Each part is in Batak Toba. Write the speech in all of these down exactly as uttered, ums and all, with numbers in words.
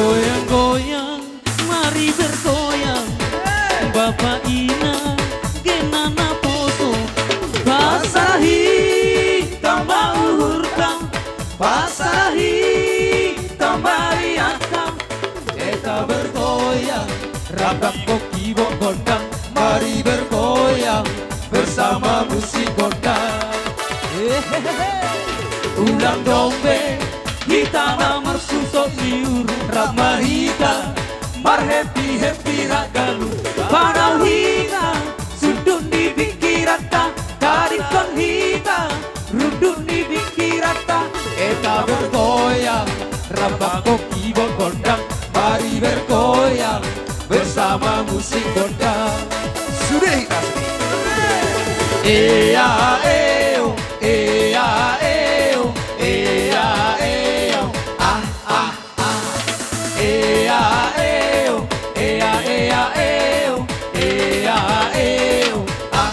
Goyang-goyang, mari bergoyang. Bapa inang, gena naposo. Pasahi tamba uhurta, pasahi tamba riatta. Eta bergoyang, rap dangkok ibot gondang. Mari bergoyang bersama musik gondang. Ulang dombe hita na marsusot ni uhur, rap ma hita marhappy-happy rap galu. Panau hita sundut ni pingkiranta, tadingkon hita rundut ni pingkiranta. Eta bergoyang, rap dangkok ibot gondang. Mari bergoyang bersama musik gondang. Sude hita sude. Ea eo, ea eo, ea eo. Ah, ah, ah. Ea eo, ea, ea eo, ea eo. Ah.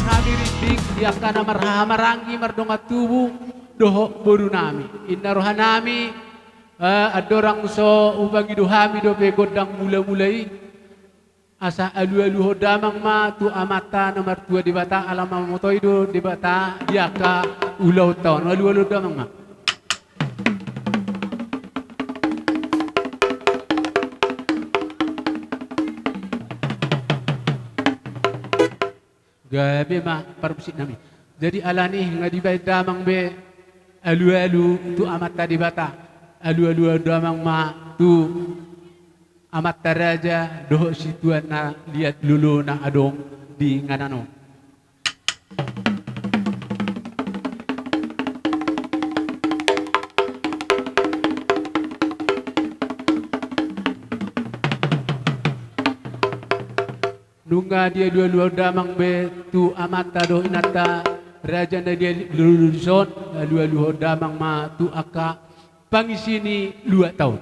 Hami rintik di angka na marhaha maranggi mardongan tubu dohot boru nami. Inna roha nami, eh, andorang so hupangido hami dope gondang mula-mula i. Asa alu-aluhon damang ma tu Amanta na martua Debata, ala mamotoi do Debata di angka ulaonta on. Alu-aluhon damang ma. Gabe ma parmusik nami. Jadi alani i nga dibaen damang be alu-alu tu Amanta Debata. Alu-aluhon damang ma tu amanta raja dohot situan na liat lolo na adong di inganan on. Nunga dialu-aluhon damang be tu amanta dohot inanta raja na liat lolo dison, alu-aluhon damang ma tu angka pangisi ni luatta on.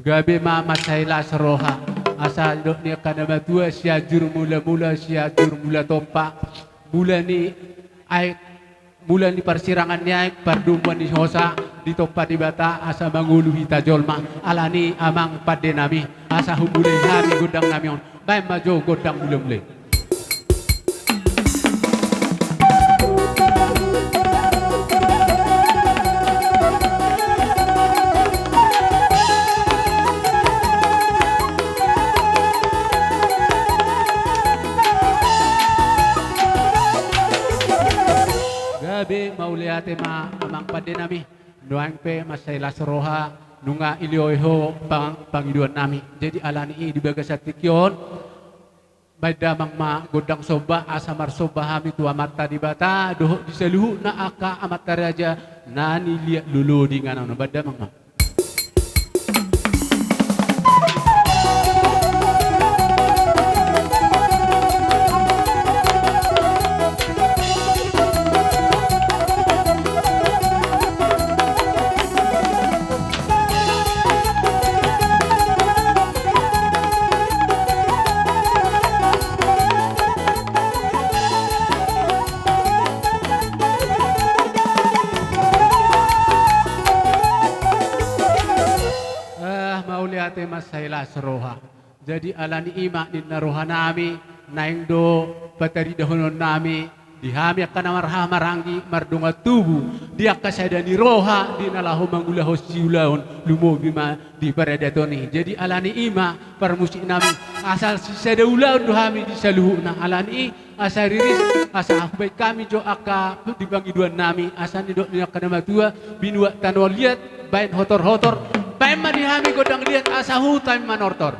Gabe ma mansai las roha, asa didok ni angka na matua, Sianjur Mula-mula, Sianjur Mula Tompa, mula ni aek, mula ni parsirangan ni aek, pardomuan ni hosa, ditompa Debata asa mangolu hita jolma. Alani i amang pande nami, asa humulai hami gondang nami on. Baen ma jo gondang mula-mula i. Gabe mauliate ma amang pande nami. Nuaeng pe mansai las roha nunga dilehon ho pang-, pangidoan nami. Jadi alani i di bagasan tingki on, baen damang ma gondang somba asa marsomba hami tu Amanta Debata dohot di saluhutna angka amanta raja na niliat lolo di inganan on. Baen damang ma. Ah, mauliate mansai las roha. Jadi alani i ma ninna roha nami, naeng do pataridahonon nami di hami angka na marhaha maranggi mardongan tubu di angka sada ni roha di na laho mangulahon siulaon, lumobi ma di paradaton i. Jadi alani i ma parmusik nami, asa sisada ulaon do hami di saluhutna. Alani i asa riris, asa hubaen hami jo angka di pangidoan nami, asa nidok ni angka na matua, binuat tano liat, baen hotor-hotor, baen ma di hami gondang liat asa huta i manortor.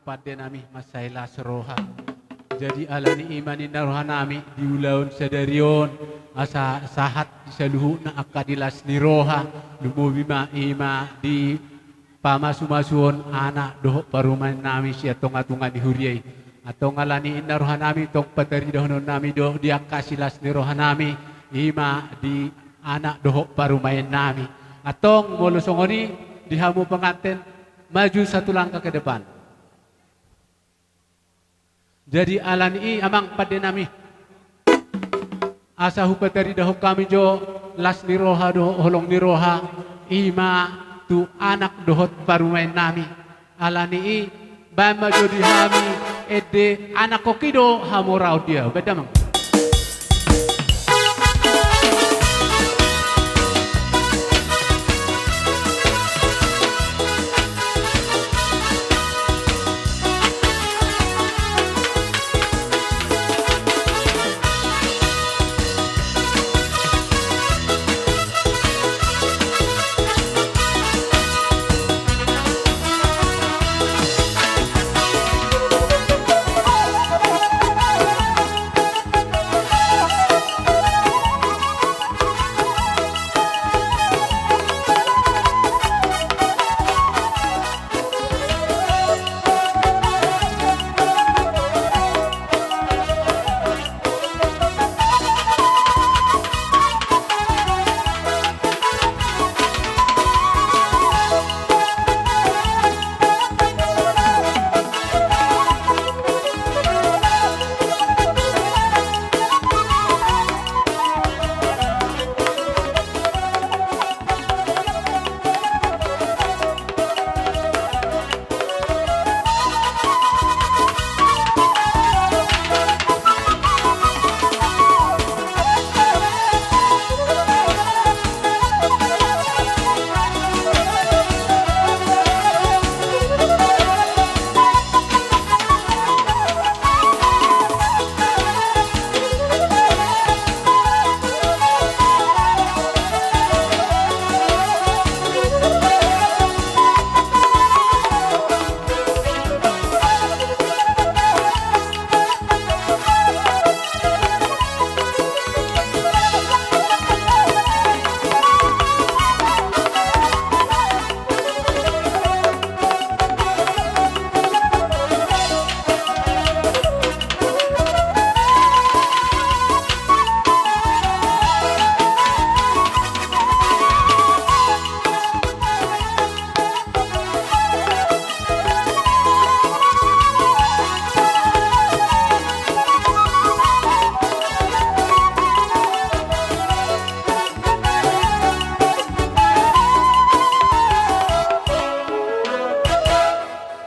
Pande nami mansai las roha. Jadi alani i ma ninna roha nami di ulaon sadari on, asa sahat di saluhutna angka di las ni roha, lumobi ma i ma di pamasumasuon anak dohot parumaen nami sian tongatonga ni huria i. Antong alani i ninna roha nami tong pataridahonon nami do di angka silas ni roha nami, i ma di anak dohot parumaen nami. Antong molo songon i, di hamu penganten, maju satu langkah ke depan. Jadi alani i amang pande nami, asa hupataridahon hami jo las ni roha dohot holong ni roha, i ma tu anak dohot parumaen nami. Alani i baen ma jo di hami ende, anakkon i do hamoraon dia. Baen damang.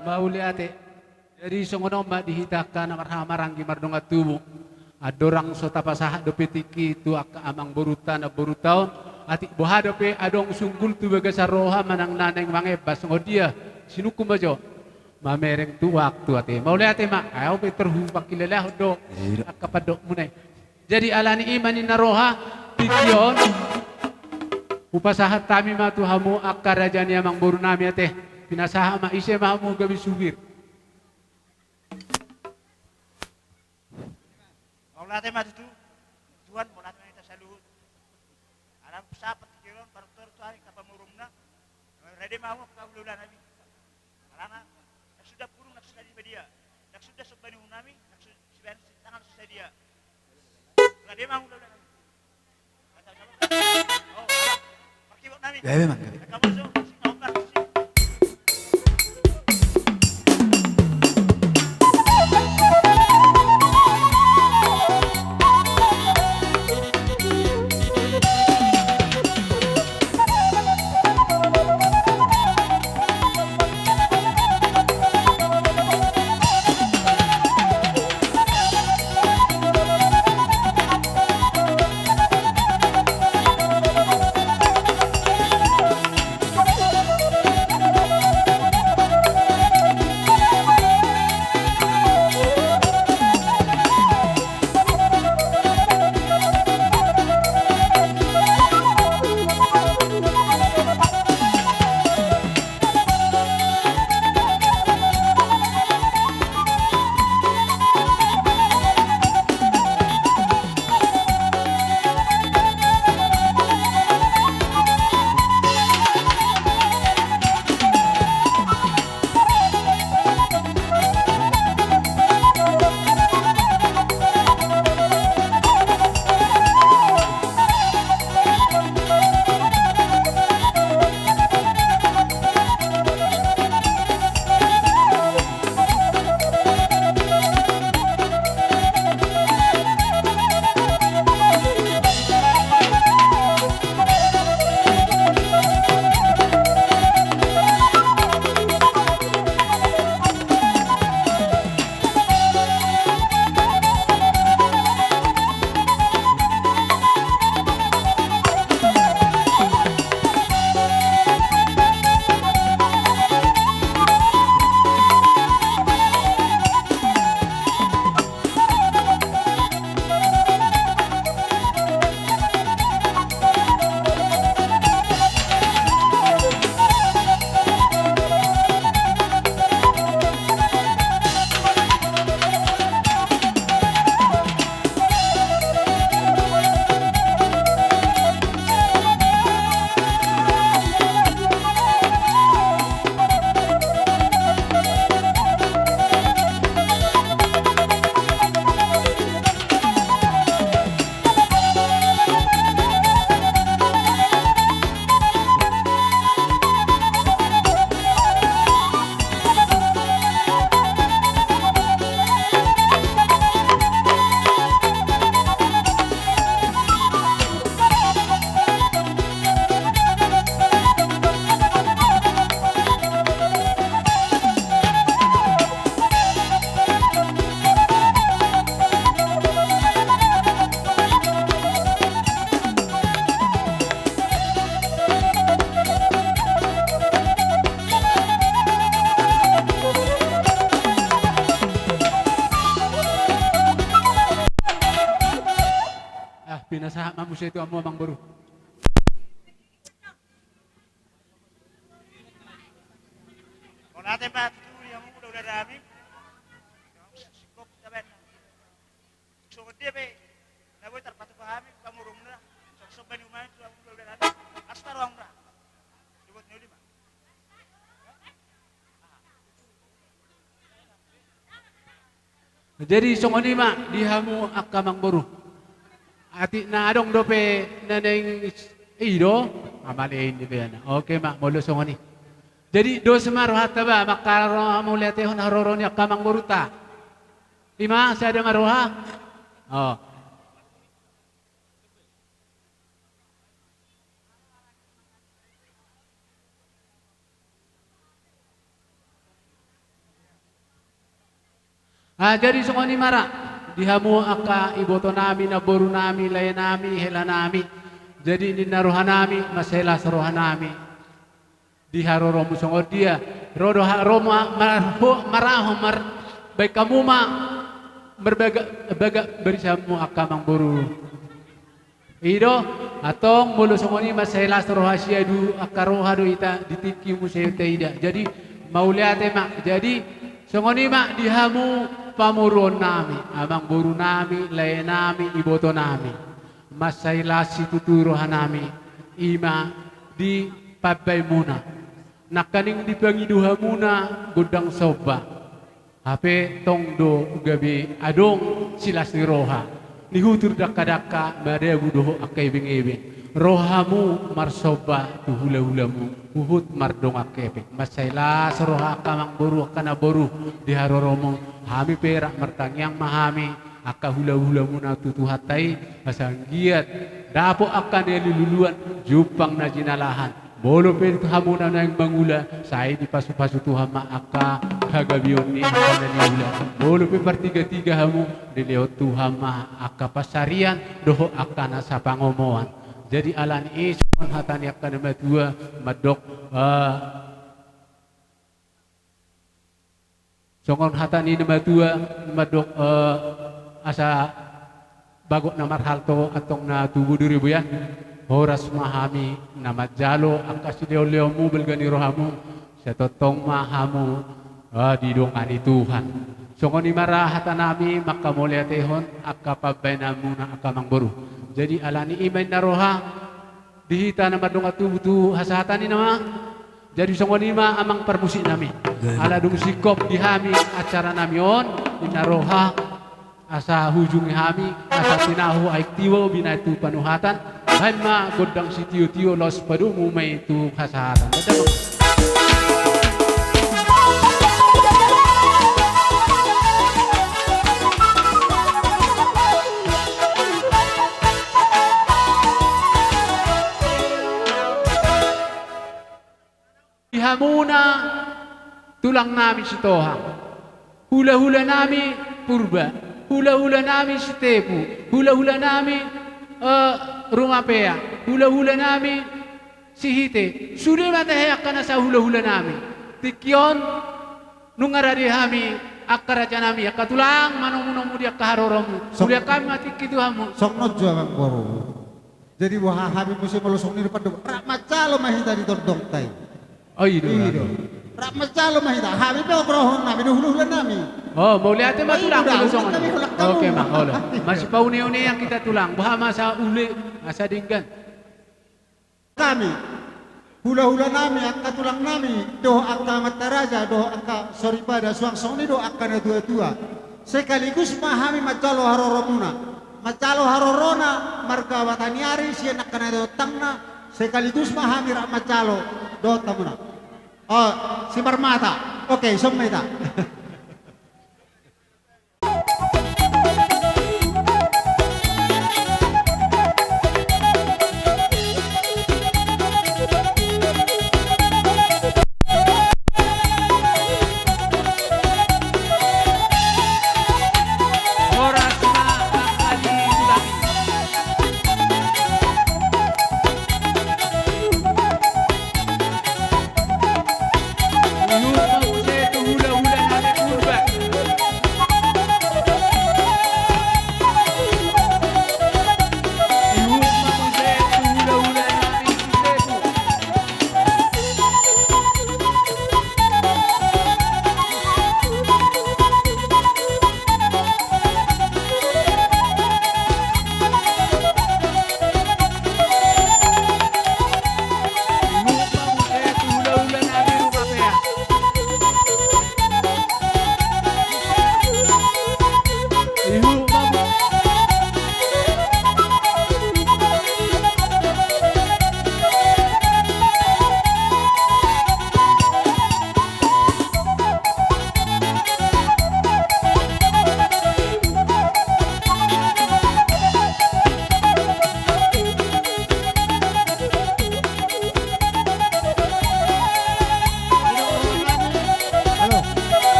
Mauliate. Jadi songon on ma di hita angka na marhaha maranggi mardongan tubu. Andorang so tapasahat dope tingki tu angka amangborunta namborunta on, atik boha dope adong sunggul tu bagasan roha manang na naeng mangembas, songon dia, sinungkun ma jo. Mamereng tu waktu ate. Mauliate ma, ai au pe tor hupangkilalahon do. Iya. Angka pandokmuna i. Jadi alani i ma ninna roha, tingki on hupasahat hami ma tu hamu angka raja ni amangboru nami ate. Pinasahat ma, ise ma hamu gabe supir. Mauliate ma tutu, Tuhan, mauliate ma hita saluhut. Ala hupasahat tingki on, partortor tu ari angka pamoruonna. Rade ma hamu angka hulahula nami. Alana, nang suda purung, nang suda di badia, nang suda somba ni uhum nami, nang suda sibahen tangan so sadia. Rade ma hamu hulahula nami. Oh, ala, parkibot nami. Gabe, Mang, gabe. Angka boso, sing na hombar, sing. Muse tu hamu amangboru. Mauliate ma tutu di hamu hulahula nami. Singkop tabaen. Songon dia pe na boi tarpatupa hami pamoruonmuna. Songson bani umami tu hamu hulahula nami. Asa taruang ra. Dibuat ni uli ma. Jadi songon i ma di hamu angka amangboru. Atik na adong dope na naeng i do, amalein di beana. Oke ma, molo songon i. Jadi dos ma rohanta ba, mangkaramoti mauliatehon haroro ni angka amangborunta. I ma, sada ma roha. Oh. Ah, jadi songon i ma ra di hamu angka iboto nami, namboru nami, lae nami, hela nami. Jadi ninna roha nami, mansai las roha nami. Di haroromu songon dia, ro do ha-, ro ma-, mar-, ho-, maraho mar-, baen hamu ma marbagak, bagak barisanmu angka amangboru. I do, antong molo songon i mansai las roha, siadu angka roha do hita di tingki muse taida. Jadi mauliate ma. Jadi songon i ma di hamu pamoruon nami, amangboru nami, lae nami, iboto nami. Mansai las situtu roha nami, i ma di pambaenmuna. Nangkaning dipangido hamuna gondang somba. Hape tong do gabe adong silas ni roha, nihutur dangkadangka madabu dohot angka ebengebeng. Ro hamu marsomba tu hulahulamu, huhut mardongan hepeng. Mansai las roha angka amangboru, angka namboru di haroromu. Hami pe rap martangiang ma hami, angka hulahulamuna tu Tuhanta i, asa anggiat dapot angka na niluluan, jumpang na jinalahan. Molo pe hamuna naeng mangula, sai dipasupasu Tuhan ma angka hagabeon ni angka na niula. Molo pe partigatiga hamu, dilehon Tuhan ma angka pansarian dohot angka na sapangomoan. Jadi alani i songon hata ni angka na matua mandok, eh, songon hata ni na matua mandok, eh, asa bagot na marhalto antong na tubu di ribu, ya. Horas ma hami na manjalo angka silehonlehonmu, balga ni rohamu, sai tongtong ma hamu, eh, didongani Tuhan. Songon i ma ra hata nami mangkamauliatehon angka pambaenanmuna angka amangboru. Jadi alani i ma ninna roha di hita na mardongan tubu tu hasahatan i nama. Jadi songon i ma amang parmusik nami. Jadi. Ala dung singkop di hami acara nami on, ninna roha asa hujungi hami, asa tinahu aek tibo binahen tu panuhatan, baen ma gondang sitiotio laos padomu ma i tu hasahatan. Gondang. Di hamuna tulang nami Sitohang, hulahula nami Purba, hulahula nami Sitepu, hulahula nami, eh, Rumapea, hulahula nami Sihite, sude ma tahe angka na sahulahula nami. Tingki on nunga rade hami angka raja nami, angka tulang, manomunomu di angka haroromu. Sok- Muliakan ma tingki tu hamu. Songon on jo amangboru. Jadi boha hami muse molo songon i do pandok, rap manjalo ma hita di tondongta i. Oh, i do. I do. Rap manjalo ma hita, hami pe ongkorhon nami do hulahula nami. Oh, mauliate ma tulang, molo songon i. Oke ma, olo. Masipauneune hita tulang, boha ma asa ule, asa denggan. Hami, hulahula nami, angka tulang nami, dohot angka amanta raja, dohot angka soripada, suang songon i do angka natuatua. Sekaligus ma hami manjalo haroromuna. Manjalo harorona marga Bataniari sian angka na dotangna, sekaligus ma hami rap manjalo dohot hamuna. Oh, Simarmata. Oke, ison ma hita.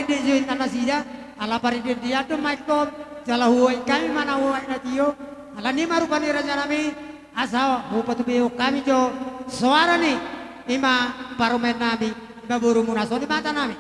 Di jo inna nasida, ala paridiandian do ma ingkon, jala huain hami ma na huain na tio, ala ni ma rupa ni raja nami, asa hupatubihon hami jo soara ni, ima parumaen nami, ima boru muna songon i ma hata nami.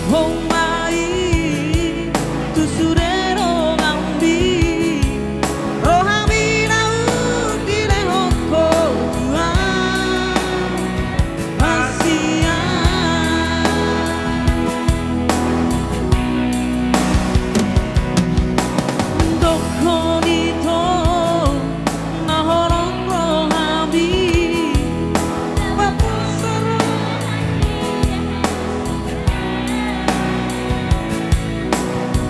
Homa i tu sude donganmi, rohami naung dilehon Ho Tuhan, hasian. Dohon ito na holong rohami, papuso rohami.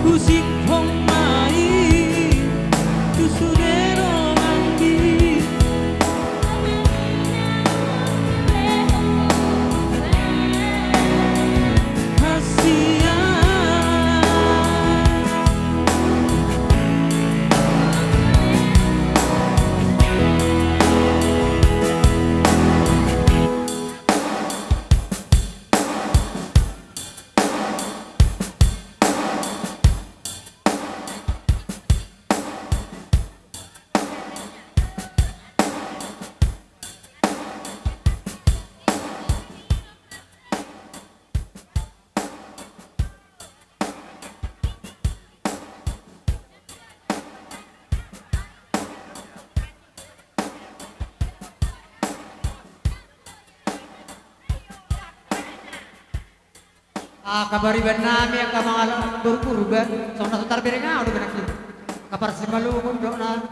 Husik homa i tu sude donganmi, hasian. Ah, kaparibannami angka mangalap boru Purba, songon na so tarbereng ahu do, benak i. Kaparsimalungun do na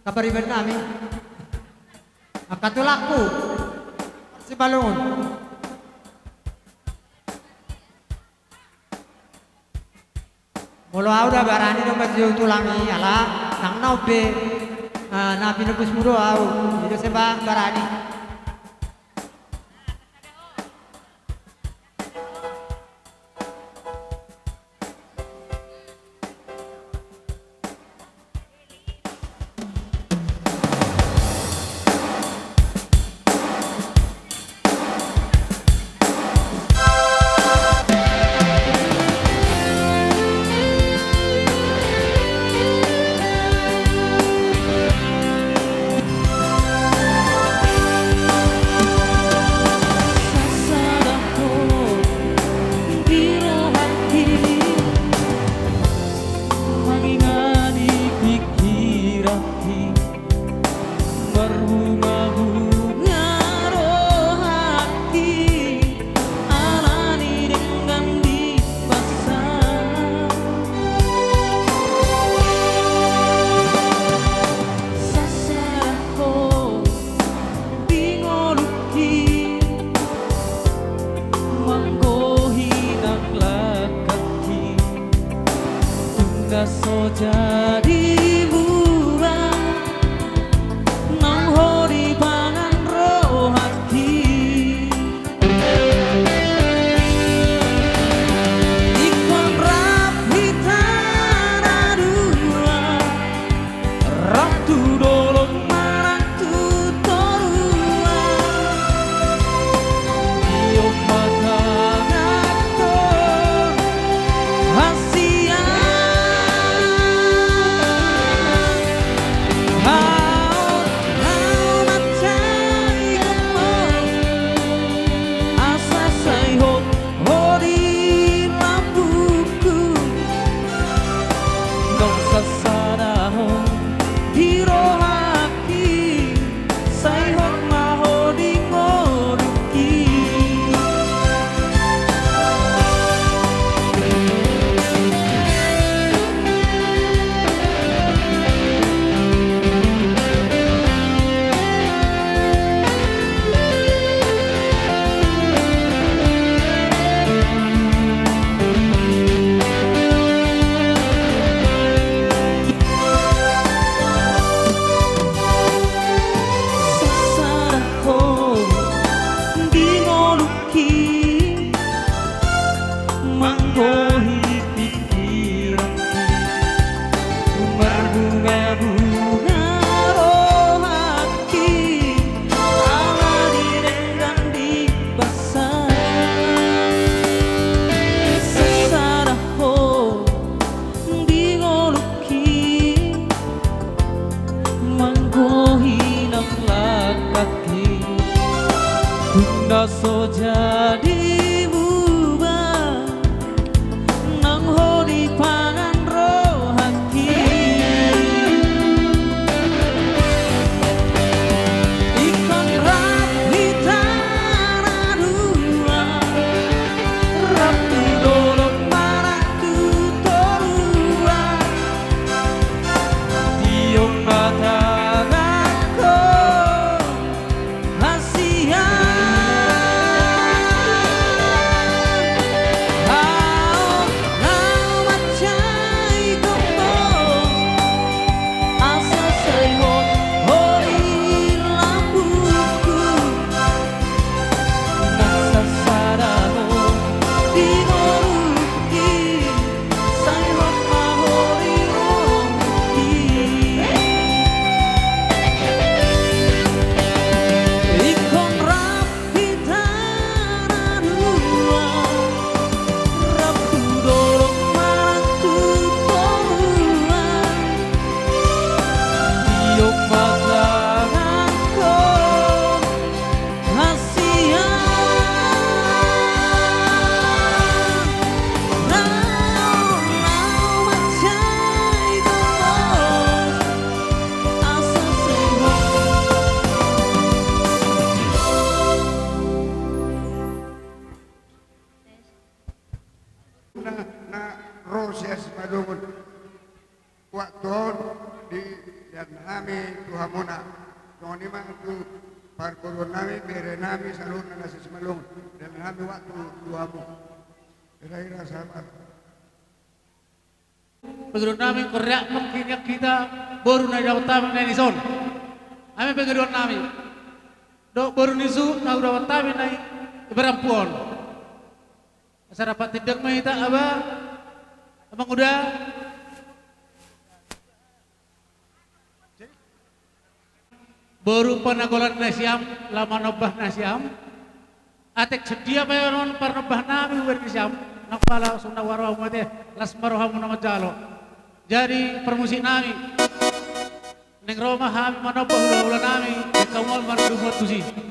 kaparibannami. Angka tulangku, parsimalungun. Molo ahu da barani do manjou tulang i, ala nang na on pe, ah, na pinobusmu do ahu. I do seba barani. Sasada Ho di rohangki, mangingani pingkiranki, marbunga-bunga rohangki, alani denggan di basa. Sasada Ho di ngolungki, manggohi nang langkangki, tung na so jadi mura, nang Ho di pangan rohangki. Ingkon rap hita na dua, rap tu dolok manang tu toruan. Di on ma tanganhon hasian. Na, na ro sian Simalungun. Waktu on dilehon hami tu hamuna. Songon i ma tu parboruon nami, bere nami saluhutna na sian Simalungun. Dilehon hami waktu tu hamu. Hira-hira sabar. Parboruon nami, ingkon riak ma hinian hita boru na didapot hami na i dison. Hami pangidoan nami dohot boru ni suhut na hudapot hami na i, i Barampu on. Asa rap tindang ma hita, aba, amanguda. Boru Panagolan nasiam, laho manombah nasiam. Atik songon dia pe on parnombah nami hubani nasiam, nang pala songon na huarahon mate, las ma rohamu na manjalo. Jadi parmusik nami, naeng ro ma hami manombah hulahula nami, di kamual marduhut tusi.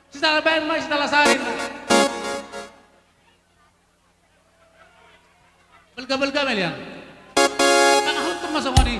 Sitala baen ma, sitala sari ma. Balga-balga ma i, Lian. Tangan hukum ma songon i.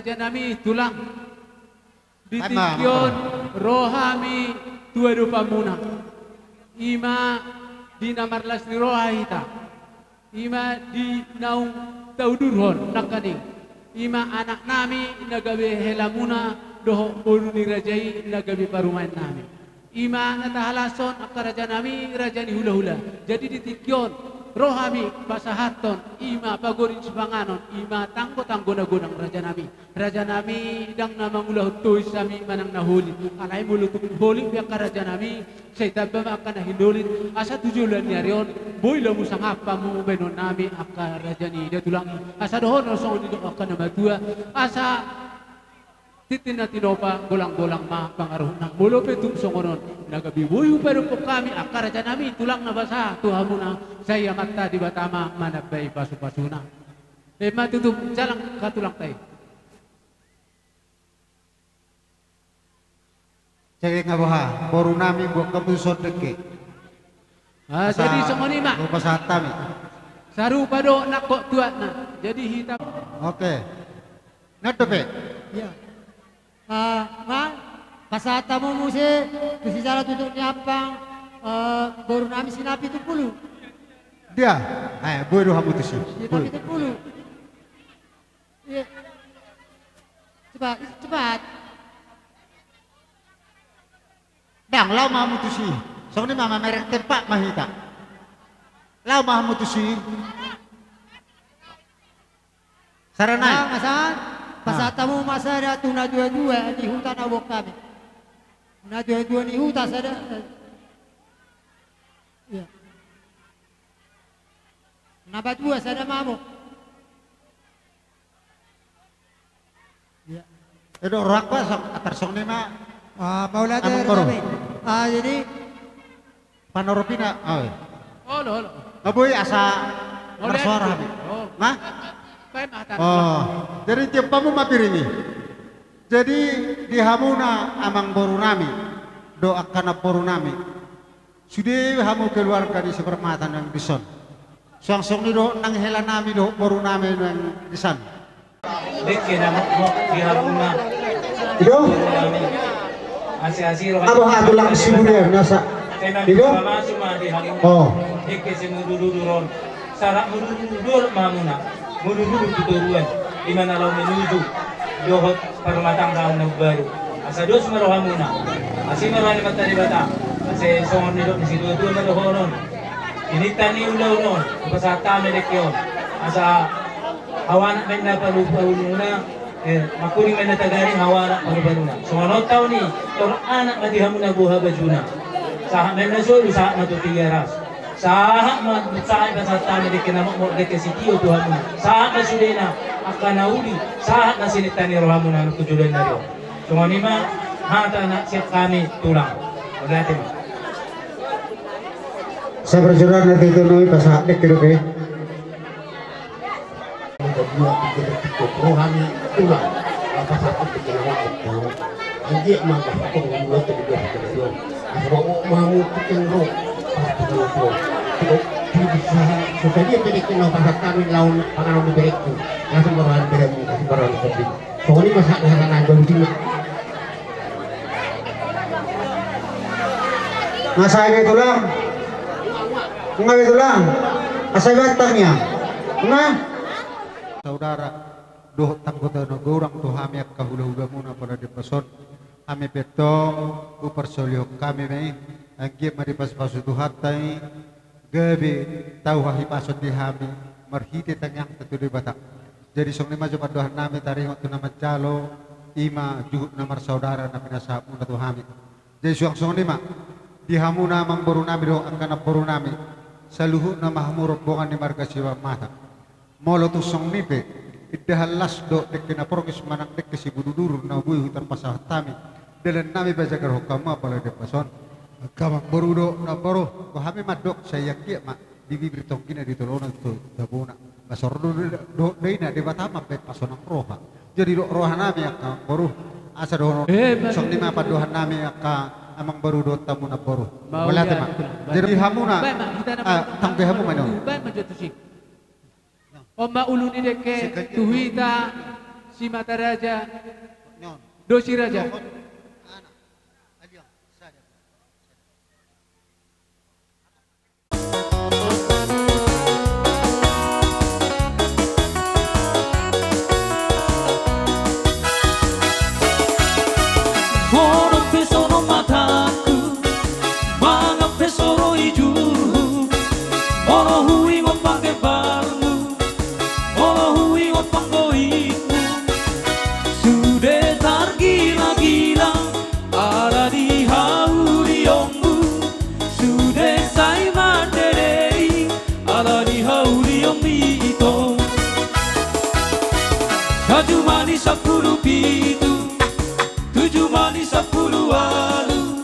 Rajanami tulang. Di tingki on ro hami tu adopanmuna. I ma di na marlas ni roha hita. I ma di naung taudurhon nangkaning. I ma anaknami na gabe helamuna dohot boru ni raja i na gabe parumaennami. I ma na tahalashon angka rajanami, raja ni hulahula. Jadi di tingki on ro hami pasahathon i ma pagorin sipanganon, i ma tanggotanggo na godang rajanami. Rajanami, ndang na mangulahon tois hami manang na holit. Alai molo tung holit be angka rajanami, sai tamba ma angka na hinolit, asa tu joloan ni ari on boi lam sangap hamu baenonnami angka raja ni da tulang i. Asa dohonon songon nidok angka na matua, asa tintin na tinopa, golanggolang ma pangarahutna. Molo pe tung songon on na gabe boi hupadokkon hami angka rajanami tulang na basa tu hamuna, sai Amanta Debata ma manambai pasupasuna. Ima tutu, jalang angka tulangta i. Jadi nga boha, borunami, buat hamu tu son dengke. Ah, jadi songon i ma. Pasahat hami. Sarupa do nangkok tuatna. Jadi hita. Oke. Nga dope. Iya. Ah, nga pasahat hamu muse tu sijalo tutu ni ampang, eh, borunami si Napi Tumpulu. Dia. Eh, boi do hamu tusi. Si Napi Tumpulu. Iya. Cepat, cepat. Ndang, laho ma hamu tusi. Songon i ma, mamereng tempat ma hita. Laho ma hamu tusi. Sada nai. Pasahat hamu ma sada tu natuatua ni huta na huboan hami. Natuatua ni huta sada. Iya. Na patua sada ma hamu. Iya. Edo, rohak ba, atar songon i ma. Ah, mauliate. Ah, jadi panoropina. Oh, iya. Olo, olo. Nga boi asa marsuara hami. Oh. Nga? Oh, jadi tiop hamu ma piring i. Jadi di hamuna amangborunami dohot angka namborunami. Sude hamu keluarga ni si Permata naeng dison. Suang songon i dohot nang helanami dohot borunami naeng dison. Dengke na mokmok di hamuna. Ido? Asi-asi roha. Apa hatulang si Budian nasa? Ido? Oh. Dengke si mudududur on. Sahat mudududur ma hamuna. Mudududur tu toruan. I ma na laho menuju dohot parrumatanggaon na umbaru. Asa dos ma rohamuna. Asi ma roha ni Amanta Debata. Asa songon nidok ni situatua ma dohonon. Ininta ni ulaon on, hupasahat hami dengke on. Asa hau anak ma inna palu-, palupaluhuna, eh, mangkuning ma inna tagaring, hau anak palupaluhuna. Songon on taon i, tor anak ma di hamuna boha bajuna. Sahat ma inna solu, sahat ma tu Tigaras. Sahat ma, sahat ma pasahat hami dengke na mokmok, dengke sitio tu hamuna. Sahat ma sudena angka na uli, sahat ma sininta ni rohamuna tu joloan ni ari on. Songon i ma hata na sian hami tulang. Mauliate ma. Sabar jora na tito noi pasahat dengke dope. Rohani tulang. Apa satu pikiran aku? Anggiat ma pasahat dengke dope. Asa bang mau mau pikiran roh. Pasahat dengke dope. Tidak bisa. Supaya dia tidak kena pasahat kami lawan panganon di berekku. Langsung baru ada berekku. Langsung baru ada berekku. Songon i ma sahat ni hata na gabe i ma. Nga sae be tulang. Nga be tulang. Nga sae be antang ia. Nga. Saudara dohot tanggota na godang tu hami angka hulahulamuna pala di bason. Hami pe antong huparsaulihon hami ma i. Anggiat ma dipasupasu Tuhanta i. Gabe tau hahipason di hami marhite tangiangta tu Debata. Jadi songon i ma jo pandohannami taringot tu na manjalo, i ma juhut na marsaudara na pinasahatmuna tu hami. Jadi suang songon i ma di hamuna amangborunami dohot angka namborunami, saluhutna ma hamu rombongan ni marga Siwan Mata. Molo tung songon i pe, indahan las dohot dengke na porgis manang dengke sibudududur na boi hutarpasahat hami, dalannami pajagarhon hamu apala di bason. Angka amangboru dohot namboru, hami mandok sai anggiat ma di bibir tonggina di tolonan tu tabona. Pasor do dohot daina Debata mambaen pasonang roha. Jadi dohot rohanami angka amangboru, asa dohonon songon i ma pandohannami angka amangboru dohot hamu namboru. Mauliate ma. Jadi hamuna, tangke hamu ma non. On ma ulu ni dengke tu hita Simataraja, Dosiraja. Godang pe songon matangku, mangan pe so ro ijurhu, molo huingot panggembarmu, molo huingot panggoitmu, sude targila-gila ala di haurionmu, sude sai mandele i ala di haurionmi ito. Tujuh mani sampulu pitu, tujuh mani sampulu ualu,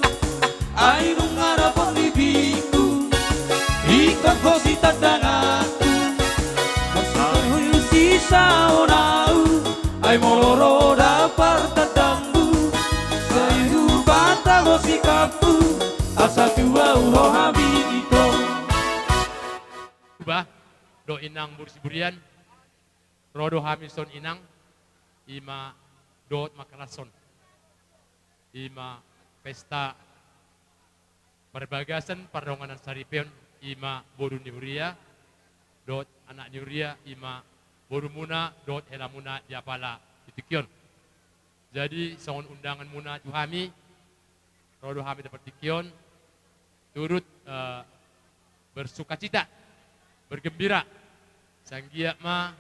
ai nunga dapot lipingku, ingkon ho sitandanganku. Masihuyu sisaonau, ai molo ro da partandangmu, sai hupatanggo sikapmu, asa tuau rohami ito. Bah, do inang boru Siburian, ro do hami son inang, ima dohot mangkalashon. Ima pesta parbagasan pardonganan saripeon, ima boru ni huria dohot anak ni huria, ima borumuna dohot helamuna di apala di tingki on. Jadi songon undanganmuna tu hami, ro do hami di partingkian on turut, eh, bersukacita, bergembira. Sai anggiat ma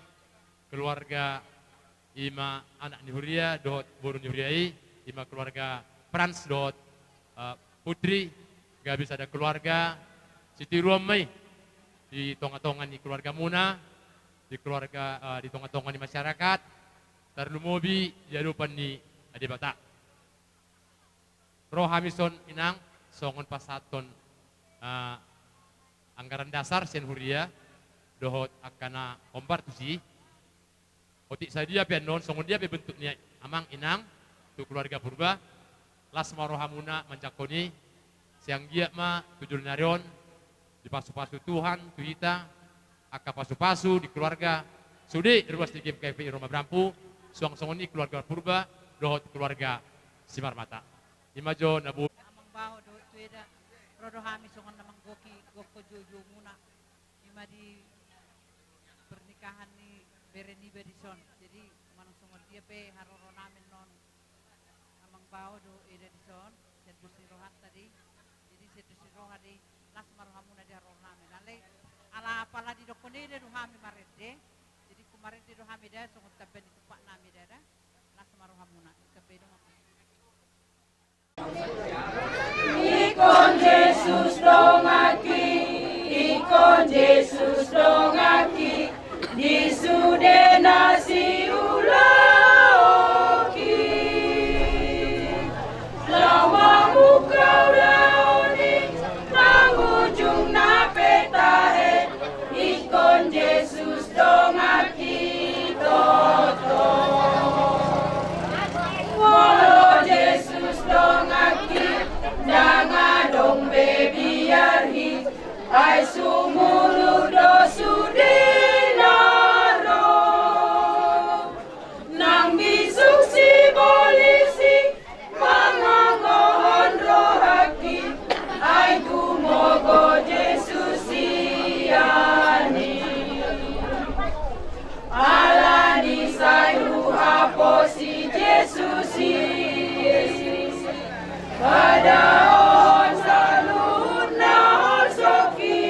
keluarga, ima anak ni huria dohot boru ni huria i, ima keluarga Frans dohot, eh, Putri, gabe sada keluarga sitiruon ma i di tonga-tonga ni keluargamuna, di keluarga, eh, di tonga-tonga ni masyarakat, tarlumobi di adopan ni Debata. Ro hami son inang, songon pasahathon, eh, anggaran dasar sian huria dohot angka na hombar tusi. Otik sadia pe annon, songon dia pe bentuk ni amang inang tu keluarga Purba, las ma rohamuna manjangkon i, sai anggiat ma tu joloan ni ari on dipasu-pasu Tuhan tu hita, angka pasu-pasu di keluarga sude ruas di G M K P I Roma Brampu, suang songon i keluarga Purba dohot keluarga Simarmata. Ima jo na bo. Amang bao dohot tu eda, ro do hami songon na manggohi gokhon joujou muna. Ima di pernikahan ni bere niba dison. Jadi manang songon dia pe haroro nami annon. Amang bao dohot eda dison, sian dos ni rohanta do i. Jadi sian dos ni roha do i, las ma rohamuna di haroro nami. Alai ala apala didokkon eda do hami marende. Jadi humarende do hami da, songon tamba ni tumpak nami da da. Las ma rohamuna, tamba i do ma. Ingkon Jesus donganki, ingkon Jesus donganki, di sude na siulaonki. Laho mamungka ulaon i, mangujung na pe tahe, ingkon Jesus donganki toto. Molo Jesus donganki, ndang adong be biarhi, ai sumurung do sude na ro. Nang bisuk sibolis i mangogohon rohangki, ai gumogo Jesus sian i. Alani sai huhaposi Jesus i padaohon saluhut na holsoki.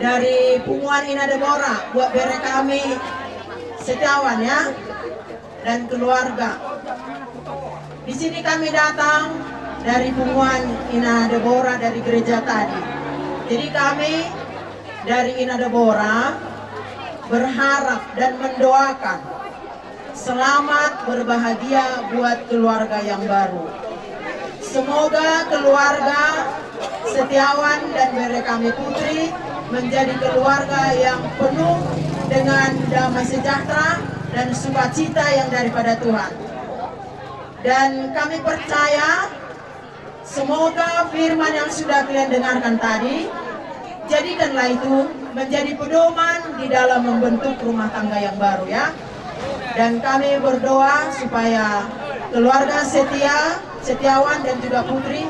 Dari punguan Ina Debora buat bere kami Setiawan, ya, dan keluarga. Di sini kami datang dari punguan Ina Debora dari gereja tadi. Jadi kami dari Ina Debora berharap dan mendoakan selamat berbahagia buat keluarga yang baru. Semoga keluarga Setiawan dan bere kami Putri menjadi keluarga yang penuh dengan damai sejahtera dan sukacita yang daripada Tuhan. Dan kami percaya semoga firman yang sudah kalian dengarkan tadi, jadikanlah itu menjadi pedoman di dalam membentuk rumah tangga yang baru, ya. Dan kami berdoa supaya keluarga setia, Setiawan dan juga Putri,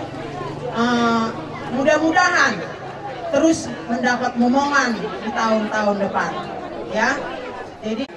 eh, mudah-mudahan terus mendapat momongan di tahun-tahun depan, ya. Jadi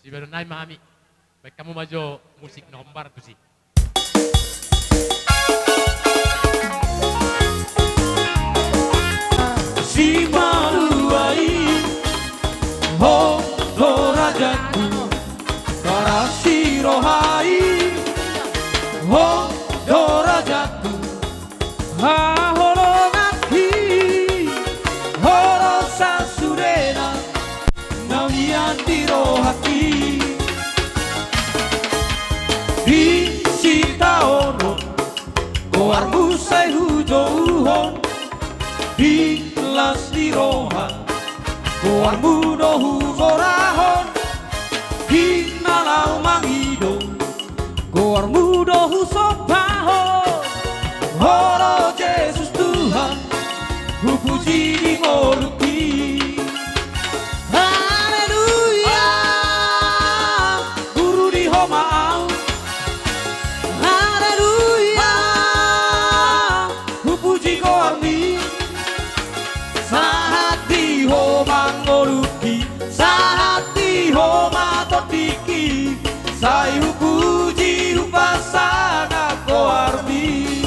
Sibaru nai ma hami. Baen hamu ma jo musik na hombar tusi. Simalua i, ho, ho, Rajangku, paras ni roha i, ho do rajangku, haholonganki, ho do sasudena na mian di rohangki. Di sitaonon goarmu sai hujouhon, di las ni roha goarmu do hugorahon, di na laho mangido goarmu do husombahon. Ho do Jesus Tuhan, hupuji di ngolungki. Haleluya. Guru di ho ma au. Haleluya. Hupuji goarmi. Sahat di ho ma ngolungki, sahat di ho ma tondingki, sai hupuji hupasangap goarmi.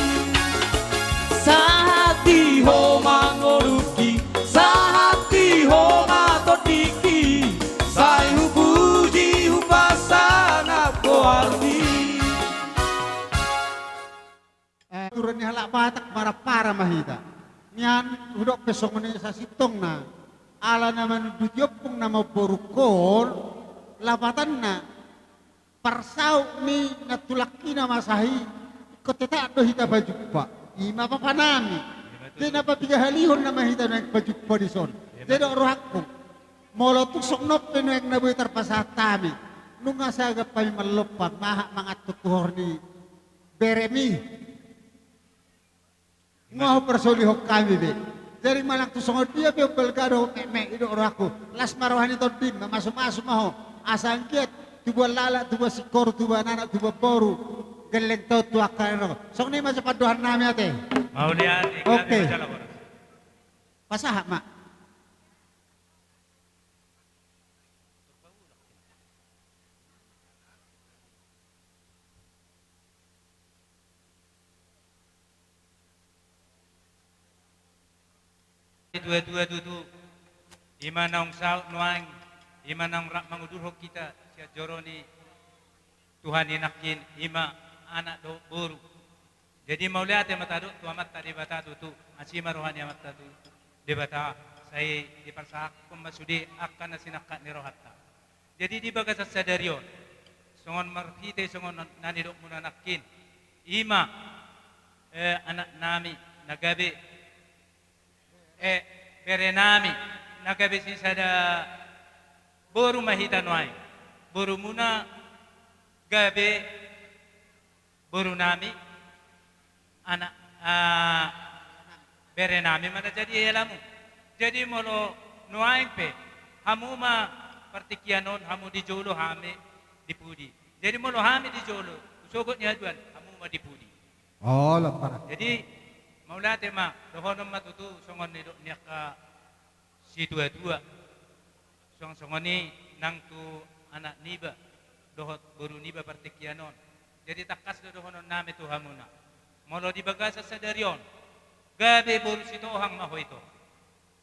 Sahat di ho ma ngolungki, sahat di ho ma tondingki, sai hupuji hupasangap goarmi. Eh, turan ni halak Batak marampara ma hita. Nian hudok pe songon i sasintongna. Ala na manunduti ompung na mamborungkon, lapatanna parsaut ni nantulangki na masa i, ingkon tetap do hita pajumpa. I ma papanami. Di na papigahalihon nama hita naeng pajumpa dison. Jadi dok rohangku, molo tung songon on pe naeng na boi tarpasahat hami, nunga sagat hami mallompa, mahat mangantuhon tuhor ni beremi. Nga ho parsolihon hami be. Jadi manang tu songon dia pe umbalga do ho, mek, mek, i do rohangku. Las ma roha ni tondim, mamasu-masu ma ho. Asa anggiat tubuan laklak, tubuan singkoru, tubuan anak, tubuan boru, gelleng taon tu angka na ro. Songon i ma sipandohan nami ate. Mauliate. Oke. Pasahat ma. Dua-dua tutu, i ma naung saut nuaeng, i ma naung rap mangudurhon hita sian joro ni Tuhan i nangkin, i ma anak dohot boru. Jadi mauliate ma tadok tu Amanta Debata tutu, asi ma roha ni Amanta tu Debata, sai diparsahathon ma sude angka na sinangkap ni rohanta. Jadi di bagasan sadari on, songon marhite songon na nidokmuna nangkin, i ma, eh, anak nami na gabe, eh, bere nami na gabe sisada boru ma hita nuaeng. Borumuna gabe boru nami, anak, ah, bere nami ma na jadi helamu. Jadi molo nuaeng pe, hamu ma partingkian on, hamu di jolo, hami di pudi. Jadi molo hami di jolo, tu sogot ni haduan, hamu ma di pudi. Oh, lam parah. Jadi mauliate ma, dohonon ma tutu songon nidok ni angka situa-tua. Suang songon i nang tu anak niba dohot boru niba partingkian on. Jadi tangkas do dohonon nami tu hamuna. Molo di bagasan sadari on, gabe boru sitohang ma ho ito.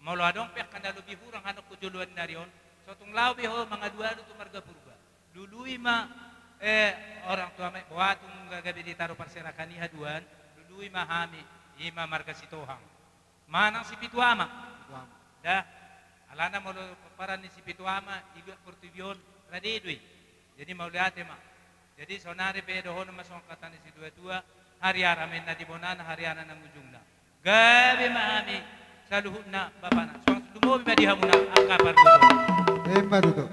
Molo adong pe angka na lobi hurang hanon tu joloan ni ari on, so tung laho be ho mangalu-alu tu marga Purba. Lului ma, eh, orang tua ma i, boha tung gabe ditaro parserahan i haduan, lului ma hami, i ma marga Sitohang. Manang Sipitu Ama. Sipitu Ama. Dah, alana molo pomparan ni Sipitu Ama, i luat portibi on, rade do i. Jadi mauliate ma. Jadi saonari pe dohonon ma songon hata ni situa-tua, hariara ma inna di bonana, hariara nang ujungna. Gabe ma hami saluhutna bapana, suang lumobi ma di hamuna angka pargonsi. Emma tutu.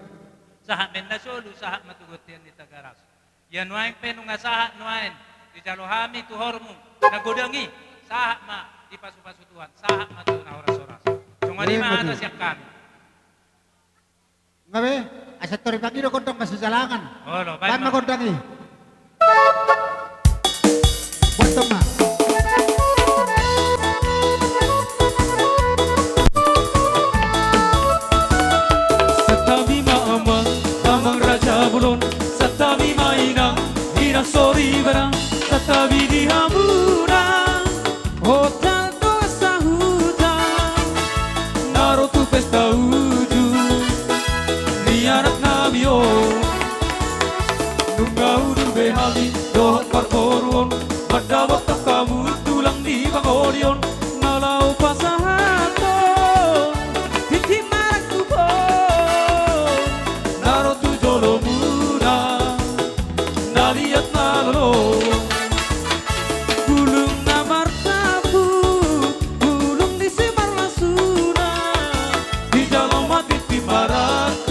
Sahat ma inna solu, sahat ma tu bontean ni Tigaras. Ia nuaeng pe nunga sahat nuaeng dijalo hami tu hormu na godang i, sahat ma dipasu-pasu Tuhan, sahat ma tu na horas-horas. Songon i ma hata sian hami. Nga be, asa tor dipangido gondang masijalangan. Olo, baen ma gondang i. Buat tong ma. Santabi ma amang, amang raja bolon. Santabi ma inang, inang soripada. Santabi di hamuna. Hotang do sahuta na ro tu pesta uju ni anak na Nami on, nunga udur be hami dohot parboruon, mandapothon hamu tulang di pangoli on, na laho pasahathon tintin marangkup on, na ro tu jolomuna, na liat na lolo. Bulung na martampuk, bulung ni simarlasuna, dijalo ma tintin marangkup,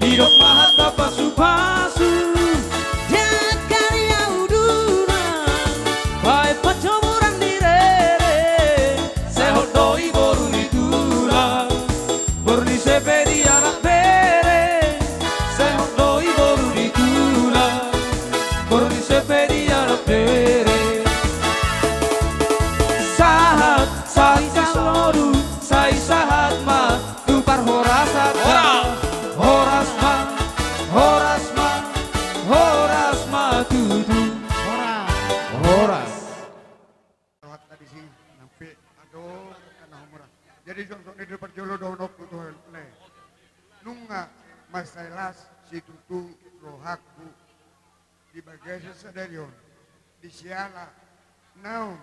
didok ma hata pasupasu, diangkat ia udurna, baen panjomuran ni rere, sehot do i boru ni tulang. Boru ni ise pe di anak bere, sehot do i boru ni tulang. Boru ni ise pe di anak bere. Sahat, sahat salodu, sai sahat ma tu parhorasan. Horas. Horas ma, horas ma, horas ma tutu. Horas. Horas. Rohanta disi, nang pe, aduh, karena umur. Jadi, songon i do parjolo dohononku tu ho, lae. Nunga mansai las situtu rohangku di bagasan sadari on, di siala naung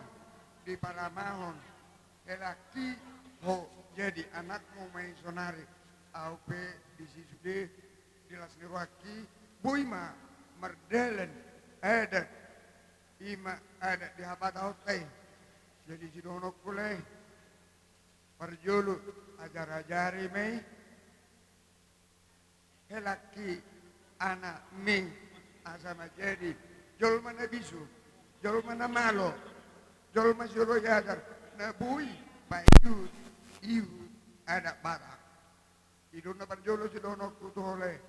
diparamahon helangki ho jadi anakmu ma i sonari, ahu pe disi sude di las ni rohangki, boi ma mardalan adat. I ma adat di hapatahonta i. Jadi sidohononku, lae, parjolo ajar-ajari ma i helangki anakmi asa manjadi jolma na bisuk, jolma na malo, jolma sirojajar, na boi paihut-ihut adat Batak. I do na parjolo sidohononku tu ho, lae.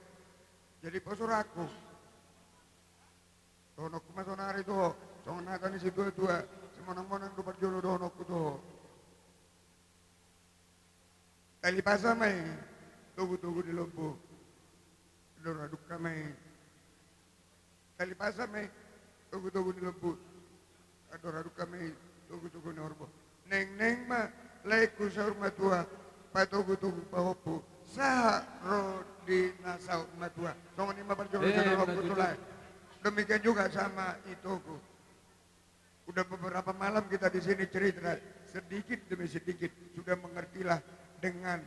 Jadi poso rohangku. Dohononku ma sonari tu ho, songon hata ni situa-tua, simonang-monang do parjolo dohononku tu ho. Talipasa ma i togu-togu ni lombu, andor hadungka ma i. Talipasa ma i togu-togu ni lombu, andor hadungka ma i togu-togu ni horbo. Nengneng ma laengku saur matua, patogu-togu pahompu, sahat ro di na saut matua. Songon i ma parjolo sidohononku tu ho, lae. Demikian juga sama itoku. Udah beberapa malam kita di sini cerita, sedikit demi sedikit sudah mengertilah dengan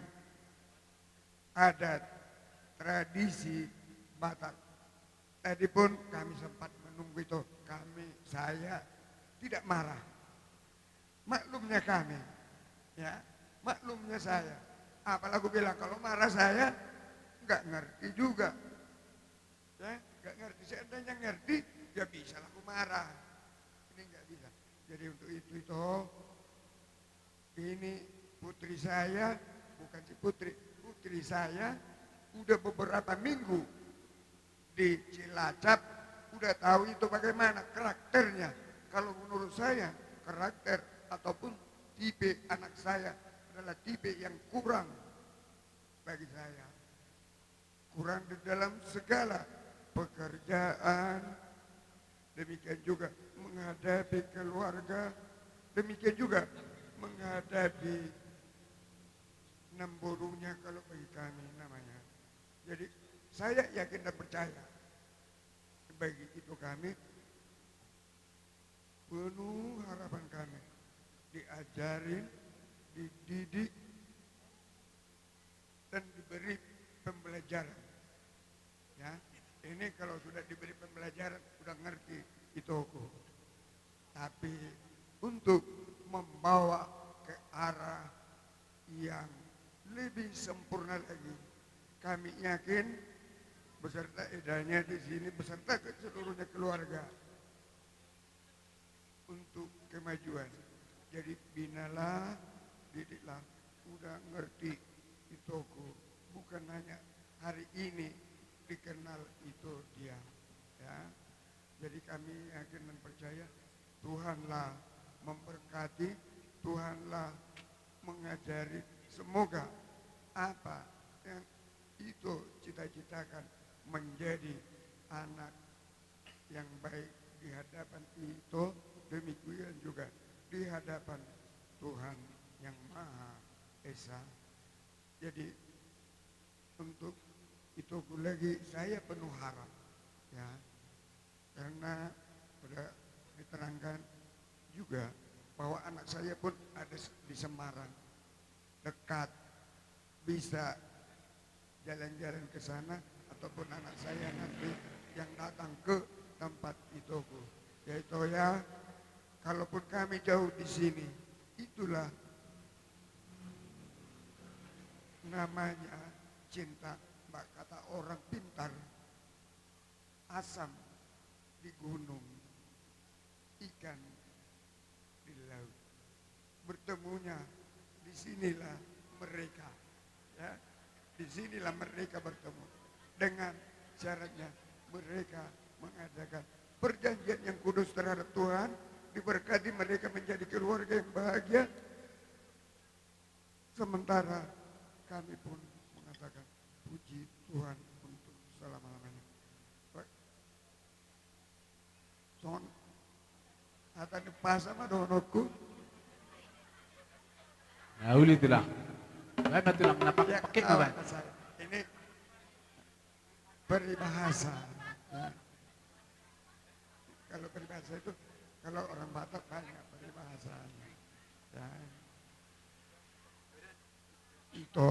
adat, tradisi Batak. Tadi pun kami sempat menunggu itu, kami, saya tidak marah. Maklumnya kami, ya, maklumnya saya. Apalagi aku bilang, kalau marah saya, nggak ngerti juga. Ya, nggak ngerti. Seandainya ngerti, ya bisalah aku marah. Ini nggak bisa. Jadi untuk itu, itu, ini putri saya, bukan si putri, putri saya udah beberapa minggu di Cilacap, udah tahu itu bagaimana karakternya. Kalau menurut saya, karakter ataupun tipe anak saya adalah tipe yang kurang bagi saya. Kurang di dalam segala pekerjaan, demikian juga menghadapi keluarga, demikian juga menghadapi namborunya kalau bagi kami namanya. Jadi, saya yakin dan percaya bagi itu kami penuh harapan kami diajarin, dididik, dan diberi pembelajaran. Ya, ini kalau sudah diberi pembelajaran, udah ngerti itoku. Tapi untuk membawa ke arah yang lebih sempurna lagi, kami yakin beserta edanya di sini, beserta ke seluruhnya keluarga, untuk kemajuan. Jadi binalah, didiklah, udah ngerti itoku. Bukan hanya hari ini dikenal itu dia. Ya. Jadi kami yakin dan percaya Tuhanlah memberkati, Tuhanlah mengajari. Semoga apa yang itu cita-citakan menjadi anak yang baik di hadapan ito, demikian juga di hadapan Tuhan Yang Maha Esa. Jadi, untuk itu Lagi-lagi saya penuh harap, ya, karena sudah diterangkan juga bahwa anak saya pun ada di Semarang, dekat, bisa jalan-jalan ke sana, ataupun anak saya nanti yang datang ke tempat Itoku. Ya Ito ya, kalaupun kami jauh di sini, itulah namanya cinta, mbak, kata orang pintar. Asam di gunung, ikan di laut. Bertemunya di sinilah mereka, ya. Di sinilah mereka bertemu. Dengan syaratnya mereka mengadakan perjanjian yang kudus terhadap Tuhan, diberkati, mereka menjadi keluarga yang bahagia. Sementara kami pun mengatakan, "Puji Tuhan untuk selama-lamanya." Baik. Songon hata ni umpasa ma dohononku. Na uli, Tulang. Baen ma, Tulang, na pake ma, baen. Ini peribahasa, ya. Kalau peribahasa itu, kalau orang Batak banyak peribahasanya. Ya. Ito,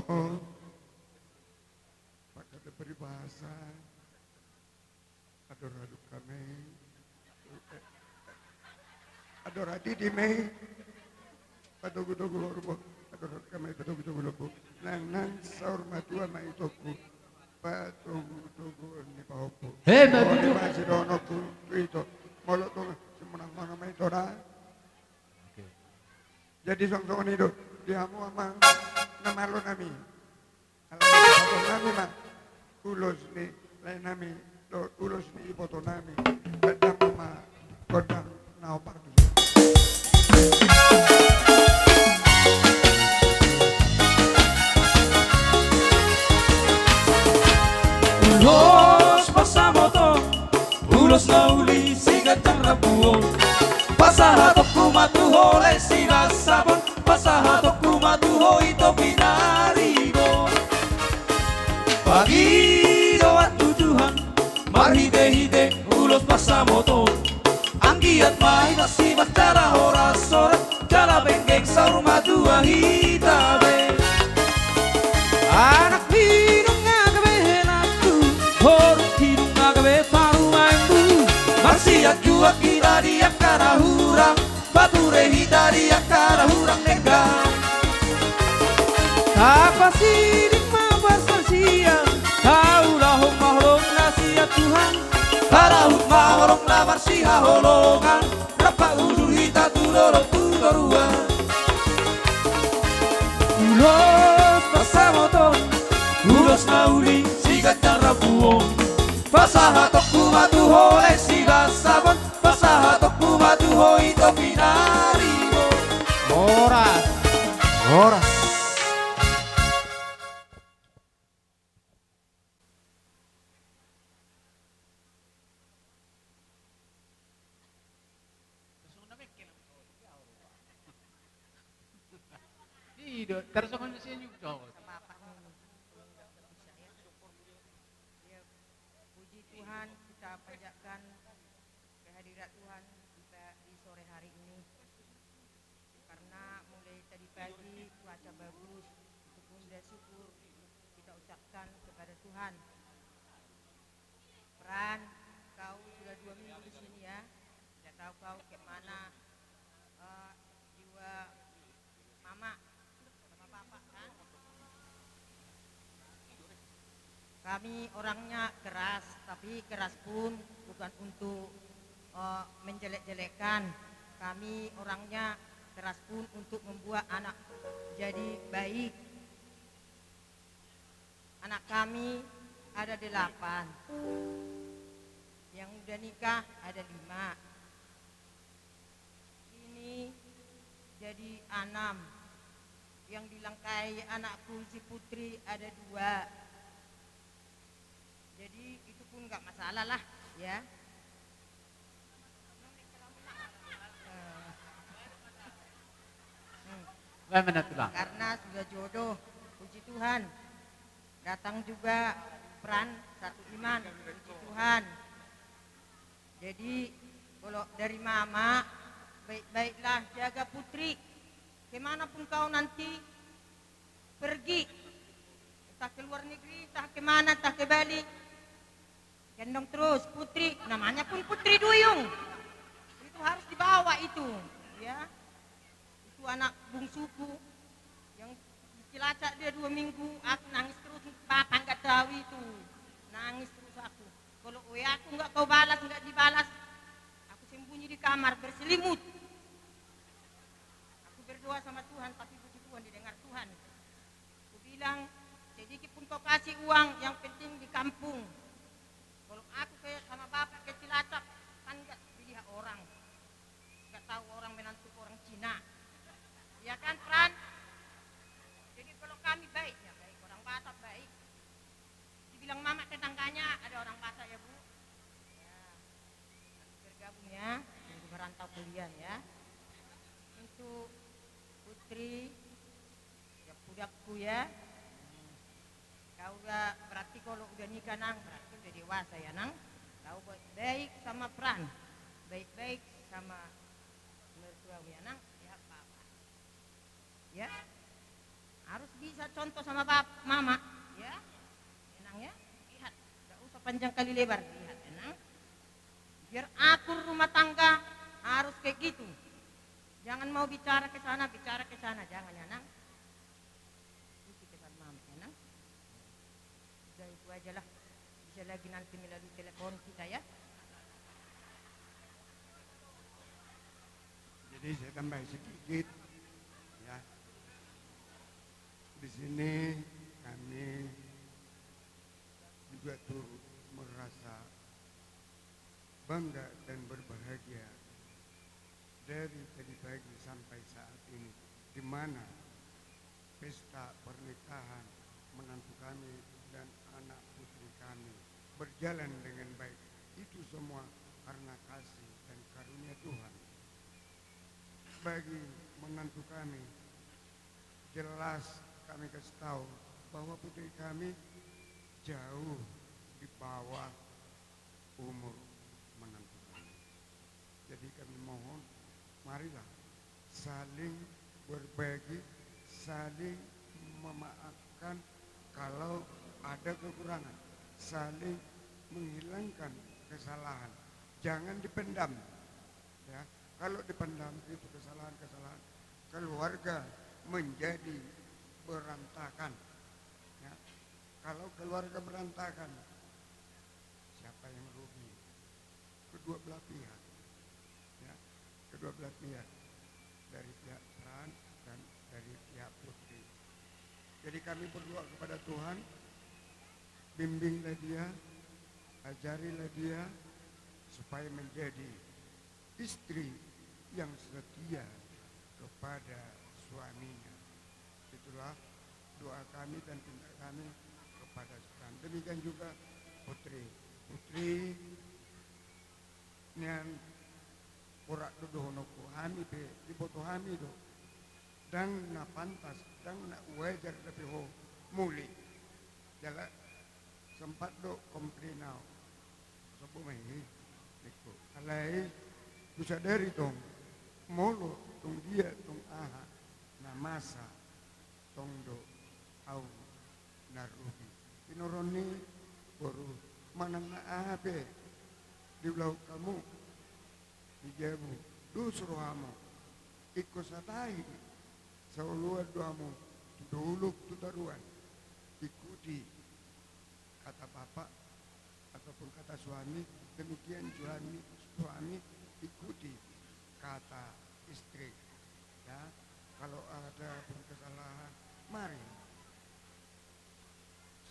pakai peribahasa, ador-ador hami, ador-ador hami, patogu-togu horbo, ador-ador hami, patogu-togu horbo. Nangnang saur matua ma Itoku, patogu-togu ni pahompu. He, ma tutu. Molo tung masidohononku tu Ito, molo tung simonang-monang ma Ito da. Oke. Jadi songon i do di hamu amang na malo nami. Alai iboto nami ma ulos ni lae nami dohot ulos ni iboto nami. Gondang ma gondang na opat. Ulos pansamotan, ulos na uli, siganjang rambu on. Pasahatonku ma tu ho lae Sinasapon, pasahatonku ma tu ho Ito Pinaribon. Pangidoan tu Tuhan marhite-hite ulos pansamotan. Anggiat ma hita simas jala horas-horas, jala penggeng saur matua hita be. Anak ni nunga gabe henakku, boru ni nunga gabe parumaenmu. Marsianjuan hita di angka na hurang, pature hita di angka na hurang denggan. Tapasiding ma boas marsian, taulahon ma holong na sian Tuhan. Tarahut ma holong na marsihaholongan, rap paudur hita tu dolok tu toruan. Ulos pansamotan, ulos na uli, siganjang rambu on. Pasahatonku ma tu ho lae Sinasapon, pasahatonku ma tu ho Ito Pinaribon. Horas. Horas. Ido, tarsongon na senyum, cowok. Iya, puji Tuhan, kita panjatkan kehadirat Tuhan di pa-, di sore hari ini. Karena mulai tadi pagi cuaca bagus, itu pun sudah syukur kita ucapkan kepada Tuhan. Pran, kau sudah dua minggu di sini ya, tidak tahu kau ke mana, eh, jiwa mama sama papa kan? Kami orangnya keras, tapi keras pun bukan untuk, eh, menjelek-jelekkan. Kami orangnya keras pun untuk membuat anak jadi baik. Anak kami ada delapan. Yang udah nikah ada lima. Ini jadi enam. Yang dilangkai anakku si Putri ada dua. Jadi itu pun nggak masalah lah, ya. Eh. Hmm. Bagaimana, Tulang? Karena sudah jodoh, puji Tuhan. Datang juga Pran, satu iman, puji Tuhan. Jadi, kalau dari mama, baik-baiklah jaga Putri. Kemana pun kau nanti pergi, entah ke luar negeri, entah ke mana, entah ke Bali, gendong terus Putri, namanya pun Putri Duyung. Itu harus dibawa itu, ya. Itu anak bungsuku yang di Cilacap dia dua minggu, aku nangis terus, bapak nggak tahu itu. Nangis terus aku. Kalau W A aku nggak kau balas, nggak dibalas, aku sembunyi di kamar, berselimut. Aku berdoa sama Tuhan, tapi puji Tuhan, didengar Tuhan. Aku bilang, sedikit pun kau kasih uang, yang penting di kampung. Kalau aku ke, sama bapak ke Cilacap, kan nggak dilihat orang. Nggak tahu orang menantu orang Cina. Iya kan, Pran? Jadi kalau kami baik, ya baik. Orang Batak baik. Dibilang mama tetangganya ada orang Batak ya, Bu? Ya. Nanti bergabung ya. Tunggu merantau kalian ya. Untuk Putri, ya, pudakku ya. Kau udah, berarti kalau udah nikah, Nang, berarti udah dewasa ya, Nang. Kau baik-baik sama Pran, baik-baik sama mertuamu ya, Nang. Lihat papa. Ya. Harus bisa contoh sama bap-, mama, ya. Ya, Nang, ya. Lihat, nggak usah panjang kali lebar, lihat ya, Nang. Biar akur rumah tangga harus kayak gitu. Jangan mau bicara ke sana, bicara ke sana, jangan ya, Nang. Isi pesan mama ya, Nang. Udah itu aja lah. Bisa lagi nanti melalui telepon kita ya. Jadi saya tambah sedikit ya. Di sini kami juga turut merasa bangga dan berbahagia dari tadi pagi sampai saat ini, di mana pesta pernikahan menantu kami dan anak putri kami berjalan dengan baik. Itu semua karena kasih dan karunia Tuhan. Bagi menantu kami, jelas kami kasih tahu bahwa putri kami jauh di bawah umur menantu kami. Jadi kami mohon, marilah saling berbagi, saling memaafkan kalau ada kekurangan, saling menghilangkan kesalahan. Jangan dipendam. Ya, kalau dipendam itu kesalahan-kesalahan, keluarga menjadi berantakan. Ya, kalau keluarga berantakan, siapa yang rugi? Kedua belah pihak. Ya, kedua belah pihak. Dari pihak Pran dan dari pihak Putri. Jadi kami berdoa kepada Tuhan, bimbinglah dia, ajarilah dia, supaya menjadi istri yang setia kepada suaminya. Itulah doa kami dan pinta kami kepada Tuhan. Demikian juga Putri. Putri, nian, ora do dohononku, hami pe diboto hami do. Ndang na pantas, ndang na wajar dope ho muli. Jala sempat do komplain au. Sobo ma i, ningku. Alai husadari tong, molo tung dia tung aha na masa, tong do au na rugi. Tinuron ni boru, manang na aha pe diulahon hamu di jabu, dos rohamu. Ingkon satahi saoloan do hamu tu dolok tu toruan. Ikuti kata bapak ataupun kata suami, demikian suami, suami ikuti kata istri. Ya, kalau ada pun kesalahan, mari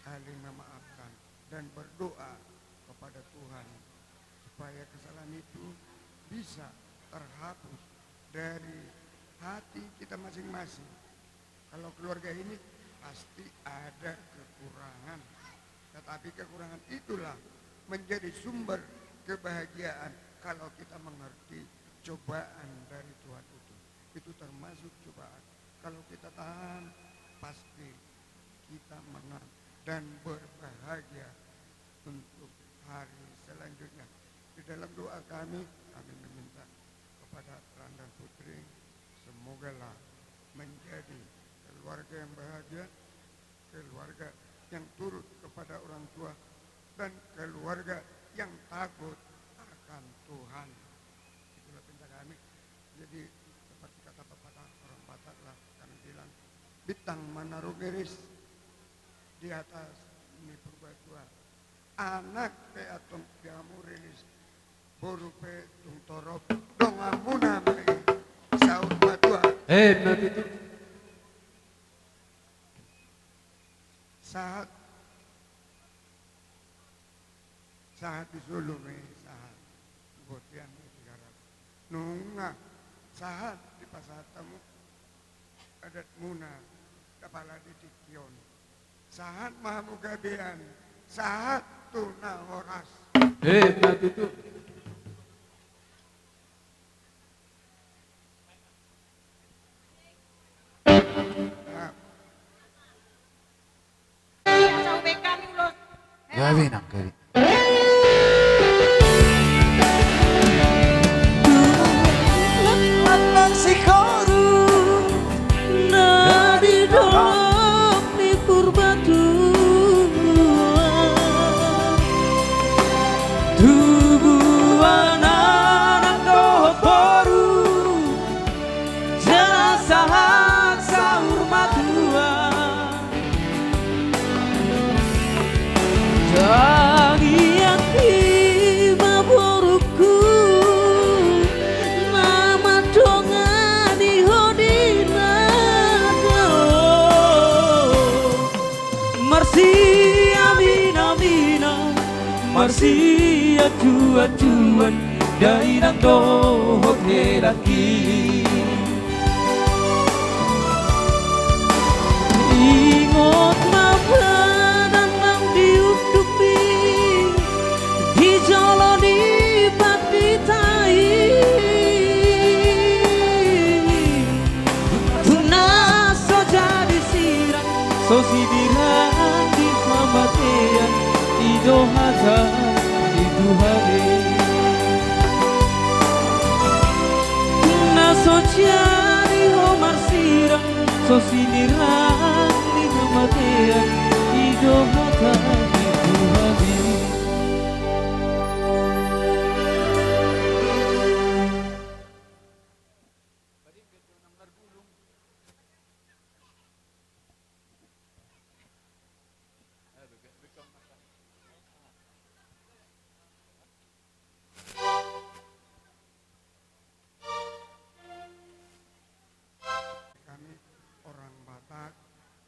saling memaafkan dan berdoa kepada Tuhan supaya kesalahan itu bisa terhapus dari hati kita masing-masing. Kalau keluarga ini pasti ada kekurangan, tetapi kekurangan itulah menjadi sumber kebahagiaan kalau kita mengerti cobaan dari Tuhan itu. Itu termasuk cobaan. Kalau kita tahan, pasti kita menang dan berbahagia untuk hari selanjutnya. Di dalam doa kami, kami meminta kepada Randa Putri, semogalah menjadi keluarga yang bahagia, keluarga yang turut kepada orang tua, dan keluarga yang takut akan Tuhan. Itulah pinta kami. Jadi, seperti kata pepatah orang Batak lah, kami bilang, bintang manarung iris di atas ni Purbatua. Anak pe antong dihamu riris, boru pe tung torop, donganmuna ma i saur matua. Eh, benar itu. Sahat. Sahat di Solo ma i, sahat. Botian ma i, Sigarat. Nunga sahat dipasahat hamu adatmuna, apala di tingki on. Sahat ma hamu gabean, sahat tu na horas. Eh, benar itu. Gabe nang gabe. Manang sihoru na di dolok ni Purbatua. Tubuan anak dohot boru, jala sahat saur matua. Tangiangki ma borungku, na mandongani ho di na dao. Marsiaminaminan, marsianjuanjuan, dainang dohot helangki. Ingot ma padan nang di undukmi, di jolo ni pandita i. Tung na so jadi sirang, so sinirang di hamatean, i do hata ni Tuhan i. Tung na so jadi ho marsirang, so sinirang di hamatean, i do hata ni Tuhan i. Kami orang Batak,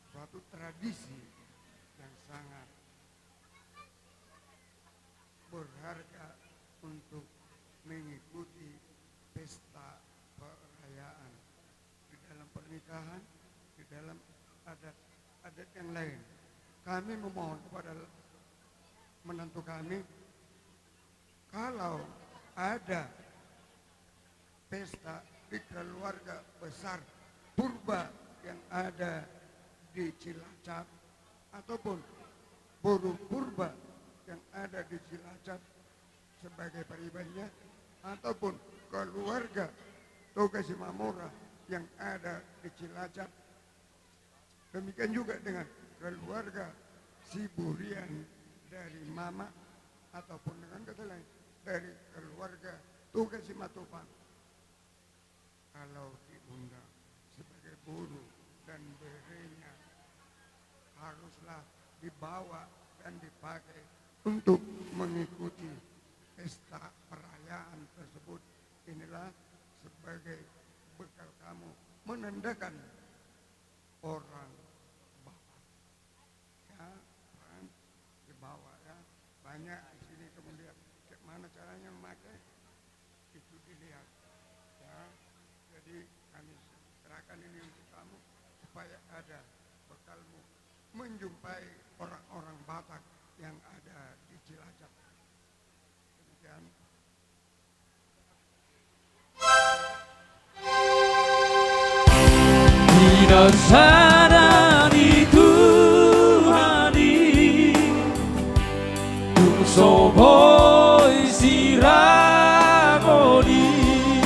suatu tradisi yang sangat berharga untuk mengikuti pesta perayaan di dalam pernikahan, di dalam adat-adat yang lain. Kami memohon kepada menantu kami, kalau ada pesta di keluarga besar Purba yang ada di Cilacap, ataupun boru Purba yang ada di Cilacap sebagai paribannya, ataupun keluarga Toga Simamora yang ada di Cilacap, demikian juga dengan keluarga Siburian dari mama, ataupun dengan kata lain, dari keluarga Toga Simatupang. Kalau diundang sebagai boru dan berenya, haruslah dibawa dan dipakai untuk mengikuti pesta perayaan tersebut. Inilah sebagai bekal kamu menandakan orang Batak. Ya, kan? Dibawa, ya. Banyak di sini kemudian. Kayak mana caranya memakai? Itu dilihat. Ya. Jadi kami serahkan ini untuk kamu supaya ada bekalmu menjumpai orang-orang Batak yang ada di Cilacap. Demikian. Pinansana ni Tuhan i, tu So boi sirang on i.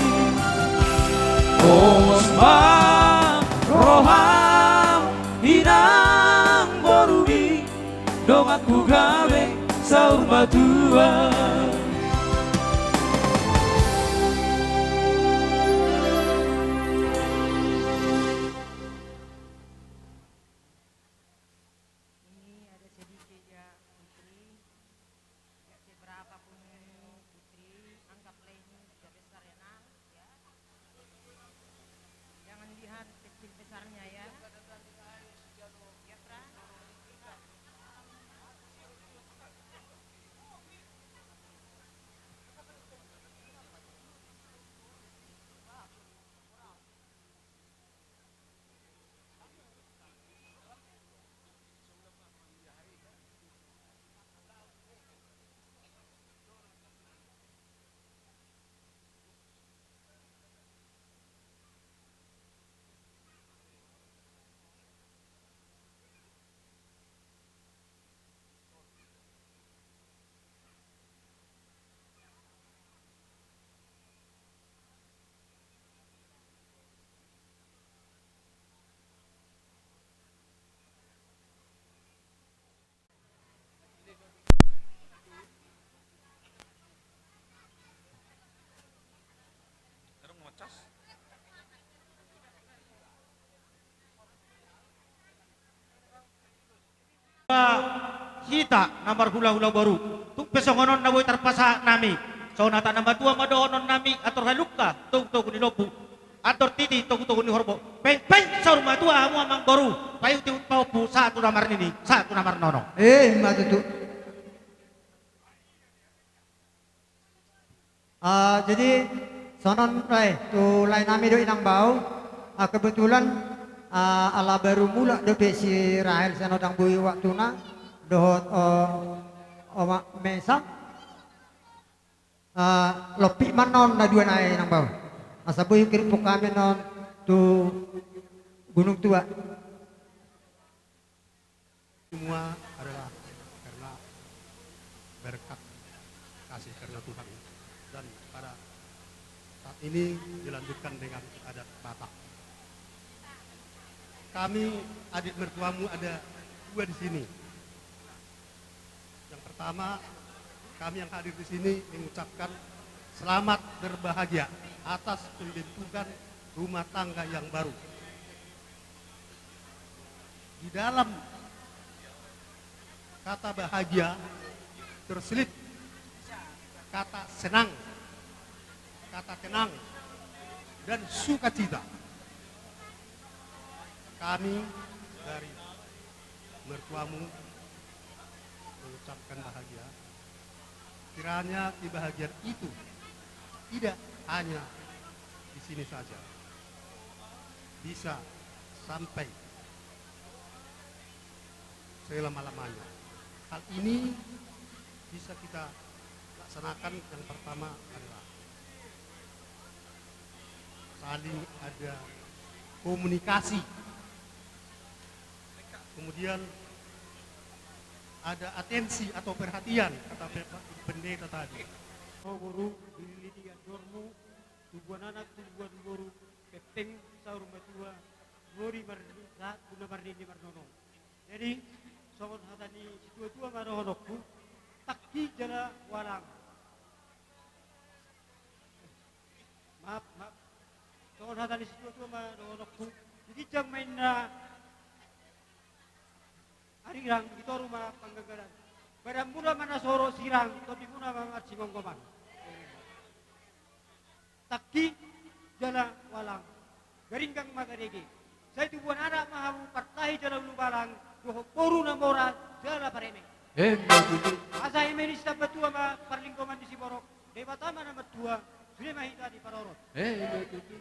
Pos ma roham inang borumi, donganku gabe saur matua. Ini ada sedikit ya, Putri. Ya, seberapa pun ini, Putri, anggaplah ini sudah besar ya, Nak, ya. Jangan lihat kecil besarnya ya. Ya, Pra. Hita na marhulahula boru, tung pe songon on na boi tarpasahat nami. Songon hata na matua ma dohonon nami, ator halumpang togutogu ni lombu, ator titi togutogu ni horbo. Pengpeng saur matua hamu amang boru, paihutihut pahompu sahat tu na marnini, sahat tu na marnono. Eh, ima tutu. Ah, jadi songon on, eh, tu lae nami do inang bau. Ah, kebetulan, ah, ala baru mulak dope si Rahel sian on, ndang boi waktuna dohot, oh, omak Mesa. Ah, lompit ma annon na dua nai inang bau. Asa boi hukiriphon hami annon tu Gunung Tua. Semua adalah karena berkat kasih karena Tuhan. Dan pada saat ini dilanjutkan dengan adat Batak. Kami adik mertuamu ada dua di sini. Yang pertama, kami yang hadir di sini mengucapkan selamat berbahagia atas pembentukan rumah tangga yang baru. Di dalam kata bahagia terselip kata senang, kata tenang, dan sukacita. Kami dari mertuamu mengucapkan bahagia. Kiranya kebahagiaan itu tidak hanya di sini saja, bisa sampai selama-lamanya. Hal ini bisa kita laksanakan, yang pertama adalah saling ada komunikasi. Kemudian ada atensi atau perhatian, kata Pak Pendeta tadi. Oh, boru, diriliti andormu, tubuan anak, tubuan boru, pengpeng saur matua, rodi mar-, sahat tu na marnini marnono. Jadi, songon hata ni situatua ma dohononku, tangki jala walang. Maaf, maaf. Songon hata ni situatua ma dohononku, di ginjang ma inna arirang, di toru ma pangganggalan. Badanmuna ma na so ro sirang, tondimuna ma marsigomgoman. Tangki jala walang, garinggang ma gadege. Sai tubuan anak ma hamu, partahi jala ulubalang, dohot boru na mora jala pareme. Emma tutu. Asa eme ni sitambatua ma parlinggoman ni siborok, Debata ma na martua, sude ma hita diparorot. Emma tutu.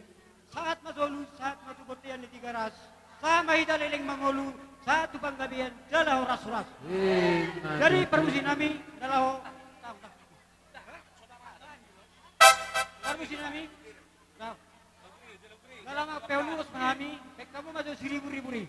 Sahat ma solu, sahat ma tu bontean ni Tigaras. Sahat ma hita leleng mangolu, sahat tu panggabean jala horas-horas. Emma tutu. Jadi parmusik nami, na laho. Parmusik nami. Nah. Na laho mangpeol ulos ma hami, pengkamu ma jo siribur-ribur i.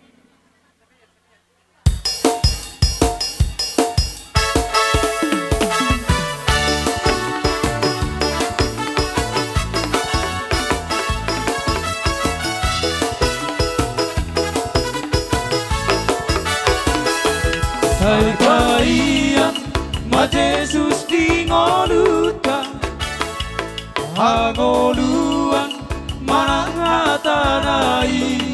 Hangoluan manang hatana i,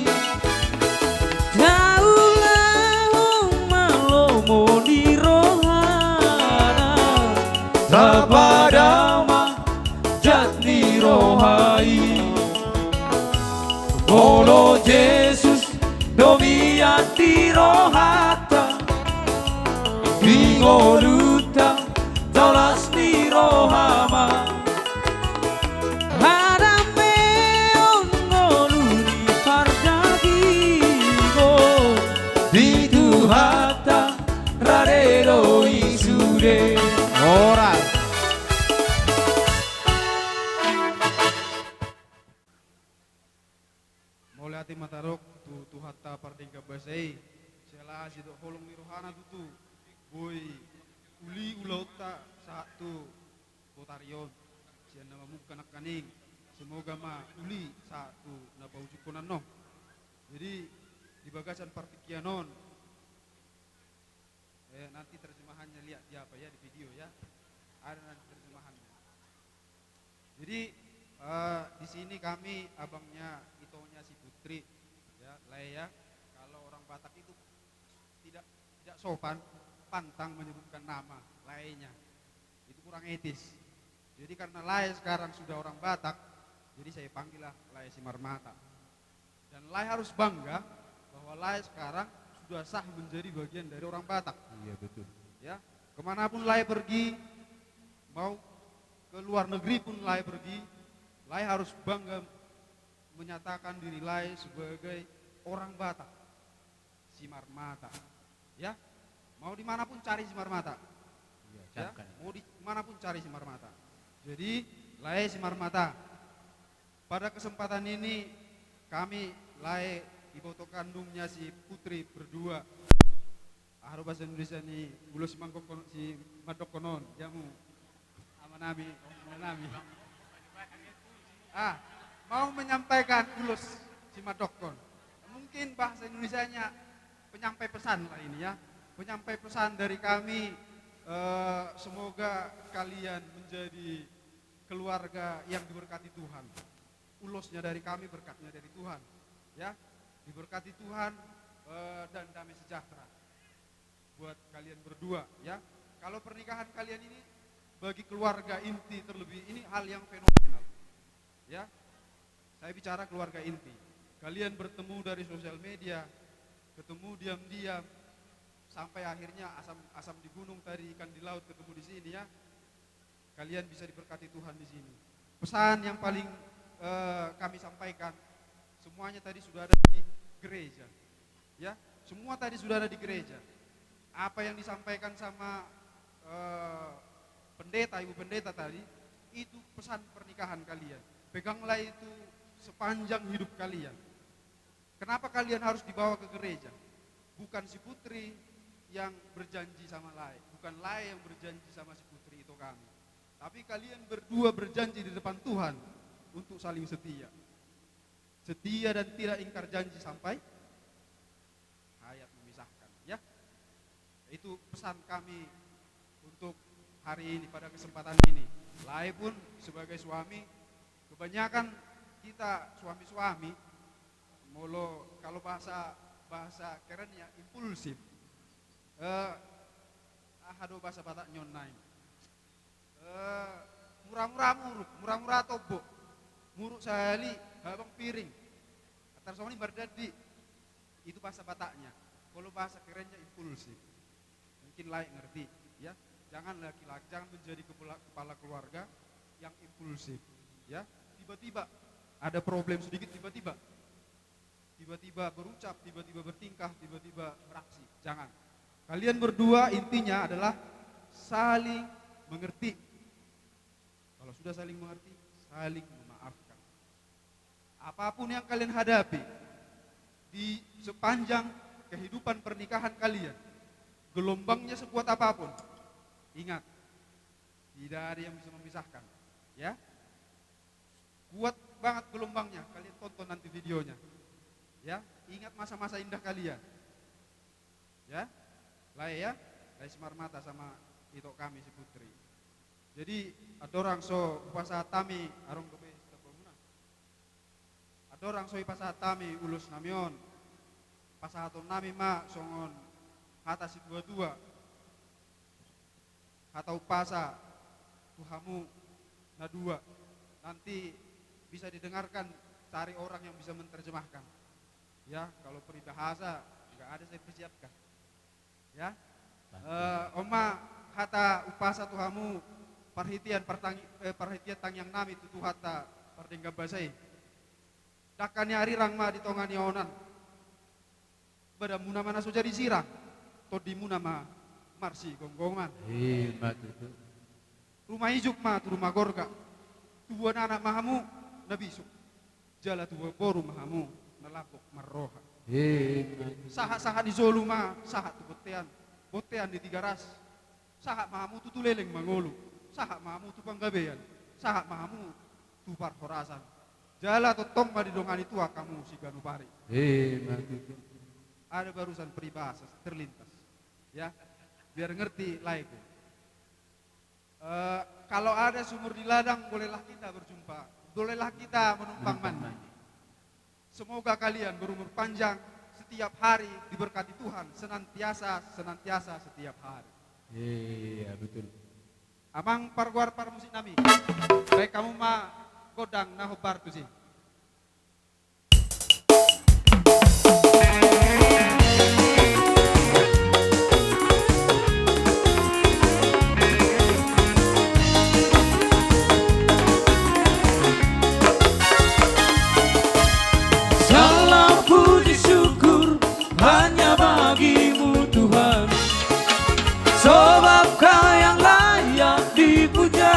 taulahon ma lomo ni rohana, tapadao ma jat ni roha i. Molo Jesus do mian di rohanta, di ngolunta tao las ni roha ma. Hadameon ngolu ni pardagingon, di Tuhanta rade do i sude. Horas. Mauliate ma tadok tu Tuhanta pardenggan basa i, siala sidok holong ni rohana tutu boi uli ulaonta sahat tu botari on, sian na mamungka nangkaning, semoga ma uli sahat tu na paujungkon annon. Jadi, di bagasan partingkian on, eh, nanti terjemahannya lihat di apa ya, di video ya. Ada nanti terjemahannya. Jadi, eh, di sini kami abangnya, itonya si Putri, ya, Lae ya. Kalau orang Batak itu tidak, tidak sopan, pantang menyebutkan nama laenya. Itu kurang etis. Jadi karena Lae sekarang sudah orang Batak, jadi saya panggillah Lae Simarmata. Dan Lae harus bangga bahwa Lae sekarang sudah sah menjadi bagian dari orang Batak. Iya, betul. Ya, kemanapun Lae pergi, mau ke luar negeri pun Lae pergi, Lae harus bangga menyatakan diri Lae sebagai orang Batak. Simarmata. Ya, mau dimanapun cari Simarmata. Iya, ya, cangkan. Mau dimanapun cari Simarmata. Jadi, Lae Simarmata. Pada kesempatan ini, kami Lae, iboto kandungnya si Putri berdua. Aha do bahasa Indonesia ni ulos si mangkok-, si mandokkon on, jamu. Amanami, omongnami. Ah, mau menyampaikan ulos si mandokkon. Mungkin bahasa Indonesianya penyampai pesan lah ini ya. Penyampai pesan dari kami, eh, semoga kalian menjadi keluarga yang diberkati Tuhan. Ulosnya dari kami, berkatnya dari Tuhan. Ya, diberkati Tuhan, eh, dan damai sejahtera buat kalian berdua, ya. Kalau pernikahan kalian ini bagi keluarga inti terlebih, ini hal yang fenomenal. Ya. Saya bicara keluarga inti. Kalian bertemu dari sosial media, ketemu diam-diam, sampai akhirnya asam, asam di gunung tadi, ikan di laut, ketemu di sini, ya. Kalian bisa diberkati Tuhan di sini. Pesan yang paling, eh, kami sampaikan, semuanya tadi sudah ada di gereja. Ya, semua tadi sudah ada di gereja. Apa yang disampaikan sama, eh, pendeta, ibu pendeta tadi, itu pesan pernikahan kalian. Peganglah itu sepanjang hidup kalian. Kenapa kalian harus dibawa ke gereja? Bukan si Putri yang berjanji sama Lae, bukan Lae yang berjanji sama si Putri, ito kami. Tapi kalian berdua berjanji di depan Tuhan untuk saling setia. Setia dan tidak ingkar janji sampai hayat memisahkan, ya. Itu pesan kami untuk hari ini, pada kesempatan ini. Lae pun sebagai suami, kebanyakan kita suami-suami, molo, kalau bahasa, bahasa kerennya impulsif. Eh, aha do bahasa Batakna on nai? Eh, mura-mura muruk, mura-mura tombo. Muruk sahali, habang piring. Antar songon i mardandi. Itu bahasa Bataknya. Kalau bahasa kerennya impulsif. Mungkin Lae ngerti, ya. Jangan laki-laki, jangan menjadi kepala, kepala keluarga yang impulsif, ya. Tiba-tiba ada problem sedikit, tiba-tiba, tiba-tiba berucap, tiba-tiba bertingkah, tiba-tiba beraksi. Jangan. Kalian berdua intinya adalah saling mengerti. Kalau sudah saling mengerti, saling memaafkan. Apapun yang kalian hadapi di sepanjang kehidupan pernikahan kalian, gelombangnya sekuat apapun, ingat, tidak ada yang bisa memisahkan, ya. Kuat banget gelombangnya, kalian tonton nanti videonya. Ya, ingat masa-masa indah kalian. Ya, Lae ya, Lae Simarmata sama ito kami si Putri. Jadi, andorang so hupasahat hami, adong dope sitamba muna. Andorang so hupasahat hami ulos nami on, pasahaton nami ma songon hata situa-tua, hata umpasa tu hamu na dua. Nanti bisa didengarkan, cari orang yang bisa menerjemahkan. Ya, kalau peribahasa, nggak ada saya persiapkan. Ya. Eh, on ma hata umpasa tu hamu, parhitean partangi-, eh, parhitean tangiang nami tu Tuhanta pardenggan basa i. Dangka ni arirang ma di tonga ni onan. Badanmuna ma na so jadi sirang, tondimuna ma marsigomgoman. Ima tutu. Ruma ijuk ma tu ruma gorga. Tubuan anak ma hamu na bisuk, jala tubuan boru ma hamu na lambok marroha. Ima tutu. Sahat-sahat ni solu ma sahat tu bontean, bontean ni Tigaras. Sahat ma hamu tu Tuleleng mangolu, sahat ma hamu tu Panggabean, sahat ma hamu tu parhorasan. Jala tongtong ma didongani Tuhan hamu siganup ari. Ima tutu. Ada barusan peribahasa terlintas. Ya, biar ngerti laegu. Eh, kalau ada sumur di ladang, bolehlah kita berjumpa, bolehlah kita menumpang mandi. Semoga kalian berumur panjang, setiap hari diberkati Tuhan, senantiasa, senantiasa, setiap hari. Iya, betul. Amang pargoar parmusik nami, baen hamu ma gondang na hombar tusi. Salam puji syukur hanya bagi-Mu Tuhan, sebab Kau yang layak dipuja.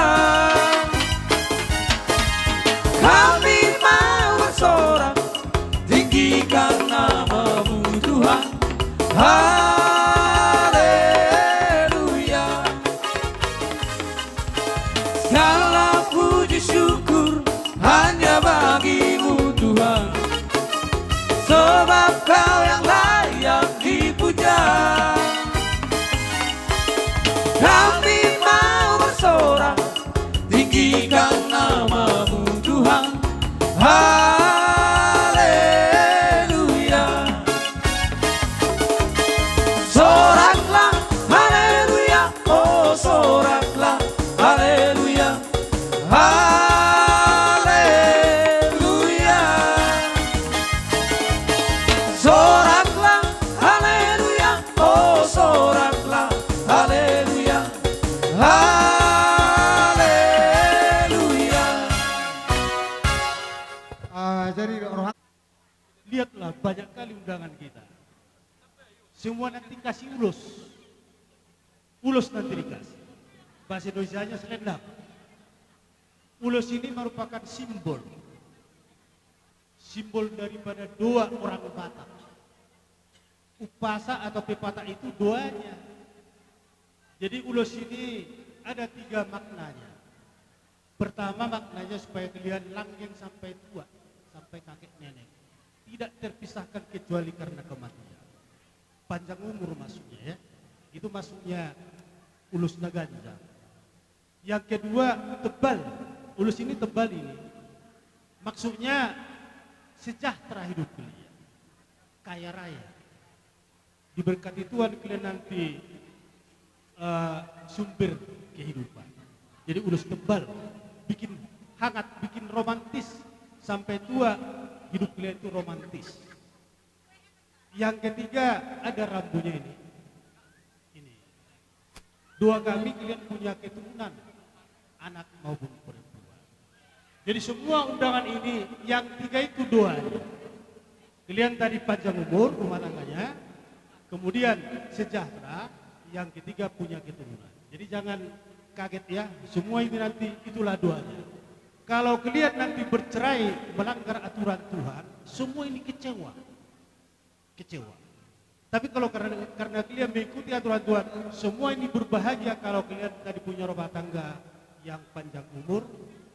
Kami mau bersorak, tinggikan nama-Mu Tuhan. Haleluya. Segala puji syukur hanya bagi-Mu Tuhan, sebab Kau yang layak dipuja. Kami mau bersorak, tinggikan nama-Mu Tuhan. Haleluya. Soraklah, haleluya. Oh, soraklah, haleluya. Haleluya. Soraklah, haleluya. Oh, soraklah, haleluya. Haleluya. Ah, jadi rohani. Lihatlah, banyak kali undangan kita. Semua nanti kasih ulos. Ulos nanti dikasih. Bahasa Indonesianya selendang. Ulos ini merupakan simbol. Simbol daripada doa orang Batak. Umpasa atau pepatah itu doanya. Jadi ulos ini ada tiga maknanya. Pertama, maknanya supaya kalian langgeng sampai tua, sampai kakek nenek. Tidak terpisahkan kecuali karena kematian. Panjang umur maksudnya, ya. Itu maksudnya ulos na ganjang. Yang kedua, tebal. Ulos ini tebal ini. Maksudnya sejahtera hidup kalian. Kaya raya. Diberkati Tuhan kalian nanti, eh, sumber kehidupan. Jadi ulos tebal, bikin hangat, bikin romantis. Sampai tua hidup kalian itu romantis. Yang ketiga, ada rambunya ini. Ini. Doa kami kalian punya keturunan, anak maupun perempuan. Jadi semua undangan ini, yang tiga itu doanya. Kalian tadi panjang umur rumah tangganya, kemudian sejahtera, yang ketiga punya keturunan. Jadi jangan kaget, ya, semua ini nanti itulah doanya. Kalau kalian nanti bercerai, melanggar aturan Tuhan, semua ini kecewa. Kecewa. Tapi kalau karena, karena kalian mengikuti aturan Tuhan, semua ini berbahagia kalau kalian tadi punya rumah tangga yang panjang umur,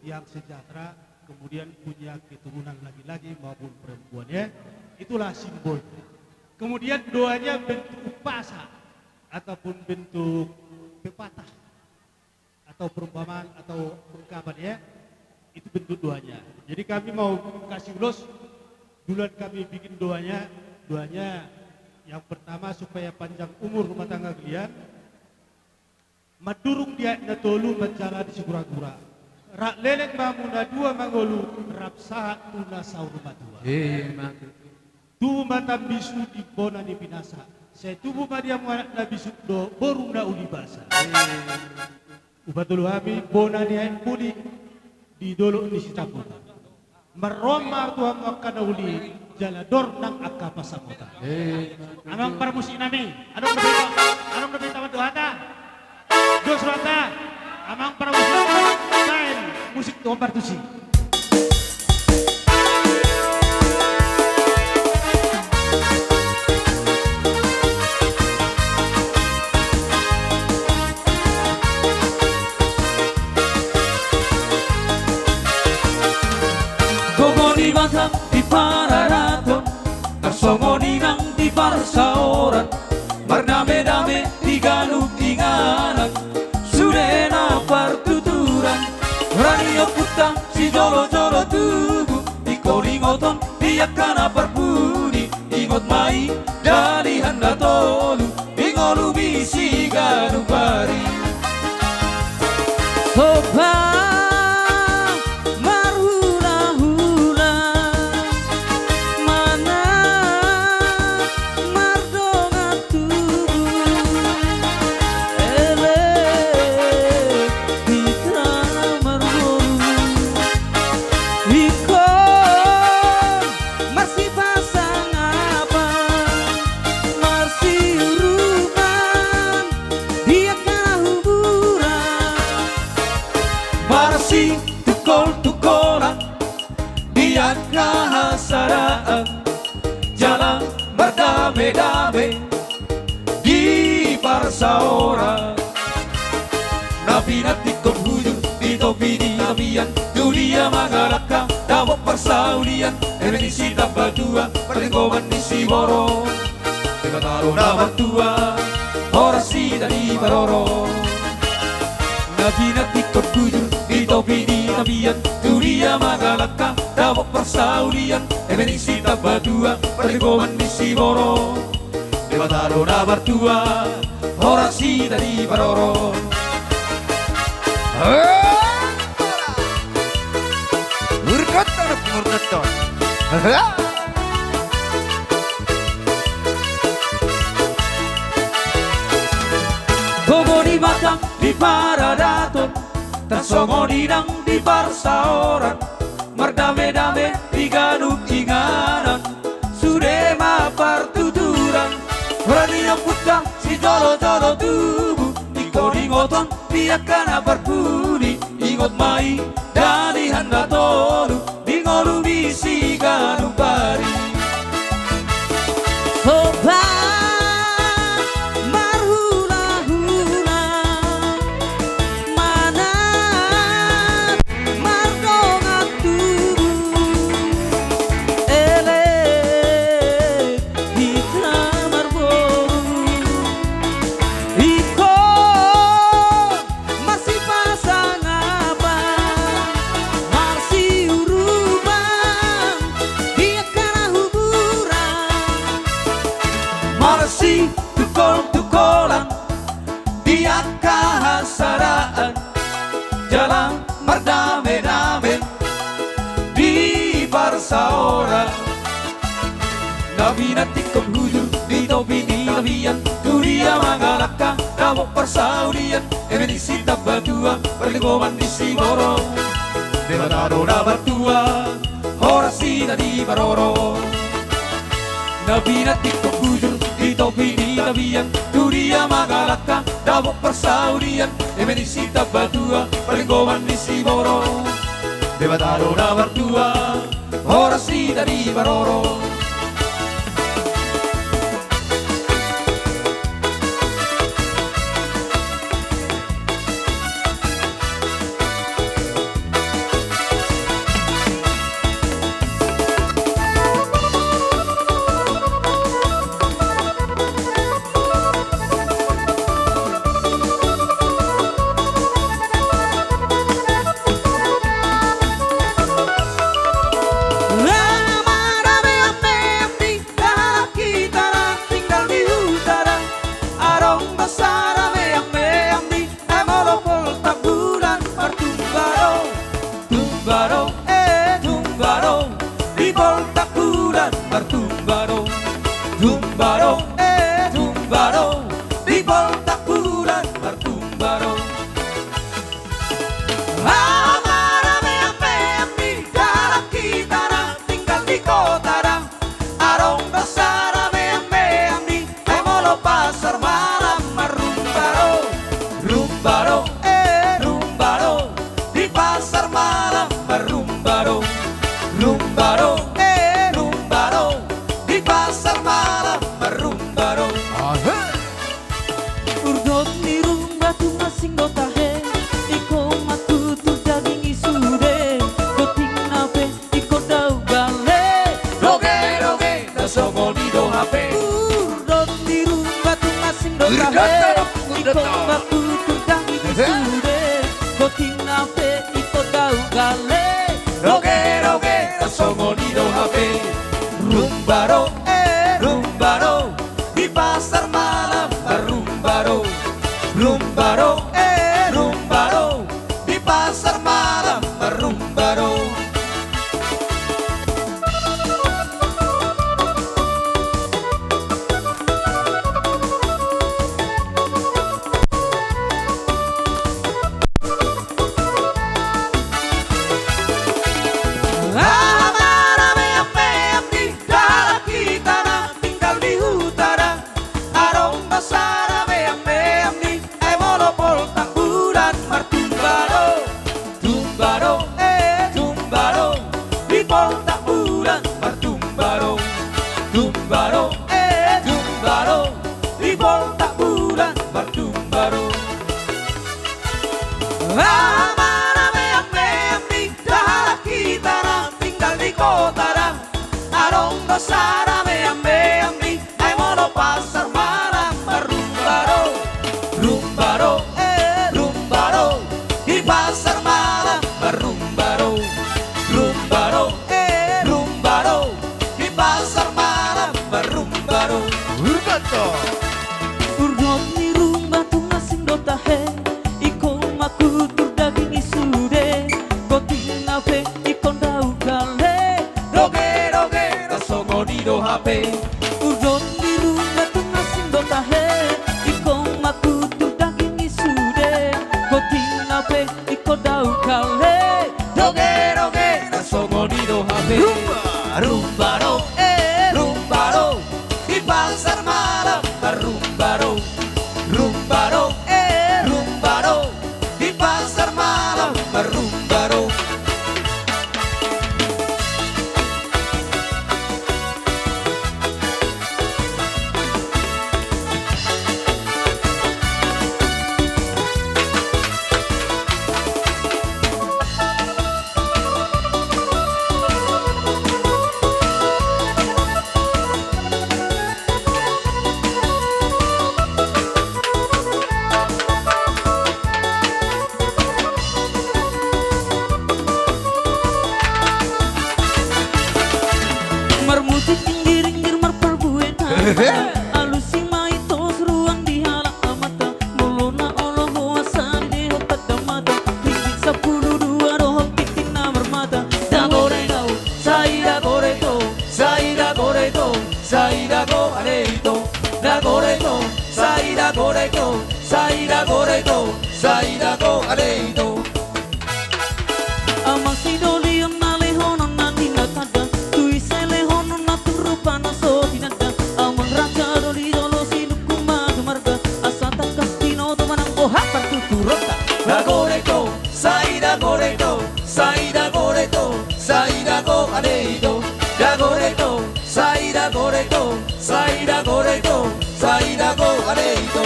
yang sejahtera, kemudian punya keturunan laki-laki maupun perempuan, ya. Itulah simbolnya. Kemudian doanya bentuk umpasa ataupun bentuk pepatah. atau perumpamaan atau ungkapan, ya. Itu bentuk doanya. Jadi kami mau kasih ulos, duluan kami bikin doanya. Doanya yang pertama supaya panjang umur rumah tangga kalian. Mandurung di aek na tolu manjala di siguragura. Rap leleng ma hamu na dua mangolu, rap sahat tu na saur matua. Ima tutu. Tubu ma tambisu di bona ni pinasa. Sai tubu ma di hamu anak na bisuk dohot boru na uli basa. Ima tutu. Hupatolu hami bona ni aek puli di dolok ni Sitabuta. Marroha ma tu hamu angka na uli, jala dor nang angka pasangaponta. Ima tutu. Amang parmusik nami, adong dope, adong dope taman tu hata. Jos rohanta, amang parmusik, baen musik tu hombar tusi. Gogo ni Batak di paradaton, tarsongon i nang di parsaoran, mardame-dame di ganup inganan, sude na partuturan. Hora ni ompunta sijolo-jolo tubu, ingkon ingoton di angka na parpudi, ingot ma i dalihan na tolu, di ngolumi siganup ari. Soba marhula-hula, manat mardongan tubu, elek hita marboru. Ingkon marsipasangapan, marsiurupan, di angka na huburan, marsitungkol-tungkolan, di angka hasadaan, jala mardame-dame di parsaoran. Na pinantikhon hujur di topi ni tapian, tu dia mangalangka dapot parsaulian, eme ni sitambatua, parlinggoman ni siborok. Debata do na martua, horas hita diparorot. Na pinantikhon hujur di topi ni tapian, tu dia mangalangka dapot parsaulian, eme ni sitambatua, parlinggoman ni siborok. Debata do na martua, horas hita diparorot. Urgotta na pingurgotta. Gogo ni Batak di paradaton, tarsongon i nang di parsaoran, mardame-dame di ganup inganan, sude ma partuturan. Hora ni ompunta sijolo-jolo tubu, ingkon ingoton di angka na parpudi, ingot ma i dalihan na tolu, di ngolumi siganup ari. Soba marhula-hula, manat mardongan tubu, elek hita marboru. Ingkon marsipasangapan, marsiurupan, di angka na huburan, marsitungkol-tungkolan, di angka hasadaan, jala mardame-dame di parsaoran. Na pinantikhon hujur di topi ni tapian, tu dia mangalangka dapot parsaulian, eme ni sitambatua, parlinggoman ni siborok. Debata do na martua, horas hita diparorot. Na pinantikhon hujur di topi ni tapian, tu dia mangalangka dapot parsaulian, eme ni sitambatua, parlinggoman ni siborok. Debata do na martua, horas hita diparorot. Sude, gotingna pe ingkon dao gale. Doge, doge, songon i do hape. Rumba do, eh, rumba do. Di pasar malam marrumba do. Rumba do, eh, rumba do. Di pasar malam marrumba do. Aha ma ramean-mean ni dalan hita na tinggal di huta da. Adong do saramean-mean ni, ai molo poltak bulan martumba do. Tumba do, eh, tumba do, di poltak bulan martumba do. Tumba do, eh, tumba do, di poltak bulan martumba do. Aha ma ramean-mean ni dalan hita na tinggal di kota da. Adong do saramean-mean ni, ai molo pasar malam marrumba do. Rumba do, eh, rumba do. Di pasar malam marrumba do. Rumba do, eh, rumba do. Di pasar malam marrumba do. Urbanto. Urdot ni rumba tung asing do tahe. Ingkon manghutur daging i sude. Gotingna pe ingkon dao gale. Doge, doge, na songon i do hape. Urdot ni rumba tung asing do tahe. Ingkon manghutur daging i sude. Gotingna pe ingkon dao gale. Doge, doge, na songon i do hape. Rumba. Rumba do, eh, rumba do. Di pasar malam marrumba do. Rumba do, eh, rumba do. Di pasar malam marrumba do. Marmusik inggir-inggir marparbue tanda. Alusi ma i tos ruan di halak amanta. Molo na olo ho asa dilehon tanda mata. Ringgit sampulu dua dohot tingki na marmata. Dagorek do, sai dagorek do, sai dagorek do, sai dago ale ito. Dagorek do, sai dagorek do, sai dagorek do, sai dago ale ito. Amang sidolion na lehononna ninna tanda, tu ise lehononna tung rupana so tinanda. Amang raja do di jolo sinungkun ma tu marga, asa tangkas binoto manang boha partuturonta. Dagorek do, sai dagorek do, sai dagorek do, sai dago ale ito. Dagorek do, sai dagorek do, sai dagorek do, sai dago ale ito.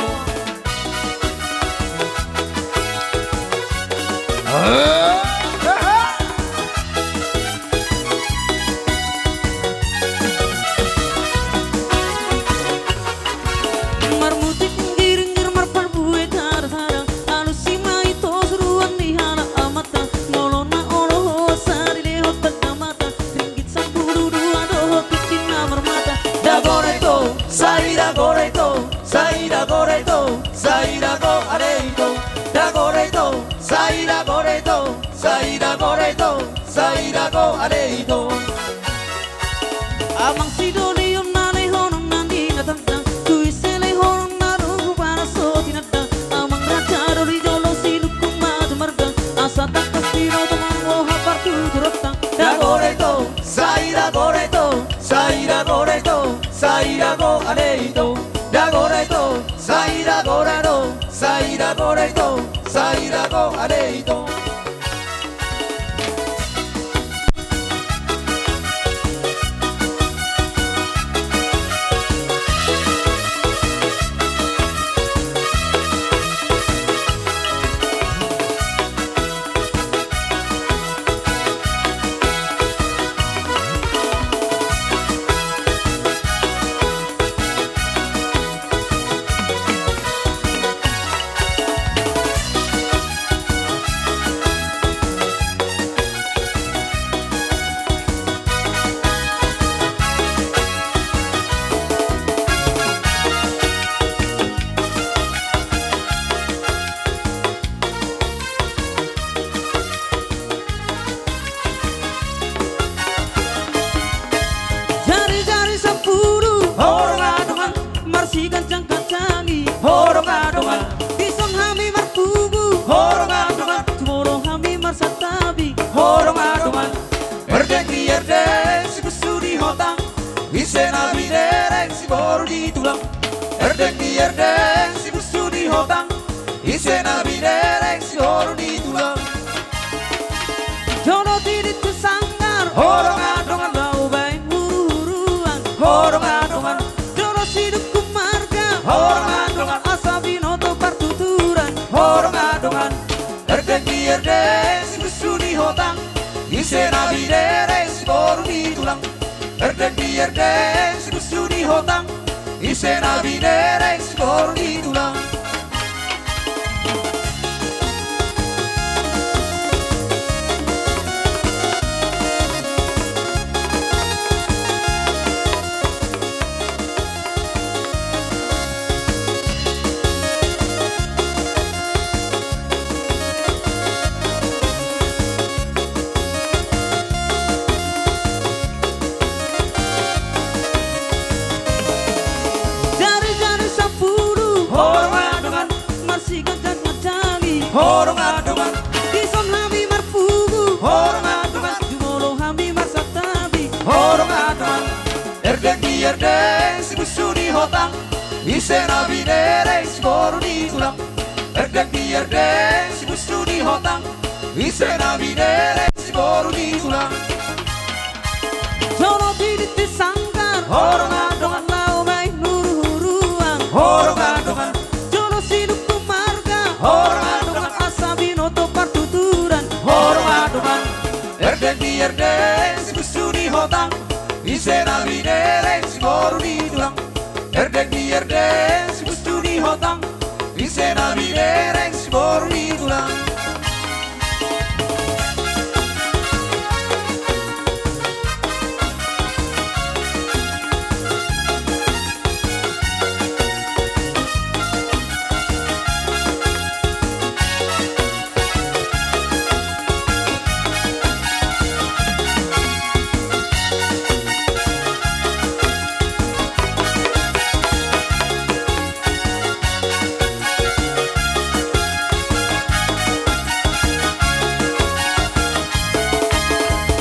Marmusik inggir-inggir marparbue tanda-tanda. Alusi ma i tos ruan di halak amanta. Molo na olo ho asa dilehon tanda mata. Ringgit sampulu dua dohot tingki na marmata. Dagorek do, sai dagorek do, sai dagorek do, sai dago ale ito. Dagorek do, sai dagorek do, sai dagorek do, sai dago ale ito. Amang sidolion na lehononna ninna tanda, tu ise lehononna tung rupana so tinanda. Amang raja do di jolo sinungkun ma tu marga, asa tangkas binoto manang boha partuturonta. Dagorek do, sai dagorek do, sai dagorek do, sai dago ale ito. Dagorek do, sai dagorek do, sai dagorek do, sai dago ale ito. Erdeng si busu ni hotang, ise na binereng si boru ni tulang. Jolo di dite sanggar, horongan dongan, laho baen huruhuruan, horongan dongan. Jolo si dukun marga, horongan dongan, asa binoto partuturan, horongan dongan. Erdeng di erdeng si busu ni hotang, ise na binereng si boru ni tulang. Erdeng di erdeng si busu ni hotang, ise na binereng si boru ni tulang. Jarijari sampulu, horongan dongan. Marsiganjang manjali, horongan dongan. Dison hami marpungu, horongan dongan. Jumolo hami marsantabi, horongan dongan. Erdeng di erdeng si busu ni hotang, ise na binereng si boru ni tulang. Erdeng di erdeng si busu ni hotang, ise na binereng si boru ni tulang. Jolo di dite sanggar, horongan dongan, laho baen huruhuruan, horongan dongan. Jolo si dukun marga, horongan dongan, asa binoto partuturan, horongan dongan. Erdeng di erdeng si busu ni hotang, ise na binereng si boru ni tulang. Erdeng di erdeng si busu ni hotang, ise na binereng si boru ni tulang.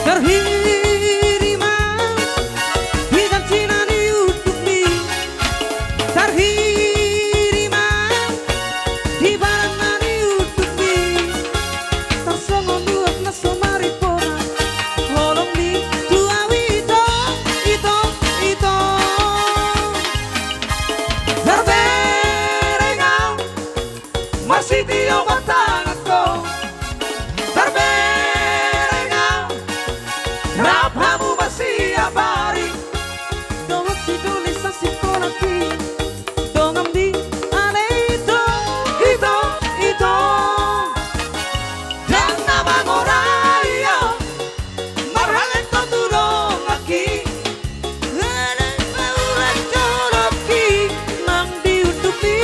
Tarhiri ma di janjina ni undukmi. Tarhiri ma di baranna ni undukmi. Tarsongon uap na so maripona, holongmi tu ahu itong, itong, itong. Tarbereng ahu, marsitio ma tanganku. Tarbereng ahu, rap hamu ma siapari. Dohot si Doli sasingkolangki, donganmi ale itong, itong, itong. Ndang na mangorai ahu, marhalento tu donganki. Alai paula jolongki nang di undukmi.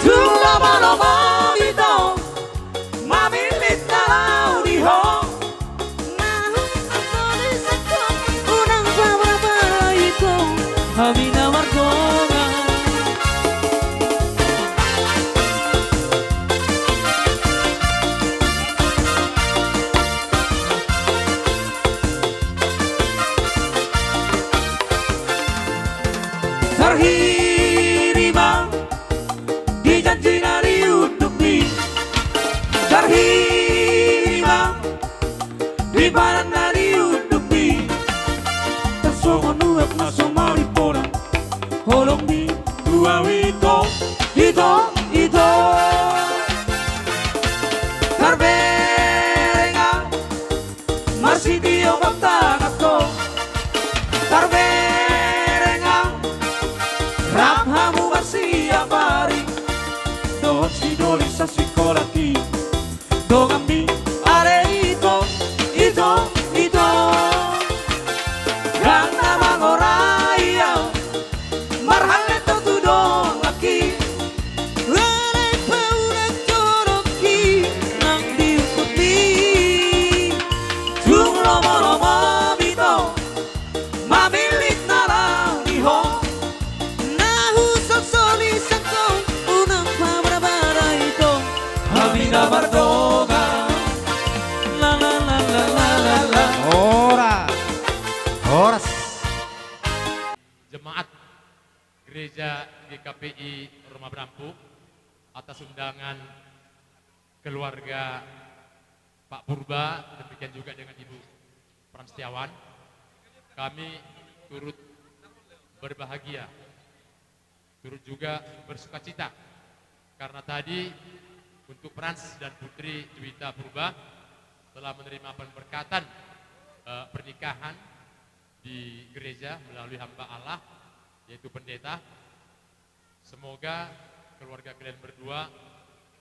Tung lomo-lomo itong, mamillit na laho di ho. Na husok soli sangkop, unang pabara-bara itong, hami na mardongan. Tarhiri ma di janjina ni undukmi. Tarhiri ma di baranna ni undukmi. Tarsongon uap na so maripona, holongmi tu ahu itong, itong, itong. Tarbereng ahu, marsitio ma tanganku. Tarbereng ahu, rap hamu ma siapari. Dohot si Doli sasingkolangki, donganmi ale itong, itong, itong. Ndang na mangorai ahu, marhalento tu donganki. Alai paula jolongki nang di undukmi. Tung lomo-lomo itong, mamillit na laho di ho. Na husok soli sangkop, unang pabara-bara itong, hami na mardongan. La, la, la. Horas. Horas. Jemaat Gereja G K P I Roma Brampu, atas undangan keluarga Pak Purba, demikian juga dengan Ibu Pranstiawan, kami turut berbahagia, turut juga bersukacita. Karena tadi untuk Frans dan Putri Juwita Purba telah menerima pemberkatan, eh, pernikahan di gereja melalui hamba Allah, yaitu pendeta. Semoga keluarga kalian berdua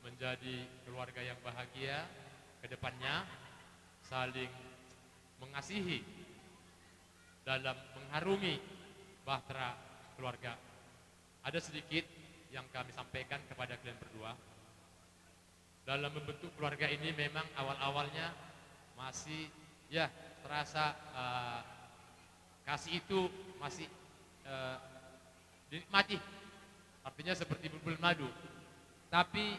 menjadi keluarga yang bahagia ke depannya, saling mengasihi dalam mengharumi bahtera keluarga. Ada sedikit yang kami sampaikan kepada kalian berdua. Dalam membentuk keluarga ini memang awal-awalnya masih, ya, terasa, eh, kasih itu masih, eh, dinikmati. Artinya seperti bulan madu. Tapi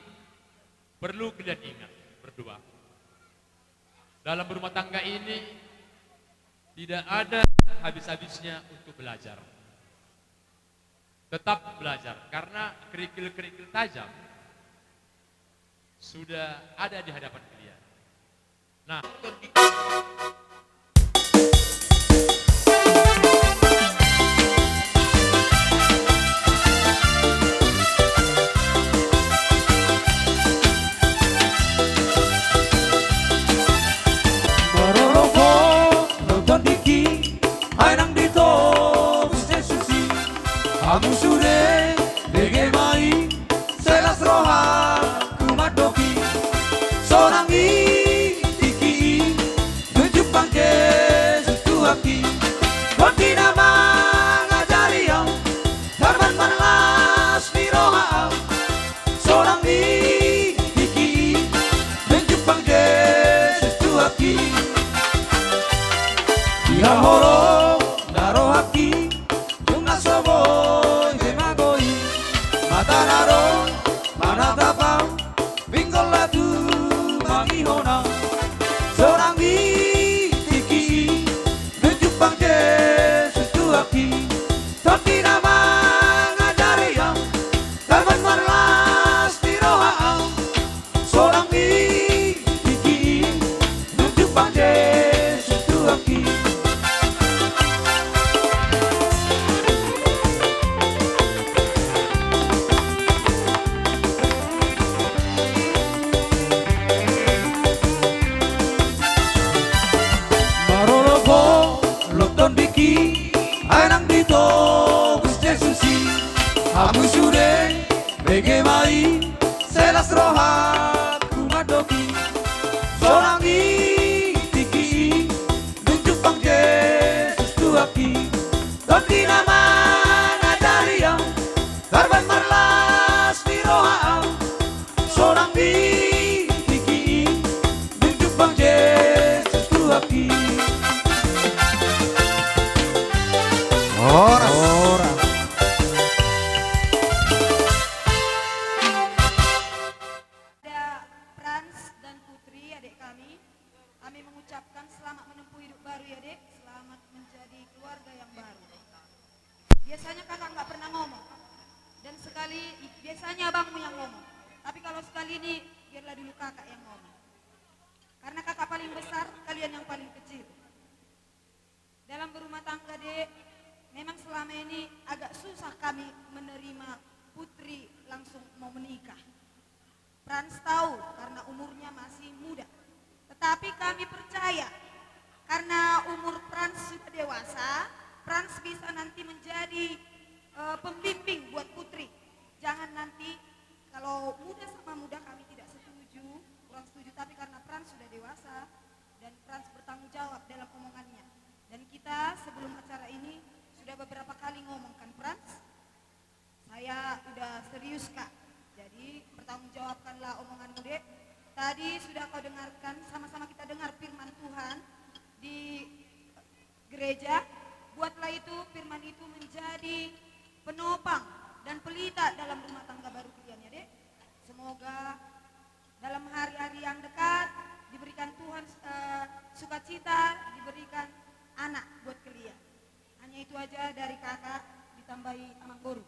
perlu kalian ingat berdua, dalam berumah tangga ini tidak ada habis-habisnya untuk belajar. Tetap belajar, karena kerikil-kerikil tajam sudah ada di hadapan kalian. Nah, Marorobot do tondingki, ai nang ditobus Jesus i. Hamu sude bege ma i, sai las rohangku mandok i. Sonang i tingki i, dung jumpang Jesus Tuhanki. Tondi na mangajari au, tarban marlas ni roha au. Sonang i tingki i, dung jumpang Jesus Tuhanki. Di haholomna rohangki, dung na so boi be mago i. Mata na ro manatap au, pinggol na tumangihon au. Sonang i tingki i, dung jumpang Jesus Tuhanki. Tondi na mangajari au, tarban marlas ni roha au. Sonang i tingki i, dung jumpang Jesus Tuhanki. Marolopolop tondingki, ai nang ditobus Jesus i. Hamu sude bege ma i, sai las rohangku mandok i. Sonang i tingki i, dung jumpang Jesus Tuhanki. Tondi na mangajari au, tarban marlas ni roha au. Sonang i tingki i, dung jumpang Jesus Tuhanki. Horas. Horas. Kepada Frans dan Putri, adik kami, kami mengucapkan selamat menempuh hidup baru ya, Dek. Selamat menjadi keluarga yang baru. Biasanya kakak nggak pernah ngomong. Dan sekali, biasanya abangmu yang ngomong. Tapi kalau sekali ini, biarlah dulu kakak yang ngomong. Karena kakak paling besar, kalian yang paling kecil. Dalam berumah tangga, Dek, memang selama ini agak susah kami menerima Putri langsung mau menikah. Frans tahu karena umurnya masih muda. Tetapi kami percaya, karena umur Frans sudah dewasa, Frans bisa nanti menjadi, eh, pembimbing buat Putri. Jangan nanti, kalau muda sama muda kami tidak setuju, kurang setuju, tapi karena Frans sudah dewasa dan Frans bertanggung jawab dalam omongannya. Dan kita sebelum acara ini sudah beberapa kali ngomong kan, Frans? Saya udah serius, Kak. Jadi, pertanggungjawabkanlah omonganmu, Dek. Tadi sudah kau dengarkan, sama-sama kita dengar firman Tuhan di gereja. Buatlah itu, firman itu menjadi penopang dan pelita dalam rumah tangga baru kalian, ya, Dek. Semoga dalam hari-hari yang dekat diberikan Tuhan, eh, sukacita, diberikan anak buat kalian. Hanya itu aja dari kakak, ditambahi amang boru.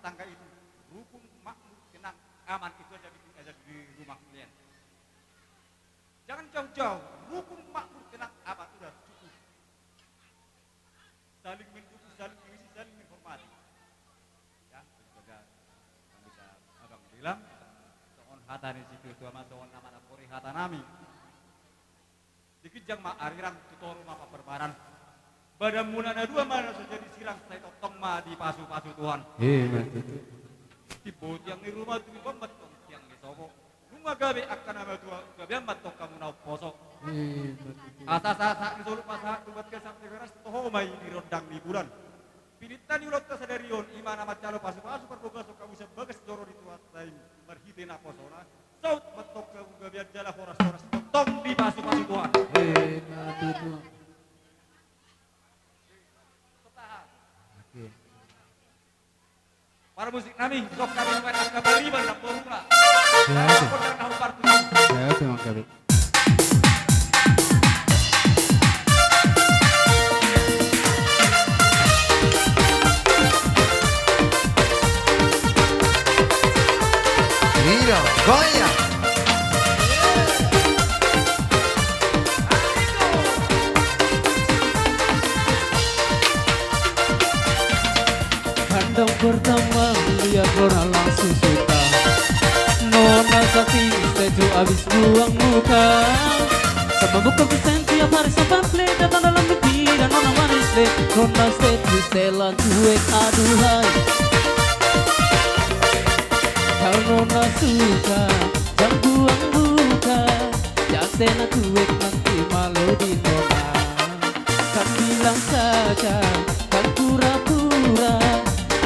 tetangga itu, rukun, makmur, tenang, aman, itu aja bikin aja di rumah kalian. Jangan jauh-jauh, rukun, makmur, tenang, aman, udah cukup. Saling mendukung, saling mengisi, saling menghormati. Ya, itu saja yang bisa abang bilang. Songon hata ni situa-tua ma, songon na manapori hata nami. Di ginjang ma arirang, tu toru ma paparbaran. Badanmuna na dua ma na so jadi sirang, sai tongtong ma dipasu-pasu Tuhan. Ima tutu. Timbo tiang ni ruma, tumimbo ma tong tiang ni sopo. Nunga gabe angka na matua, gabean ma tong hamu na umposo. Ima tutu. Asa sahat-sahat ni solu pasahat, dumbat ke sang Tigaras, toho ma i di rondang ni bulan. Pinta ni ulaonta sadari on, ima na manjalo pasu-pasu parbagason hamu sian bagas joro ni Tuhanta i, marhite naposona. Saut ma tong hamu gabean jala horas-horas, tongtong dipasu-pasu Tuhan. Ima tutu. Oke. Para musik nami, songon hami nuaeng angka bariban namboruna. Oke, oke. Kondang na hombar tu. Oke, oke, Mang Gabe. Iya, goyang. Kandang pertama, lihat nona langsung suka. Nona cantik, setuju abis buang muka. Sama buka kusen tiap hari sampai play, datang dalam mimpi dan nona manis deh. Nona setuju, setelan cuek, aduhai. Kalau nona suka, jang buang muka. Jang setelan cuek, nanti malu di nona. Kan bilang saja, kan pura-pura.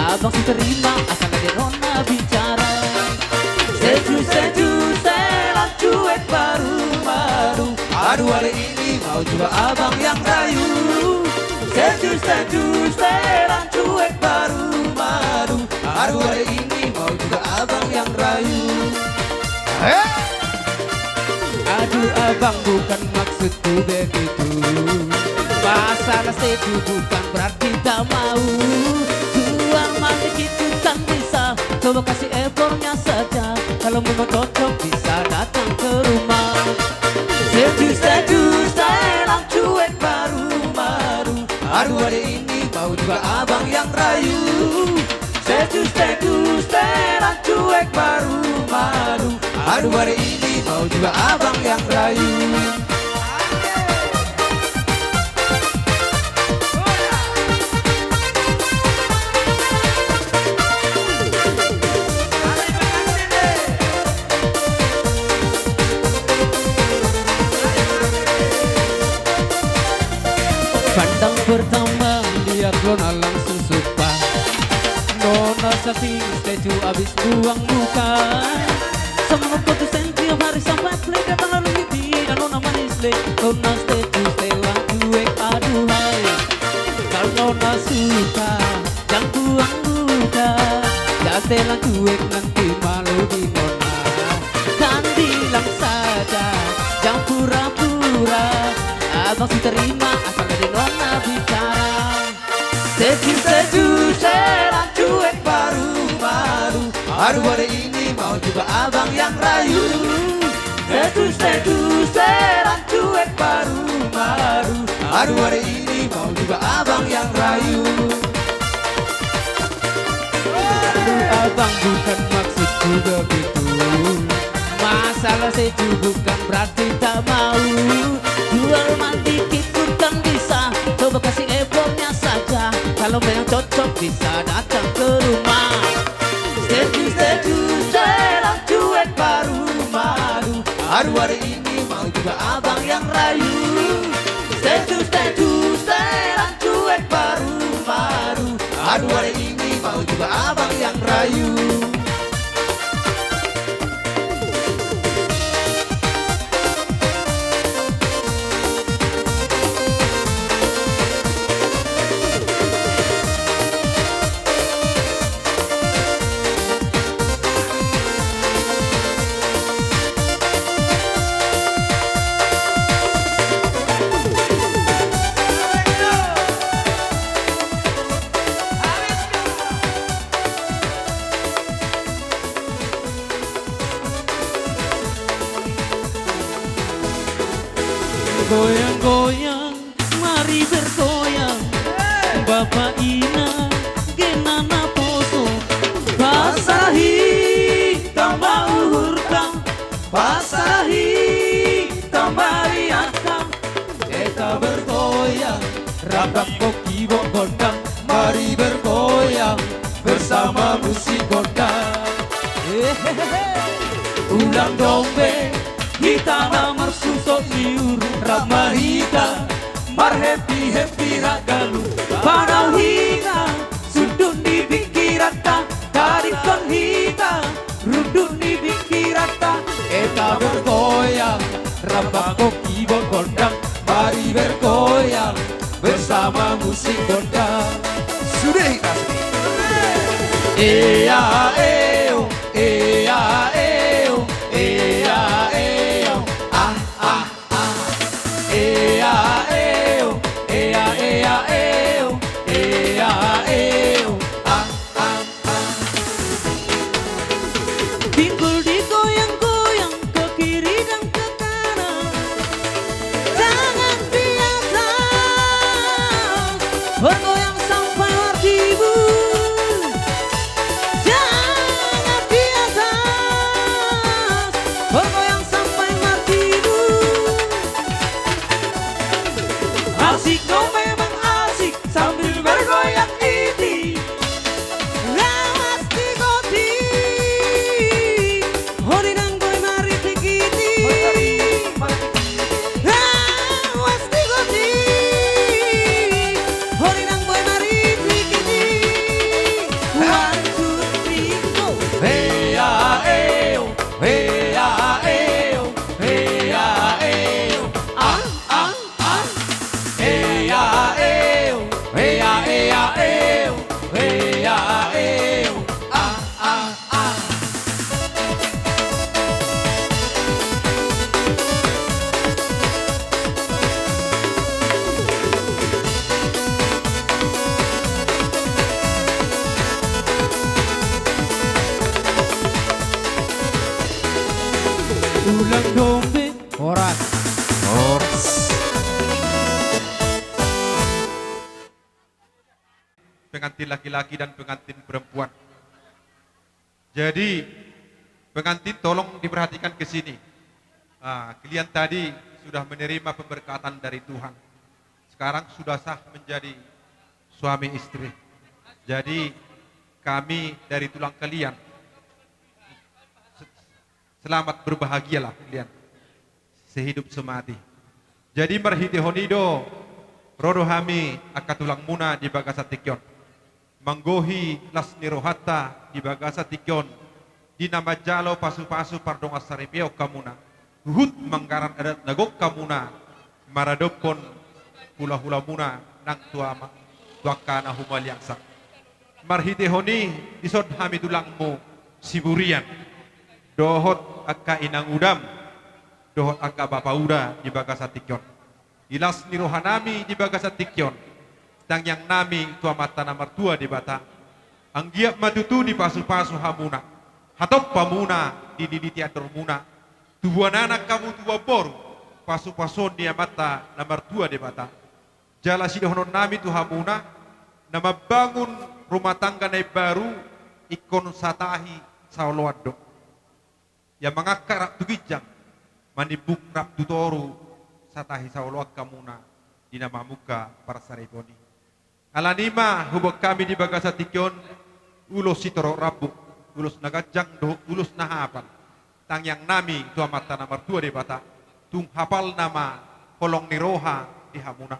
Abang si terima, asal ada nona bicara. Setuju, setuju, setelan cuek, baru malu. Aduh, hari ini mau juga abang yang rayu. Setuju, setuju, setelan cuek, baru malu. Aduh, hari ini mau juga abang yang rayu. Hei! Aduh abang, bukan maksudku begitu. Masalah setuju bukan berarti tak mau. Jual mati kita kan bisa. Coba kasih effortnya saja. Kalau memang cocok bisa datang ke rumah. Setuju, setuju, setelan cuek, baru malu. Aduh, hari ini mau juga abang yang rayu. Setuju, setuju, setelan cuek, baru malu. Aduh, hari ini mau juga abang yang rayu. Pandang pertama, lihat nona langsung suka. Nona cantik, setuju abis buang muka. Sama nonton tu sen tiap hari sampai play, datang lalu mimpi dan nona manis le. Nona setuju, setelan cuek, aduhai. Kalau nona suka, jang buang muka. Jang setelan cuek, nanti malu di nona. Kan bilang saja, jang pura-pura. Abang si terima, asal ada nona bicara. Setuju, setuju, setelan cuek, baru malu. Aduh, hari ini mau juga abang yang rayu. Setuju, setuju, setelan cuek, baru malu. Aduh, hari ini mau juga abang yang rayu. Aduh abang, bukan maksudku begitu. Masalah setuju bukan berarti tak mau. Jual mandi kita kan bisa. Coba kasih effortnya saja. Kalau memang cocok bisa datang ke rumah. Setuju, setuju, setelan cuek, baru malu. Aduh, hari ini mau juga abang yang rayu. Setuju, setuju, setelan cuek, baru malu. Aduh, hari ini mau juga abang yang rayu. Goyang-goyang, mari bergoyang. Bapa inang, gena naposo. Pasada hita ma uhurta, pasada hita ma riatta. Hita bergoyang, rap-rap kok kibok gondang. Mari bergoyang bersama musik gondang. Ulang dombe, hita na marsusot ni uhur. Rap ma hita, marhappy-happy ragam. Panau hita, sundut ni pingkiranta. Tadingkon hita, rundut ni pingkiranta. Hita bergoyang, rap-rap kok kibok gondang. Mari bergoyang bersama musik gondang. Sudah ikhlas nih. Ea eo, ea eo, ea eo. Ah, ah, ah. Ea eo, ea, ea eo, ea eo. Ah, ah, ah. Pinggul digoyang-goyang, ke kiri dan ke kanan. Jangan di atas, bergoyang sampai martibu. Jangan di atas, bergoyang sampai martibu. Asik dong, memang asik sambil bergoyang ini. Lawas di goti, hori nang boi maritik ini. Lawas di goti, hori nang boi maritik ini. One, two, three, go. Hea eo, hea eo, hea eo. Ah, ah, ah. Ea eo, ea, ea eo, ea eo. Ah, ah, ah. Ulang dombe. Horas. Horas. Pengantin laki-laki dan pengantin perempuan. Jadi, pengantin tolong diperhatikan ke sini. Ah, kalian tadi sudah menerima pemberkatan dari Tuhan. Sekarang sudah sah menjadi suami istri. Jadi, kami dari tulang kalian, se-, selamat berbahagialah kalian sehidup semati. Jadi marhitehon i do, ro do hami angka tulangmuna di bagasan tingki on. Manggohi las ni rohanta di bagasan tingki on, di na manjalo pasu-pasu pardongansaripeon hamuna, huhut manggarar adat na gok hamuna, maradophon hula-hulamuna nang tu ama, tu angka na humaliang sa. Marhitehon i dison hami tulangmu Siburian, dohot angka inangudam, dohot angka bapauda di bagasan tingki on. Di las ni rohanami di bagasan tingki on, tangiangnami tu Amanta na martua Debata, anggiat ma tutu dipasu-pasu hamuna, hatop hamuna dililiti andormuna, tubuan anak hamu tubuan boru, pasu-pasuon ni Amanta na martua Debata. Jala sidohononnami tu hamuna, na mambangun rumah tangga na imbaru, ingkon satahi saoloan do. Ia mangangkat rap tu ginjang, manimbung rap tu toru, satahi saoloan hamuna di na mamungka parsaripeon i. Alani i ma huboan hami di bagasan tingki on ulos sitorop rambu, ulos na ganjang dohot ulos na hapal. Tangiangnami tu Amanta na martua Debata, tung hapalna ma holong ni roha di hamuna.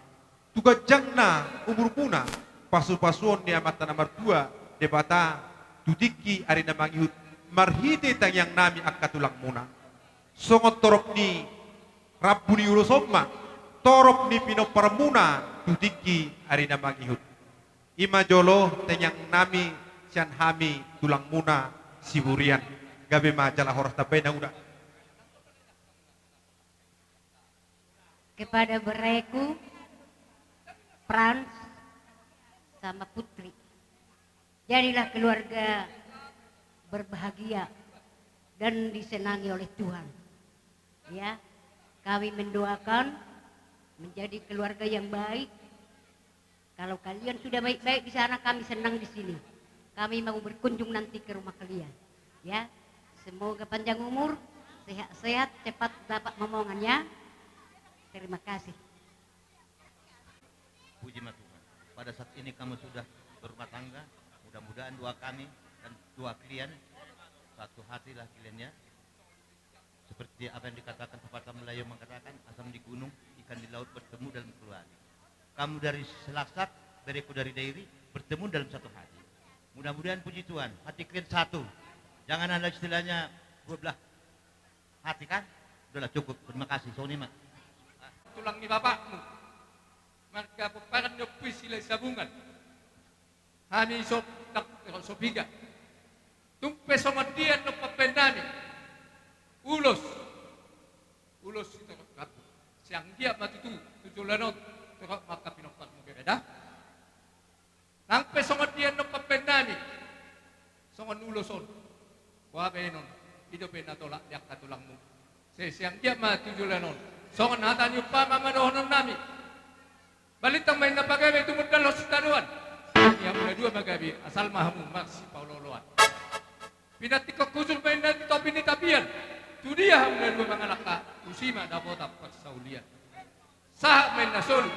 Tu ganjangna umurmuna, pasu-pasuon ni Amanta na martua Debata, tu tingki ari na mangihut, marhite tangiangnami angka tulangmuna. Songon torop ni rambu ni ulos on ma, torop ni pinomparmuna, tu tingki ari na mangihut. I ma jolo tangiangnami sian hami tulangmuna Siburian, gabe ma jala horas, tambai na uda. Kepada bereku, Frans sama Putri. Jadilah keluarga berbahagia dan disenangi oleh Tuhan. Ya, kami mendoakan Menjadi keluarga yang baik. Kalau kalian sudah baik-baik di sana, kami senang di sini. Kami mau berkunjung nanti ke rumah kalian. Ya, semoga panjang umur, sehat-sehat, cepat dapat momongan ya. Terima kasih. Puji ma Tuhan. Pada saat ini kamu sudah berumah tangga, mudah-mudahan doa kami dan doa kalian satu hatilah kalian ya. Seperti apa yang dikatakan pepatah Melayu mengatakan, asam di gunung, ikan di laut bertemu dalam keluarga. Kamu dari Cilacap, bereku dari Dairi, bertemu dalam satu hati. Mudah-mudahan puji Tuhan, hati kalian satu. Jangan ada istilahnya dua belah hati kan? Udahlah cukup, terima kasih. Songon i ma. Tulang ni bapakmu. Marga Pomparan ni Ompu i Silahisabungan. Hami so, so piga. Tung pe songon dia annon pambaen nami. Ulos. Ulos sitorop rambu. Sai anggiat ma tutu tu joloan on torop ma angka pinomparmu bere da. Nang pe songon dia annon pambaen nami. Songon ulos on. Boha baenon. I dope na tolap di angka tulangmu. Sai, sai anggiat ma tu joloan on. Songon hata ni umpama ma dohonon nami. Balintang ma inna pagabe tumundalhon sitadoan. Ni hamuna dua ma gabe, asal ma hamu marsipaolooloan. Pinantikhon hujur ma inna di topi ni tapian. Tu dia hamuna dua mangalangka, tusi ma dapotan parsaulian. Sahat ma inna solu,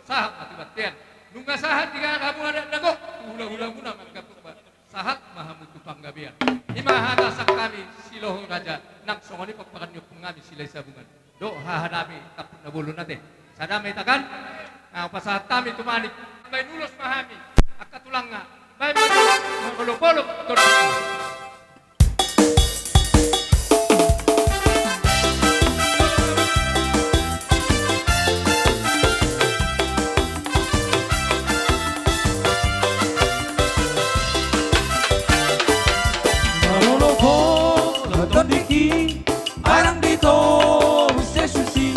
sahat ma tu bontean. Nunga sahat di gagar hamu adat na gok, tu hulahulamuna marga Purba. Sahat ma hamu tu panggabean. I ma hata sian hami Siloho Raja, nang songon i pomparan ni ompung hami Silahisabungan. Dohot hahadami Kampung Na Bolon ate. Sada ma hita kan? Nah, pasahat hami tu manik. Baen ulos ma hami angka tulangna. Baen ma ulos, mangolopolop tondingki. Mangolopolop tondingki. Ai ndang ditobus Jesus i,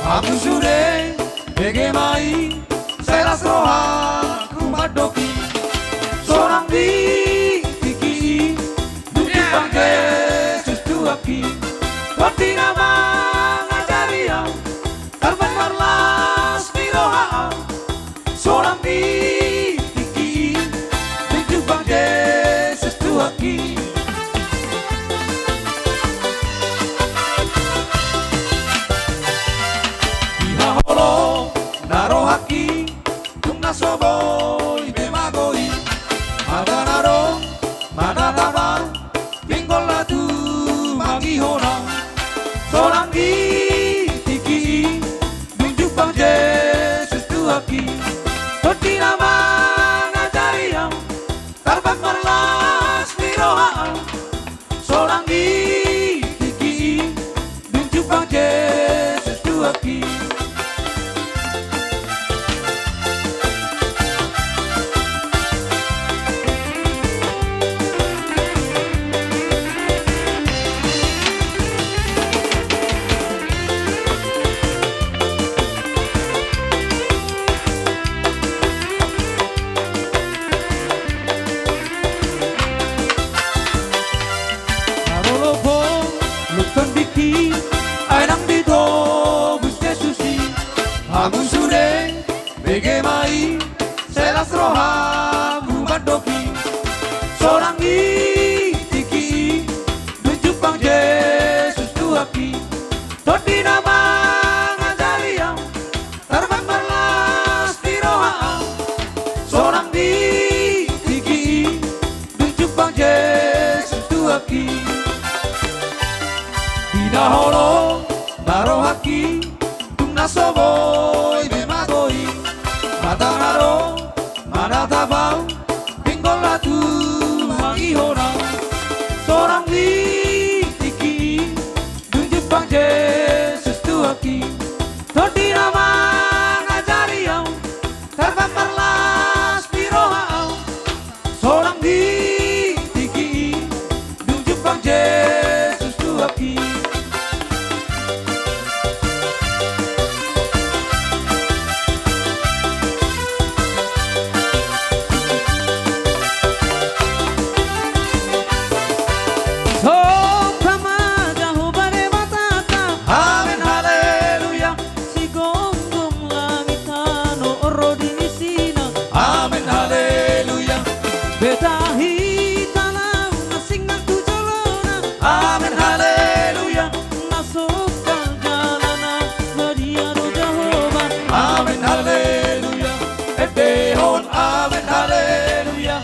hamu sude bege ma i, sai las rohangku mandok i. Sonang di tingki i, dung jumpang Jesus tuangki, tondi na mangajari au, tarbaen marlas ni roha au. Sonang di tingki i, dung jumpang Jesus tuangki. Di haholomna rohangki, tung na so boi be mago i, hata na dong, hata na taba, pinggol na tumangihon au. Sonang di tingki i, dung jumpang Jesus tuangki, tondi na mangajari au, tarbaen marlas ni roha au. Sonang di tingki i, dung jumpang Jesus tuangki. Mangolopolop tondingki, ai ndang ditobus Jesus i, hamu sude bege ma i, sai las rohangku mandok i. Sonang di tingki i, dung jumpang Jesus tuangki, tondi na mangajari au, tarbaen marlas ni roha au. Sonang di tingki i, dung jumpang Jesus tuangki. Di haholomna rohangki, tung na so boi be mago i, hata na dong, hata na taba, pinggol na tumangihon au. Sonang di tingki i, dung jumpang Jesus tuangki, tondi na mangajari au, tarbaen marlas ni roha au. Sonang di tingki i, dung jumpang Jesus tuangki. Beta hita laho na singgang tu jolona. Amen, haleluya. Na songkal jalana, badia do Jahowa. Amen, haleluya. Endehon amen, haleluya.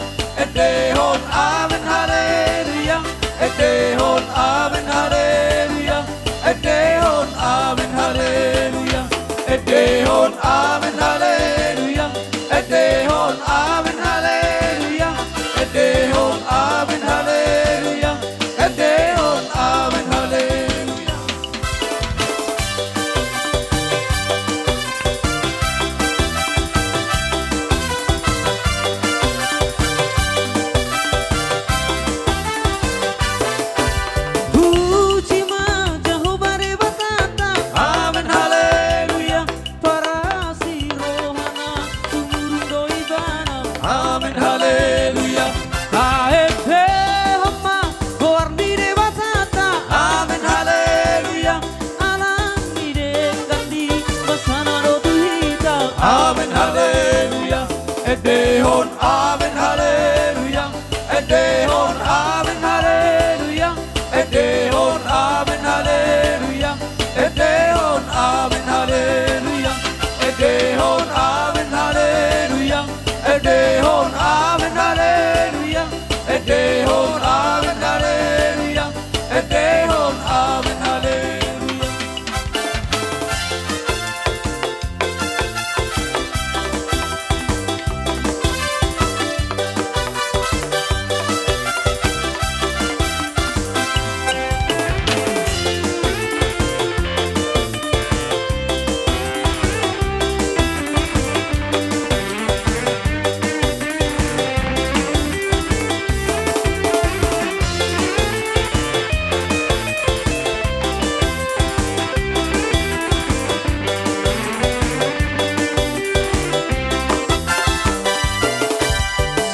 Endehon amen, haleluya. Endehon amen, haleluya. Endehon amen, haleluya. Endehon amen, haleluya. Endehon amen, haleluya. Endehon amen, haleluya. Endehon amen, haleluya. Puji ma Jahowa Debatanta. Amen, haleluya. Parasi rohana, sumurung do ibana. Amen, haleluya. Taendehon ma goar ni Debatanta. Amen, haleluya. Ala ni denggan ni basana do tu hita. Amen, haleluya. Endehon amen, haleluya. Endehon amen, haleluya. Endehon amen, haleluya. Endehon amen, haleluya. Endehon amen, haleluya. Endehon amen, haleluya. Endehon amen, haleluya. Endehon amen, haleluya.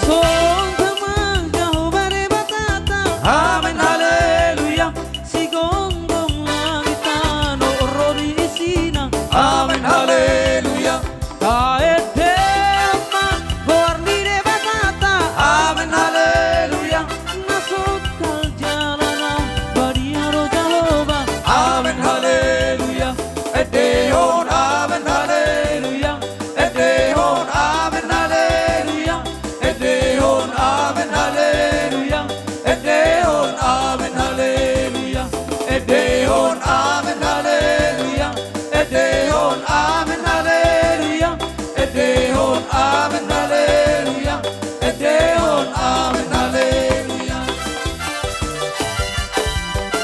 Songkal ma Jahowa Debatanta. Amen, haleluya. Sigomgom langit tano ro di isina. Amen, haleluya. Taendehon ma goar ni Debatanta. Amen, haleluya. Na songkal jalana, badia do Jahowa. Amen, haleluya. Endehon amen, haleluya. Endehon amen, haleluya. Endehon amen, haleluya. Endehon amen, haleluya. Endehon amen, haleluya. Endehon amen, haleluya. Endehon amen, haleluya. Endehon amen, haleluya.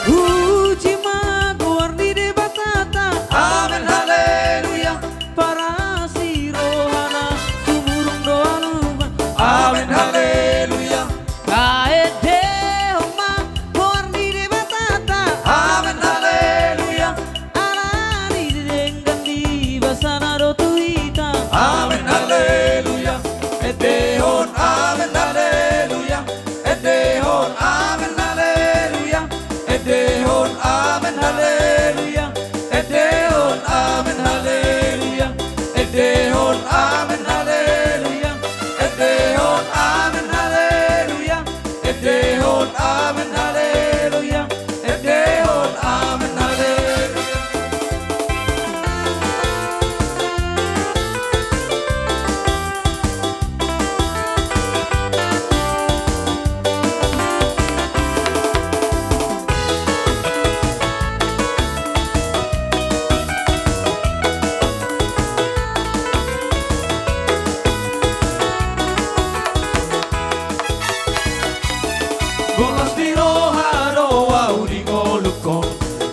Puji ma goar ni Debatanta. Amen, haleluya. Parasi rohana, sumurung do aluman. Amen, haleluya. Taendehon ma goar ni Debatanta. Amen, haleluya. Ala ni denggan ni basana do tu hita. Amen, haleluya. Endehon amen, haleluya. Endehon amen, haleluya. Endehon amen, haleluya. Endehon amen, haleluya. Endehon amen, haleluya. Endehon amen, haleluya. Endehon amen, haleluya. Endehon amen, haleluya. Golas ni roha do ahu di ngolungkon,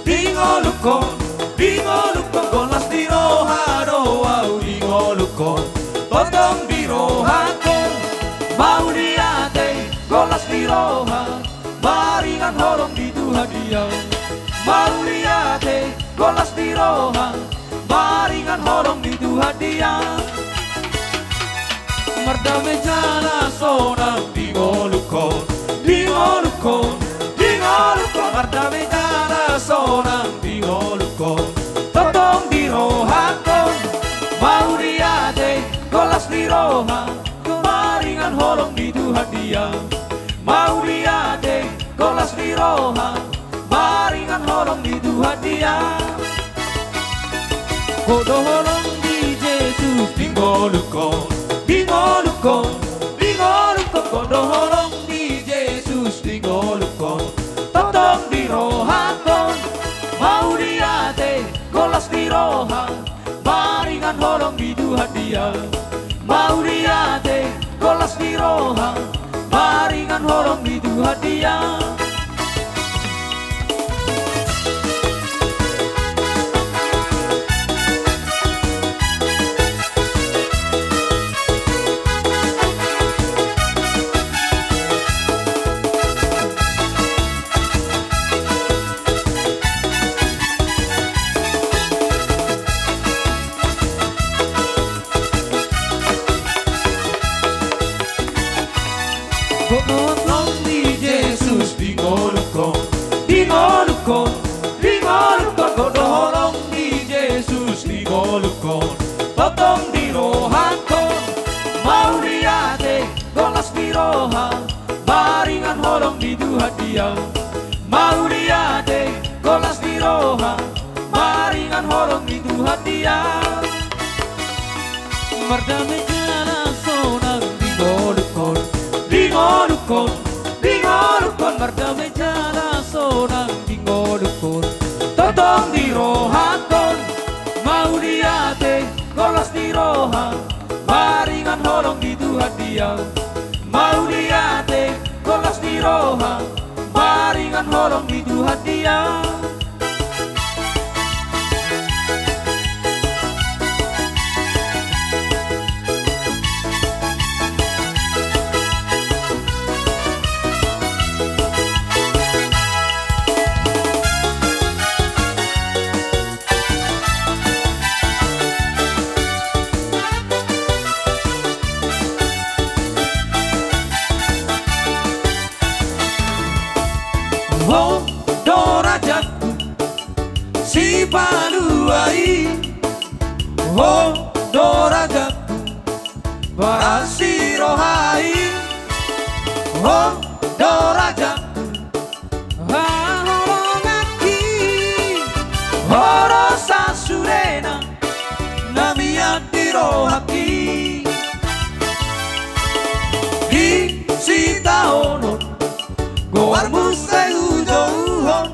di ngolungkon, di ngolungkon. Golas ni roha do ahu di ngolungkon, tongtong di rohangkon. Mauliate, golas ni roha, maringan holong di Tuhan dia. Mauliate, golas ni roha, maringan holong di Tuhan dia. Mardame jala sonang di ngolungkon, di ngolungkon, di ngolungkon. Mardame jala sonang di ngolungkon, tongtong di rohangkon. Mauliate, golas ni roha, maringan holong di Tuhan dia. Mauliate, horas ni roha, maringan holong di Tuhan dia. Ho do holong ni Jesus di ngolungkon, di ngolungkon, di ngolungkon, ho do holong ni Jesus di ngolungkon, tongtong di rohangkon. Mauliate, horas ni roha, maringan holong di Tuhan dia. Mauliate, horas ni roha, maringan holong di Tuhan dia. Ho do holong ni Jesus di ngolungkon, di ngolungkon, di ngolungkon, ho do holong ni Jesus di ngolungkon, tongtong di rohangkon. Mauliate, horas ni roha, maringan holong di Tuhan dia. Mauliate, horas ni roha, maringan holong di Tuhan dia. Mardame jala sonang di ngolungkon, di ngolungkon, di ngolungkon, mardame jala sonang di ngolungkon, tongtong di rohangkon. Mauliate, horas ni roha, maringan holong di Tuhan dia. Mauliate, horas ni roha, maringan holong di Tuhan dia. Ho do rajangku, sipalua i. Ho do rajangku, paransi roha i. Ho do rajangku, haholonganki. Ho do sasudena na mian di rohangki. Di sitaonon goarmu sai hujouhon,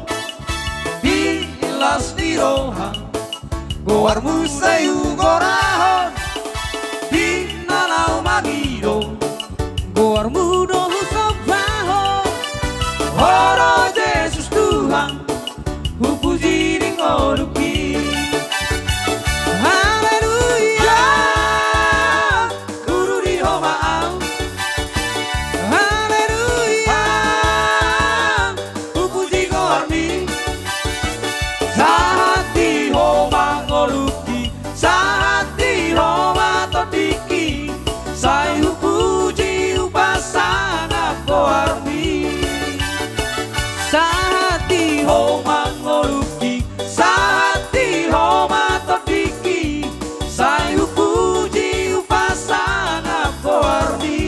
di las ni roha goarmu sai hugorahon, di na laho mangido goarmu do husombahon. Ho do Jesus Tuhan, hupuji di ngolungki. Haleluya. Hururuhon ma au. Haleluya. Hupuji goarmi. Sahat di Ho ma ngolungki, sahat di Ho ma tondingki, sai hupuji hupasangap goarmi. Sahat di Ho ma ngolungki, sahat di Ho ma tondingki, sai hupuji hupasangap goarmi.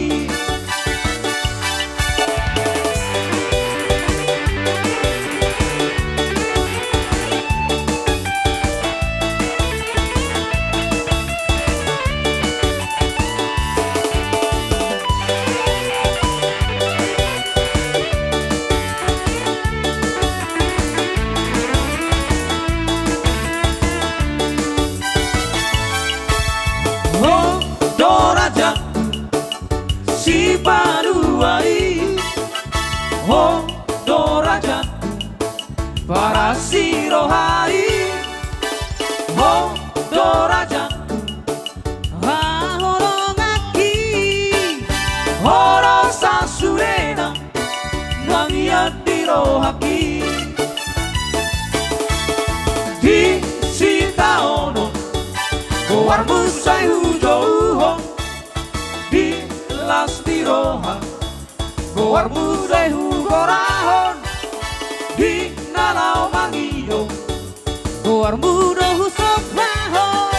Ho do rajangku, sipalua i. Ho do rajangku, paransi roha i. Ho do rajangku, haholonganki. Ho do sasudena na mian di rohangki. Di sitaonon goarmu sai hujouhon, di las ni roha goarmu sai hugorahon, di na laho mangido goarmu do husombahon.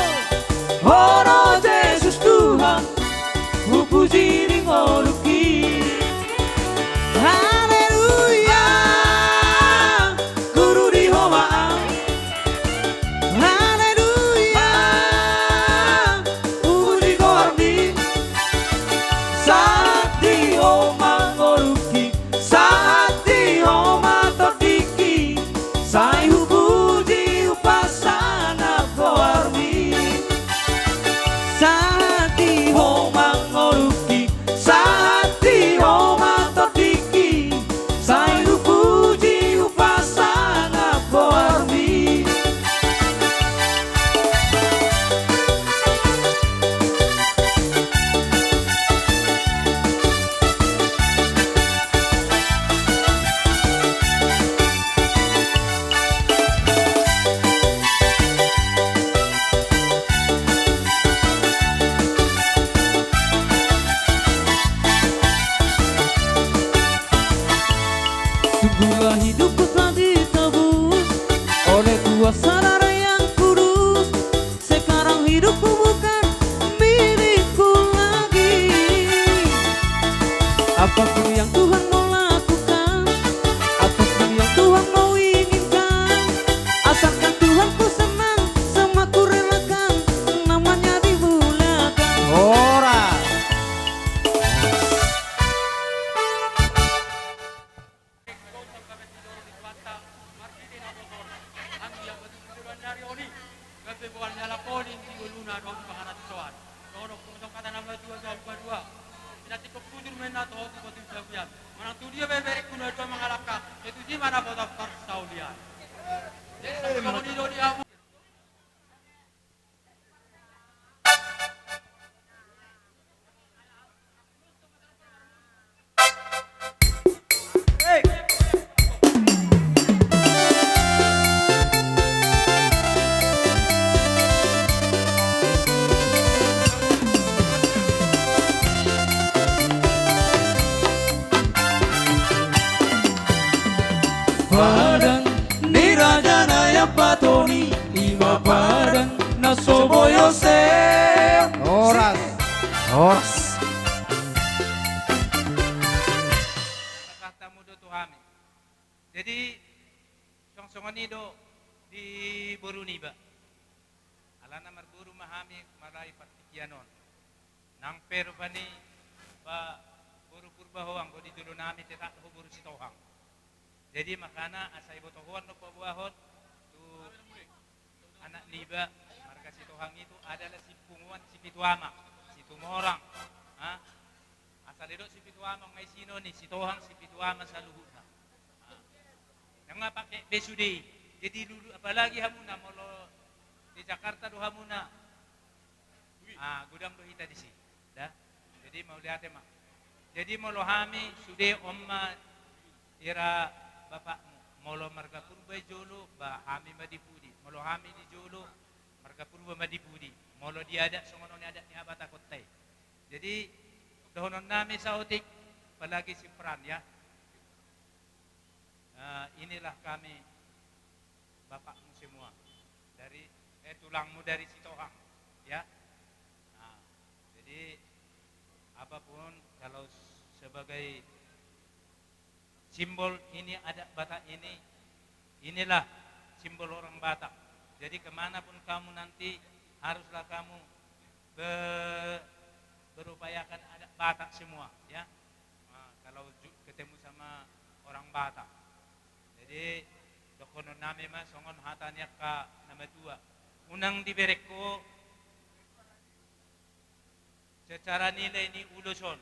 Ho do Jesus Tuhan, hupuji di ngolungki. Apa pun yang Tuhan mau lakukan, apa pun yang Tuhan mau inginkan, asalkan Tuhan ku senang, semua ku relakan, namanya dimuliakan. Ora. Gabe boan ni halak on di ngoluna dohot pangarajoan. Dohononku ma songon hata na matua, songon na madua. Pinantikhon hujur ma inna dohot tu batu saguan. Manang tu dia pe berengku na dua mangalangka, sai tu jima na bota parsaulian. Jadi songon i do di hamu. Padan ni raja na i Ampat on i, i ma padan na so boi ose. Horas. Horas. Pasahat hamu do tu hami. Jadi, songon-songon i do di boru niba. Alana marboru ma hami mulai partingkian on. Nang pe rupani ba boru Purba ho, anggo di jolo nami tetap ho boru Sitohang. Jadi makana asa iboto ho an do paboahon tu anak niba, marga Sitohang itu adalah si punguan si pitu ama, Situmorang. Ha? Asal didok si pitu ama, nga isina ni Sitohang si pitu ama saluhutna. Ha. Nunga pake be sude i. Jadi lulu, apalagi hamuna molo di Jakarta do hamuna. Ah, godang do hita disi. Da. Jadi mauliate ma. Jadi molo hami sude on ma ira bapakmu. Molo marga Purba i jolo, ba hami ma di pudi. Molo hami di jolo, marga Purba ma di pudi. Molo di adat songon on i adat ni habatahonta i. Jadi dohonon nami saotik, apalagi si Pran ya. Eh, inilah kami bapakmu semua dari, eh, tulangmu dari Sitohang, ya. Nah, jadi apapun kalau sebagai simbol ini adat Batak ini, inilah simbol orang Batak. Jadi kemanapun kamu nanti haruslah kamu be-, berupayakan adat Batak semua, ya. Nah, kalau ju-, ketemu sama orang Batak. Jadi dohonon nami ma songon hata ni angka na matua. Unang dibereng ho secara nilai ni ulos on.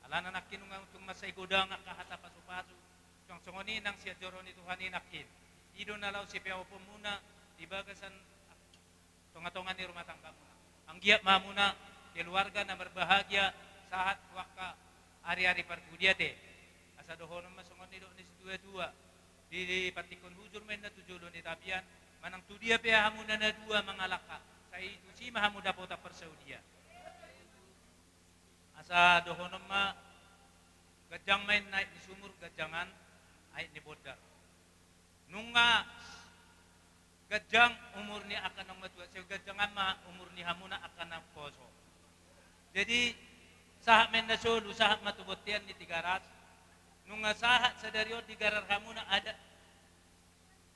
Alana nangkin nunga tung mansai godang angka hata pasupasu. Songon-songon i nang sian joro ni Tuhan i nangkin. I do na laho sipeoponmuna di bagasan tongatonga ni rumah tanggamuna. Anggiat ma hamuna keluarga na marbahagia sahat tu angka ariari parpudi ate. Asa dohonon ma songon nidok ni situatua. Di, dipantikhon hujur ma inna tu jolo ni tapian, manang tu dia pe hamuna na dua mangalangka, sai tusi ma hamu dapotan parsaulian. Asa dohonon ma, ganjang ma inna ait ni sumur, ganjangan ait ni bondar. Nunga ganjang umur ni angka naung matua, sai ganjangan ma umur ni hamuna angka naung poso. Jadi sahat ma inna solu, sahat ma tu bontean ni Tigaras. Nunga sahat sadari on digarar hamuna adat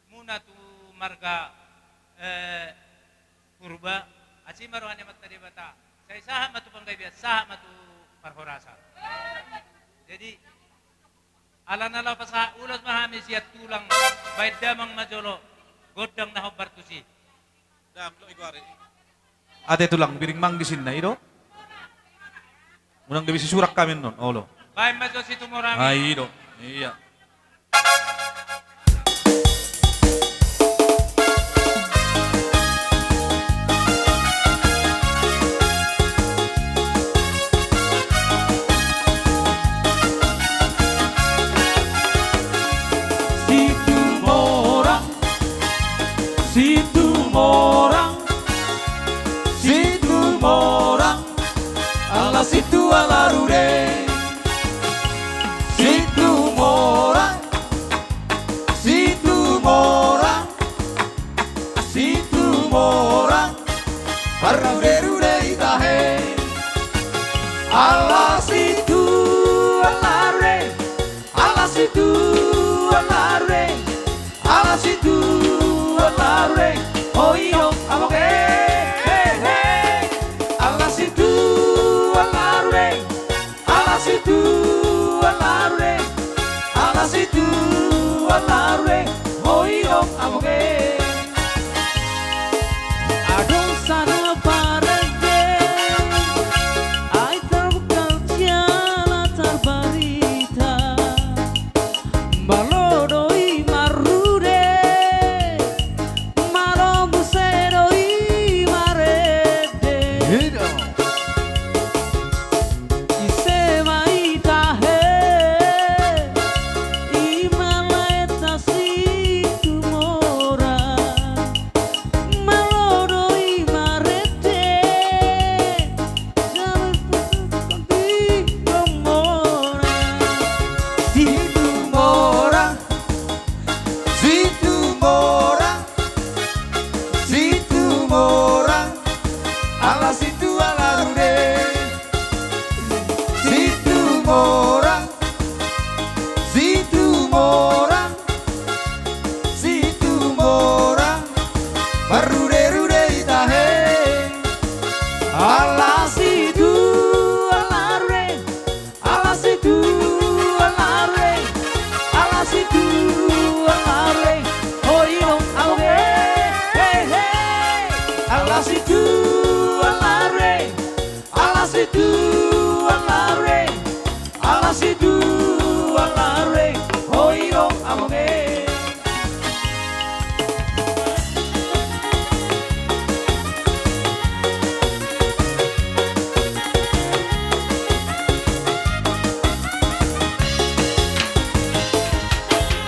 muna tu marga, eh, Purba, asi ma roha ni Amanta Debata. Sai sahat ma tu panggabean, sahat ma tu parhorasan. Jadi alana laho pasahat ulos ma hami sian tulang, baen damang ma jolo gondang na hombar tusi. Dam, lo igo ari. Ate tulang, biring manggis inna i do. Unang gabe sisurak hami annon, olo. Baen ma jo Situmorang. Ah, i do. Iya. Situmorang, Situmorang, Situmorang, ala situ ala rude. Situmorang,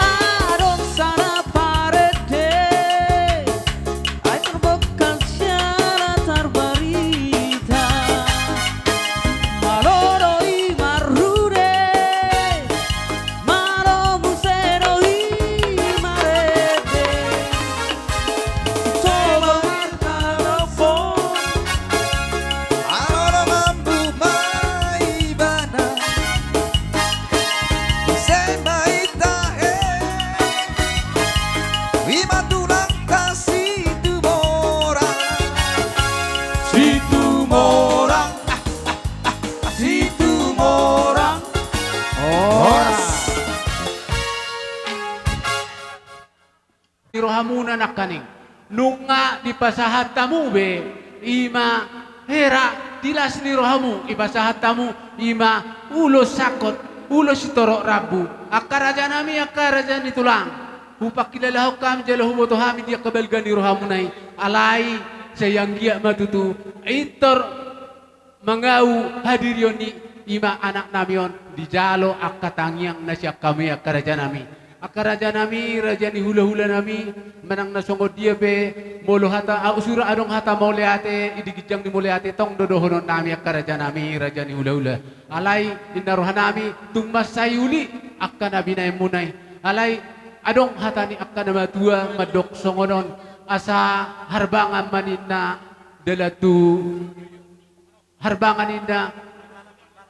Adong sada parende, ai terbokan siala tarbarita. Malo do i marrude, malo muse do i marende. Coba martalopon, alo do mambu ma ibana. Ise ma i tahe, i ma tulangta Situmorang. Situmorang, Situmorang. Horas. Di rohamuna nangkaning. Nunga dipasahat hamu be, i ma hera di las ni rohamu, dipasahat hamu, i ma ulos sangkot, ulos sitorop rambu. Angka rajanami, angka raja ni tulang. Hupangkilalahon hami jala huboto hami di angka balga ni rohamuna i. Alai, sai anggiat ma tutu, pintor mangau hadirion i, i ma anaknami on, dijalo angka tangiang na sian hami angka rajanami. Angka rajanami, raja ni hulahulanami, manang na songon dia pe, molo hata, au sura adong hata mauliate, i di ginjang ni mauliate, tong do dohononnami angka rajanami, raja ni hulahula. Alai, ninna rohanami, tung mansai uli angka na binahenmuna i. Alai, adong hata ni angka na matua, mandok songon on, asa harbangan ma ninna dalan tu Harbangan ninna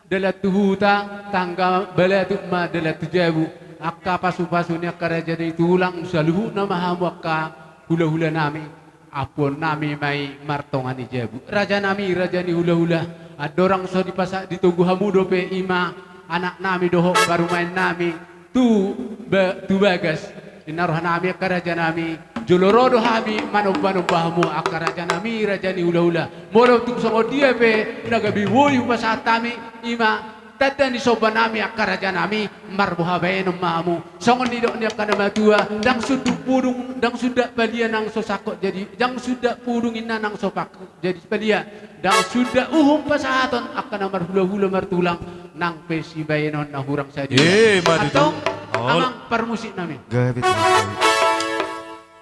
dalan tu huta, tangga balatuk ma dalan tu jabu. Angka pasupasu ni angka raja ni tulang, saluhutna ma hamu angka hulahulanami, ampuonnami ma i martonga ni jabu. Rajanami, raja ni hulahula, andorang so dipasa-, ditogu hamu dope i ma anaknami dohot parumaennami, tu ba-, tu bagas. Ninna rohanami angka rajanami, jolo ro do hami manombanomba hamu angka rajanami, raja ni hulahula. Molo tung songon dia pe na gabe boi hupasahat hami, i ma tanda ni sombanami angka rajanami, marboha baenon ma hamu. Songon nidok ni angka na matua, ndang sundat pudung, ndang sundat palia nang so sangkot jadi, ndang sundat pudung inna nang so pangkut jadi palia, ndang sundat uhum pasahaton angka na marhulahula martulang, nang pe sibaenon na hurang sadia. Eh, ma tutu. Antong, ol. Amang parmusiknami. Gabe tutu.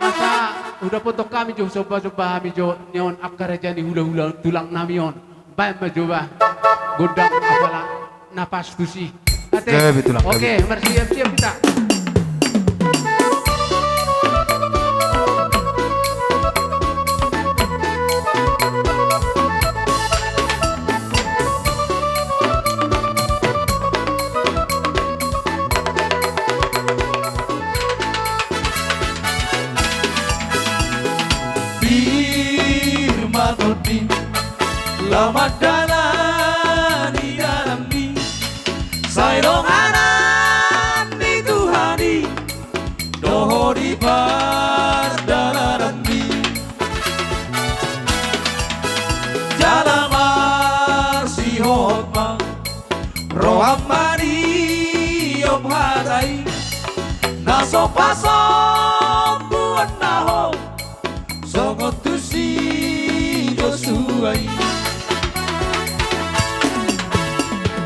Asa hudapothon hami jo, sombasomba hami jo, nion angka raja ni hulahula tulangnami on. Baen ma jo ba gondang apala na pas tusi. Ate. Gabe tulang, gabe. Oke, marsiap-siap hita. Pir ma tondi laho mandalani dalanmi, sai donganan ni Tuhan i dohot di pardalananmi. Jala marsihohot ma roham maniop hata i, na so pasombuonna ho songon tu si Josua i.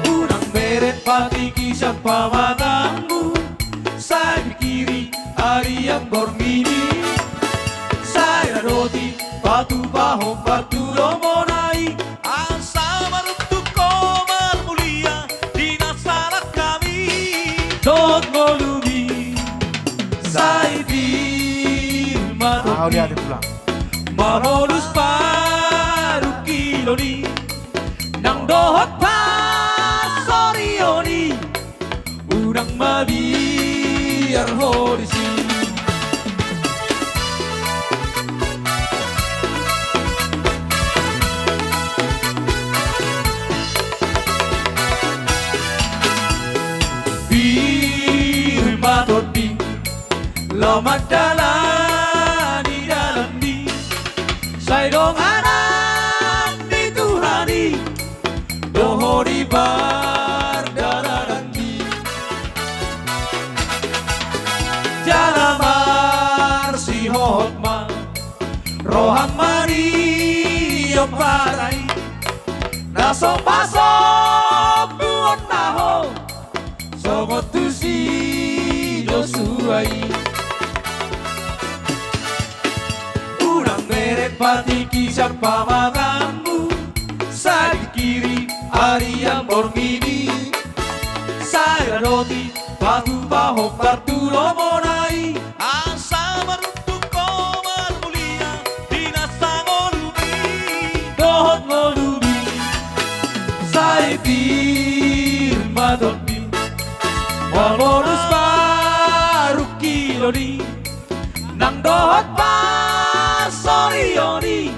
Unang meret patingki sian pamatangmu, sai pingkiri arian borngin i, sai radoti patupahon partudomuna i, asa maruntuk ho marmulia di na salak hami dohot ngolumi. Sai pir ma tondi, ah, udah ada pulang, mamolus parungkilon i nang dohot pasorion i. Unang mabiar ho disi. Pir ma tondi laho mandalani dalanmi, sai donganan ni Tuhan i dohot di pardalananmi. Parai na so pasombuonna ho songon tusi Josua i. Unang mereng patik sian pamanganmu, sai pingkiri arian borngin i. Sai radotik patupahon partulomona i, asa maruntung ho marmulia di na sangolumi dohot ngolumi. Sai pir ma tondi mangolus parungkilon i nang dohot parsorion i,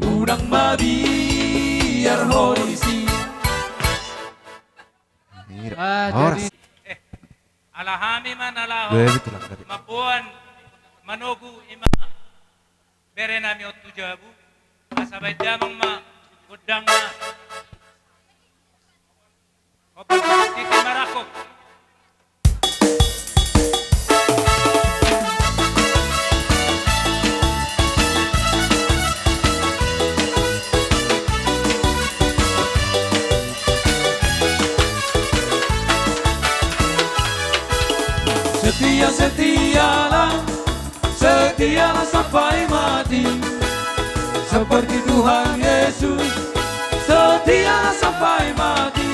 unang mabiar ho disi. Ah, horas. Jadi, eh, ala hami ma na laho mamboan manogu i ma bere nami on tu jabu, asa baen damang ma gondangna. Opa, titi marangkup. Setia, setialah, setialah sampai mati, seperti Tuhan Yesus, setialah sampai mati.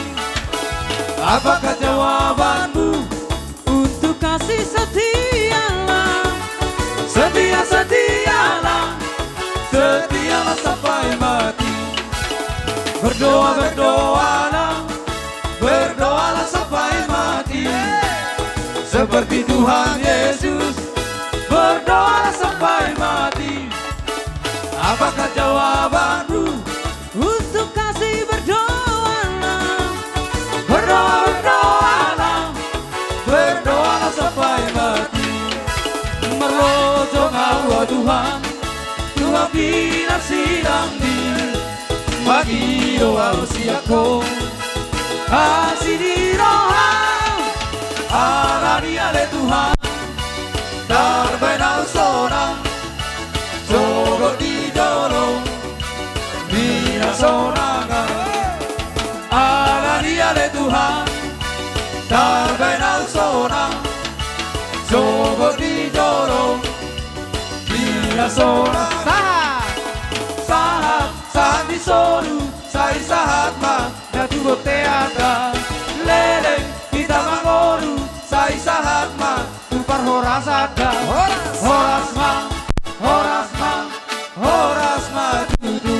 Apakah jawabanmu? Untuk kasih setialah. Setia, setialah, setialah sampai mati. Berdoa, berdoalah, berdoalah sampai mati. Seperti Tuhan Yesus, berdoalah sampai mati. Apakah jawabanmu? Untuk kasih berdoalah. Berdoa, berdoalah, berdoalah sampai mati. Marlojong ahu, o Tuhan, tu api na sidang i, mangido ahu sian Ho. Asi ni roha, alani i ale Tuhan, tarbaen ahu sonang, sogot di jolo ni hasonangan. Alani i ale Tuhan, tarbaen ahu sonang, sogot di jolo ni hasonangan. Sahat! Sahat, sahat ni solu, sai sahat ma na tu bonteanta. Leleng hita mangolu, sai sahat ma tu parhorasanta. Horas! Horas ma, horas ma, horas ma tutu.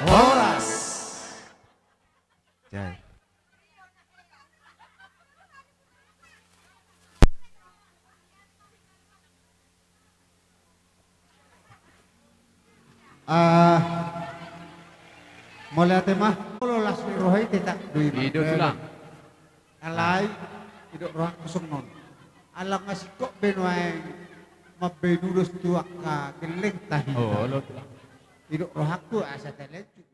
Horas. Jai. Ah, mauliate ma. Molo las ni roha i tetap do i ma. I do tulang. Alai, didok rohangku songon on. Ala nga singkop be nuaeng mambaen ulos tu angka gellengta hita. Olo tulang. Didok rohangku asa talenjuk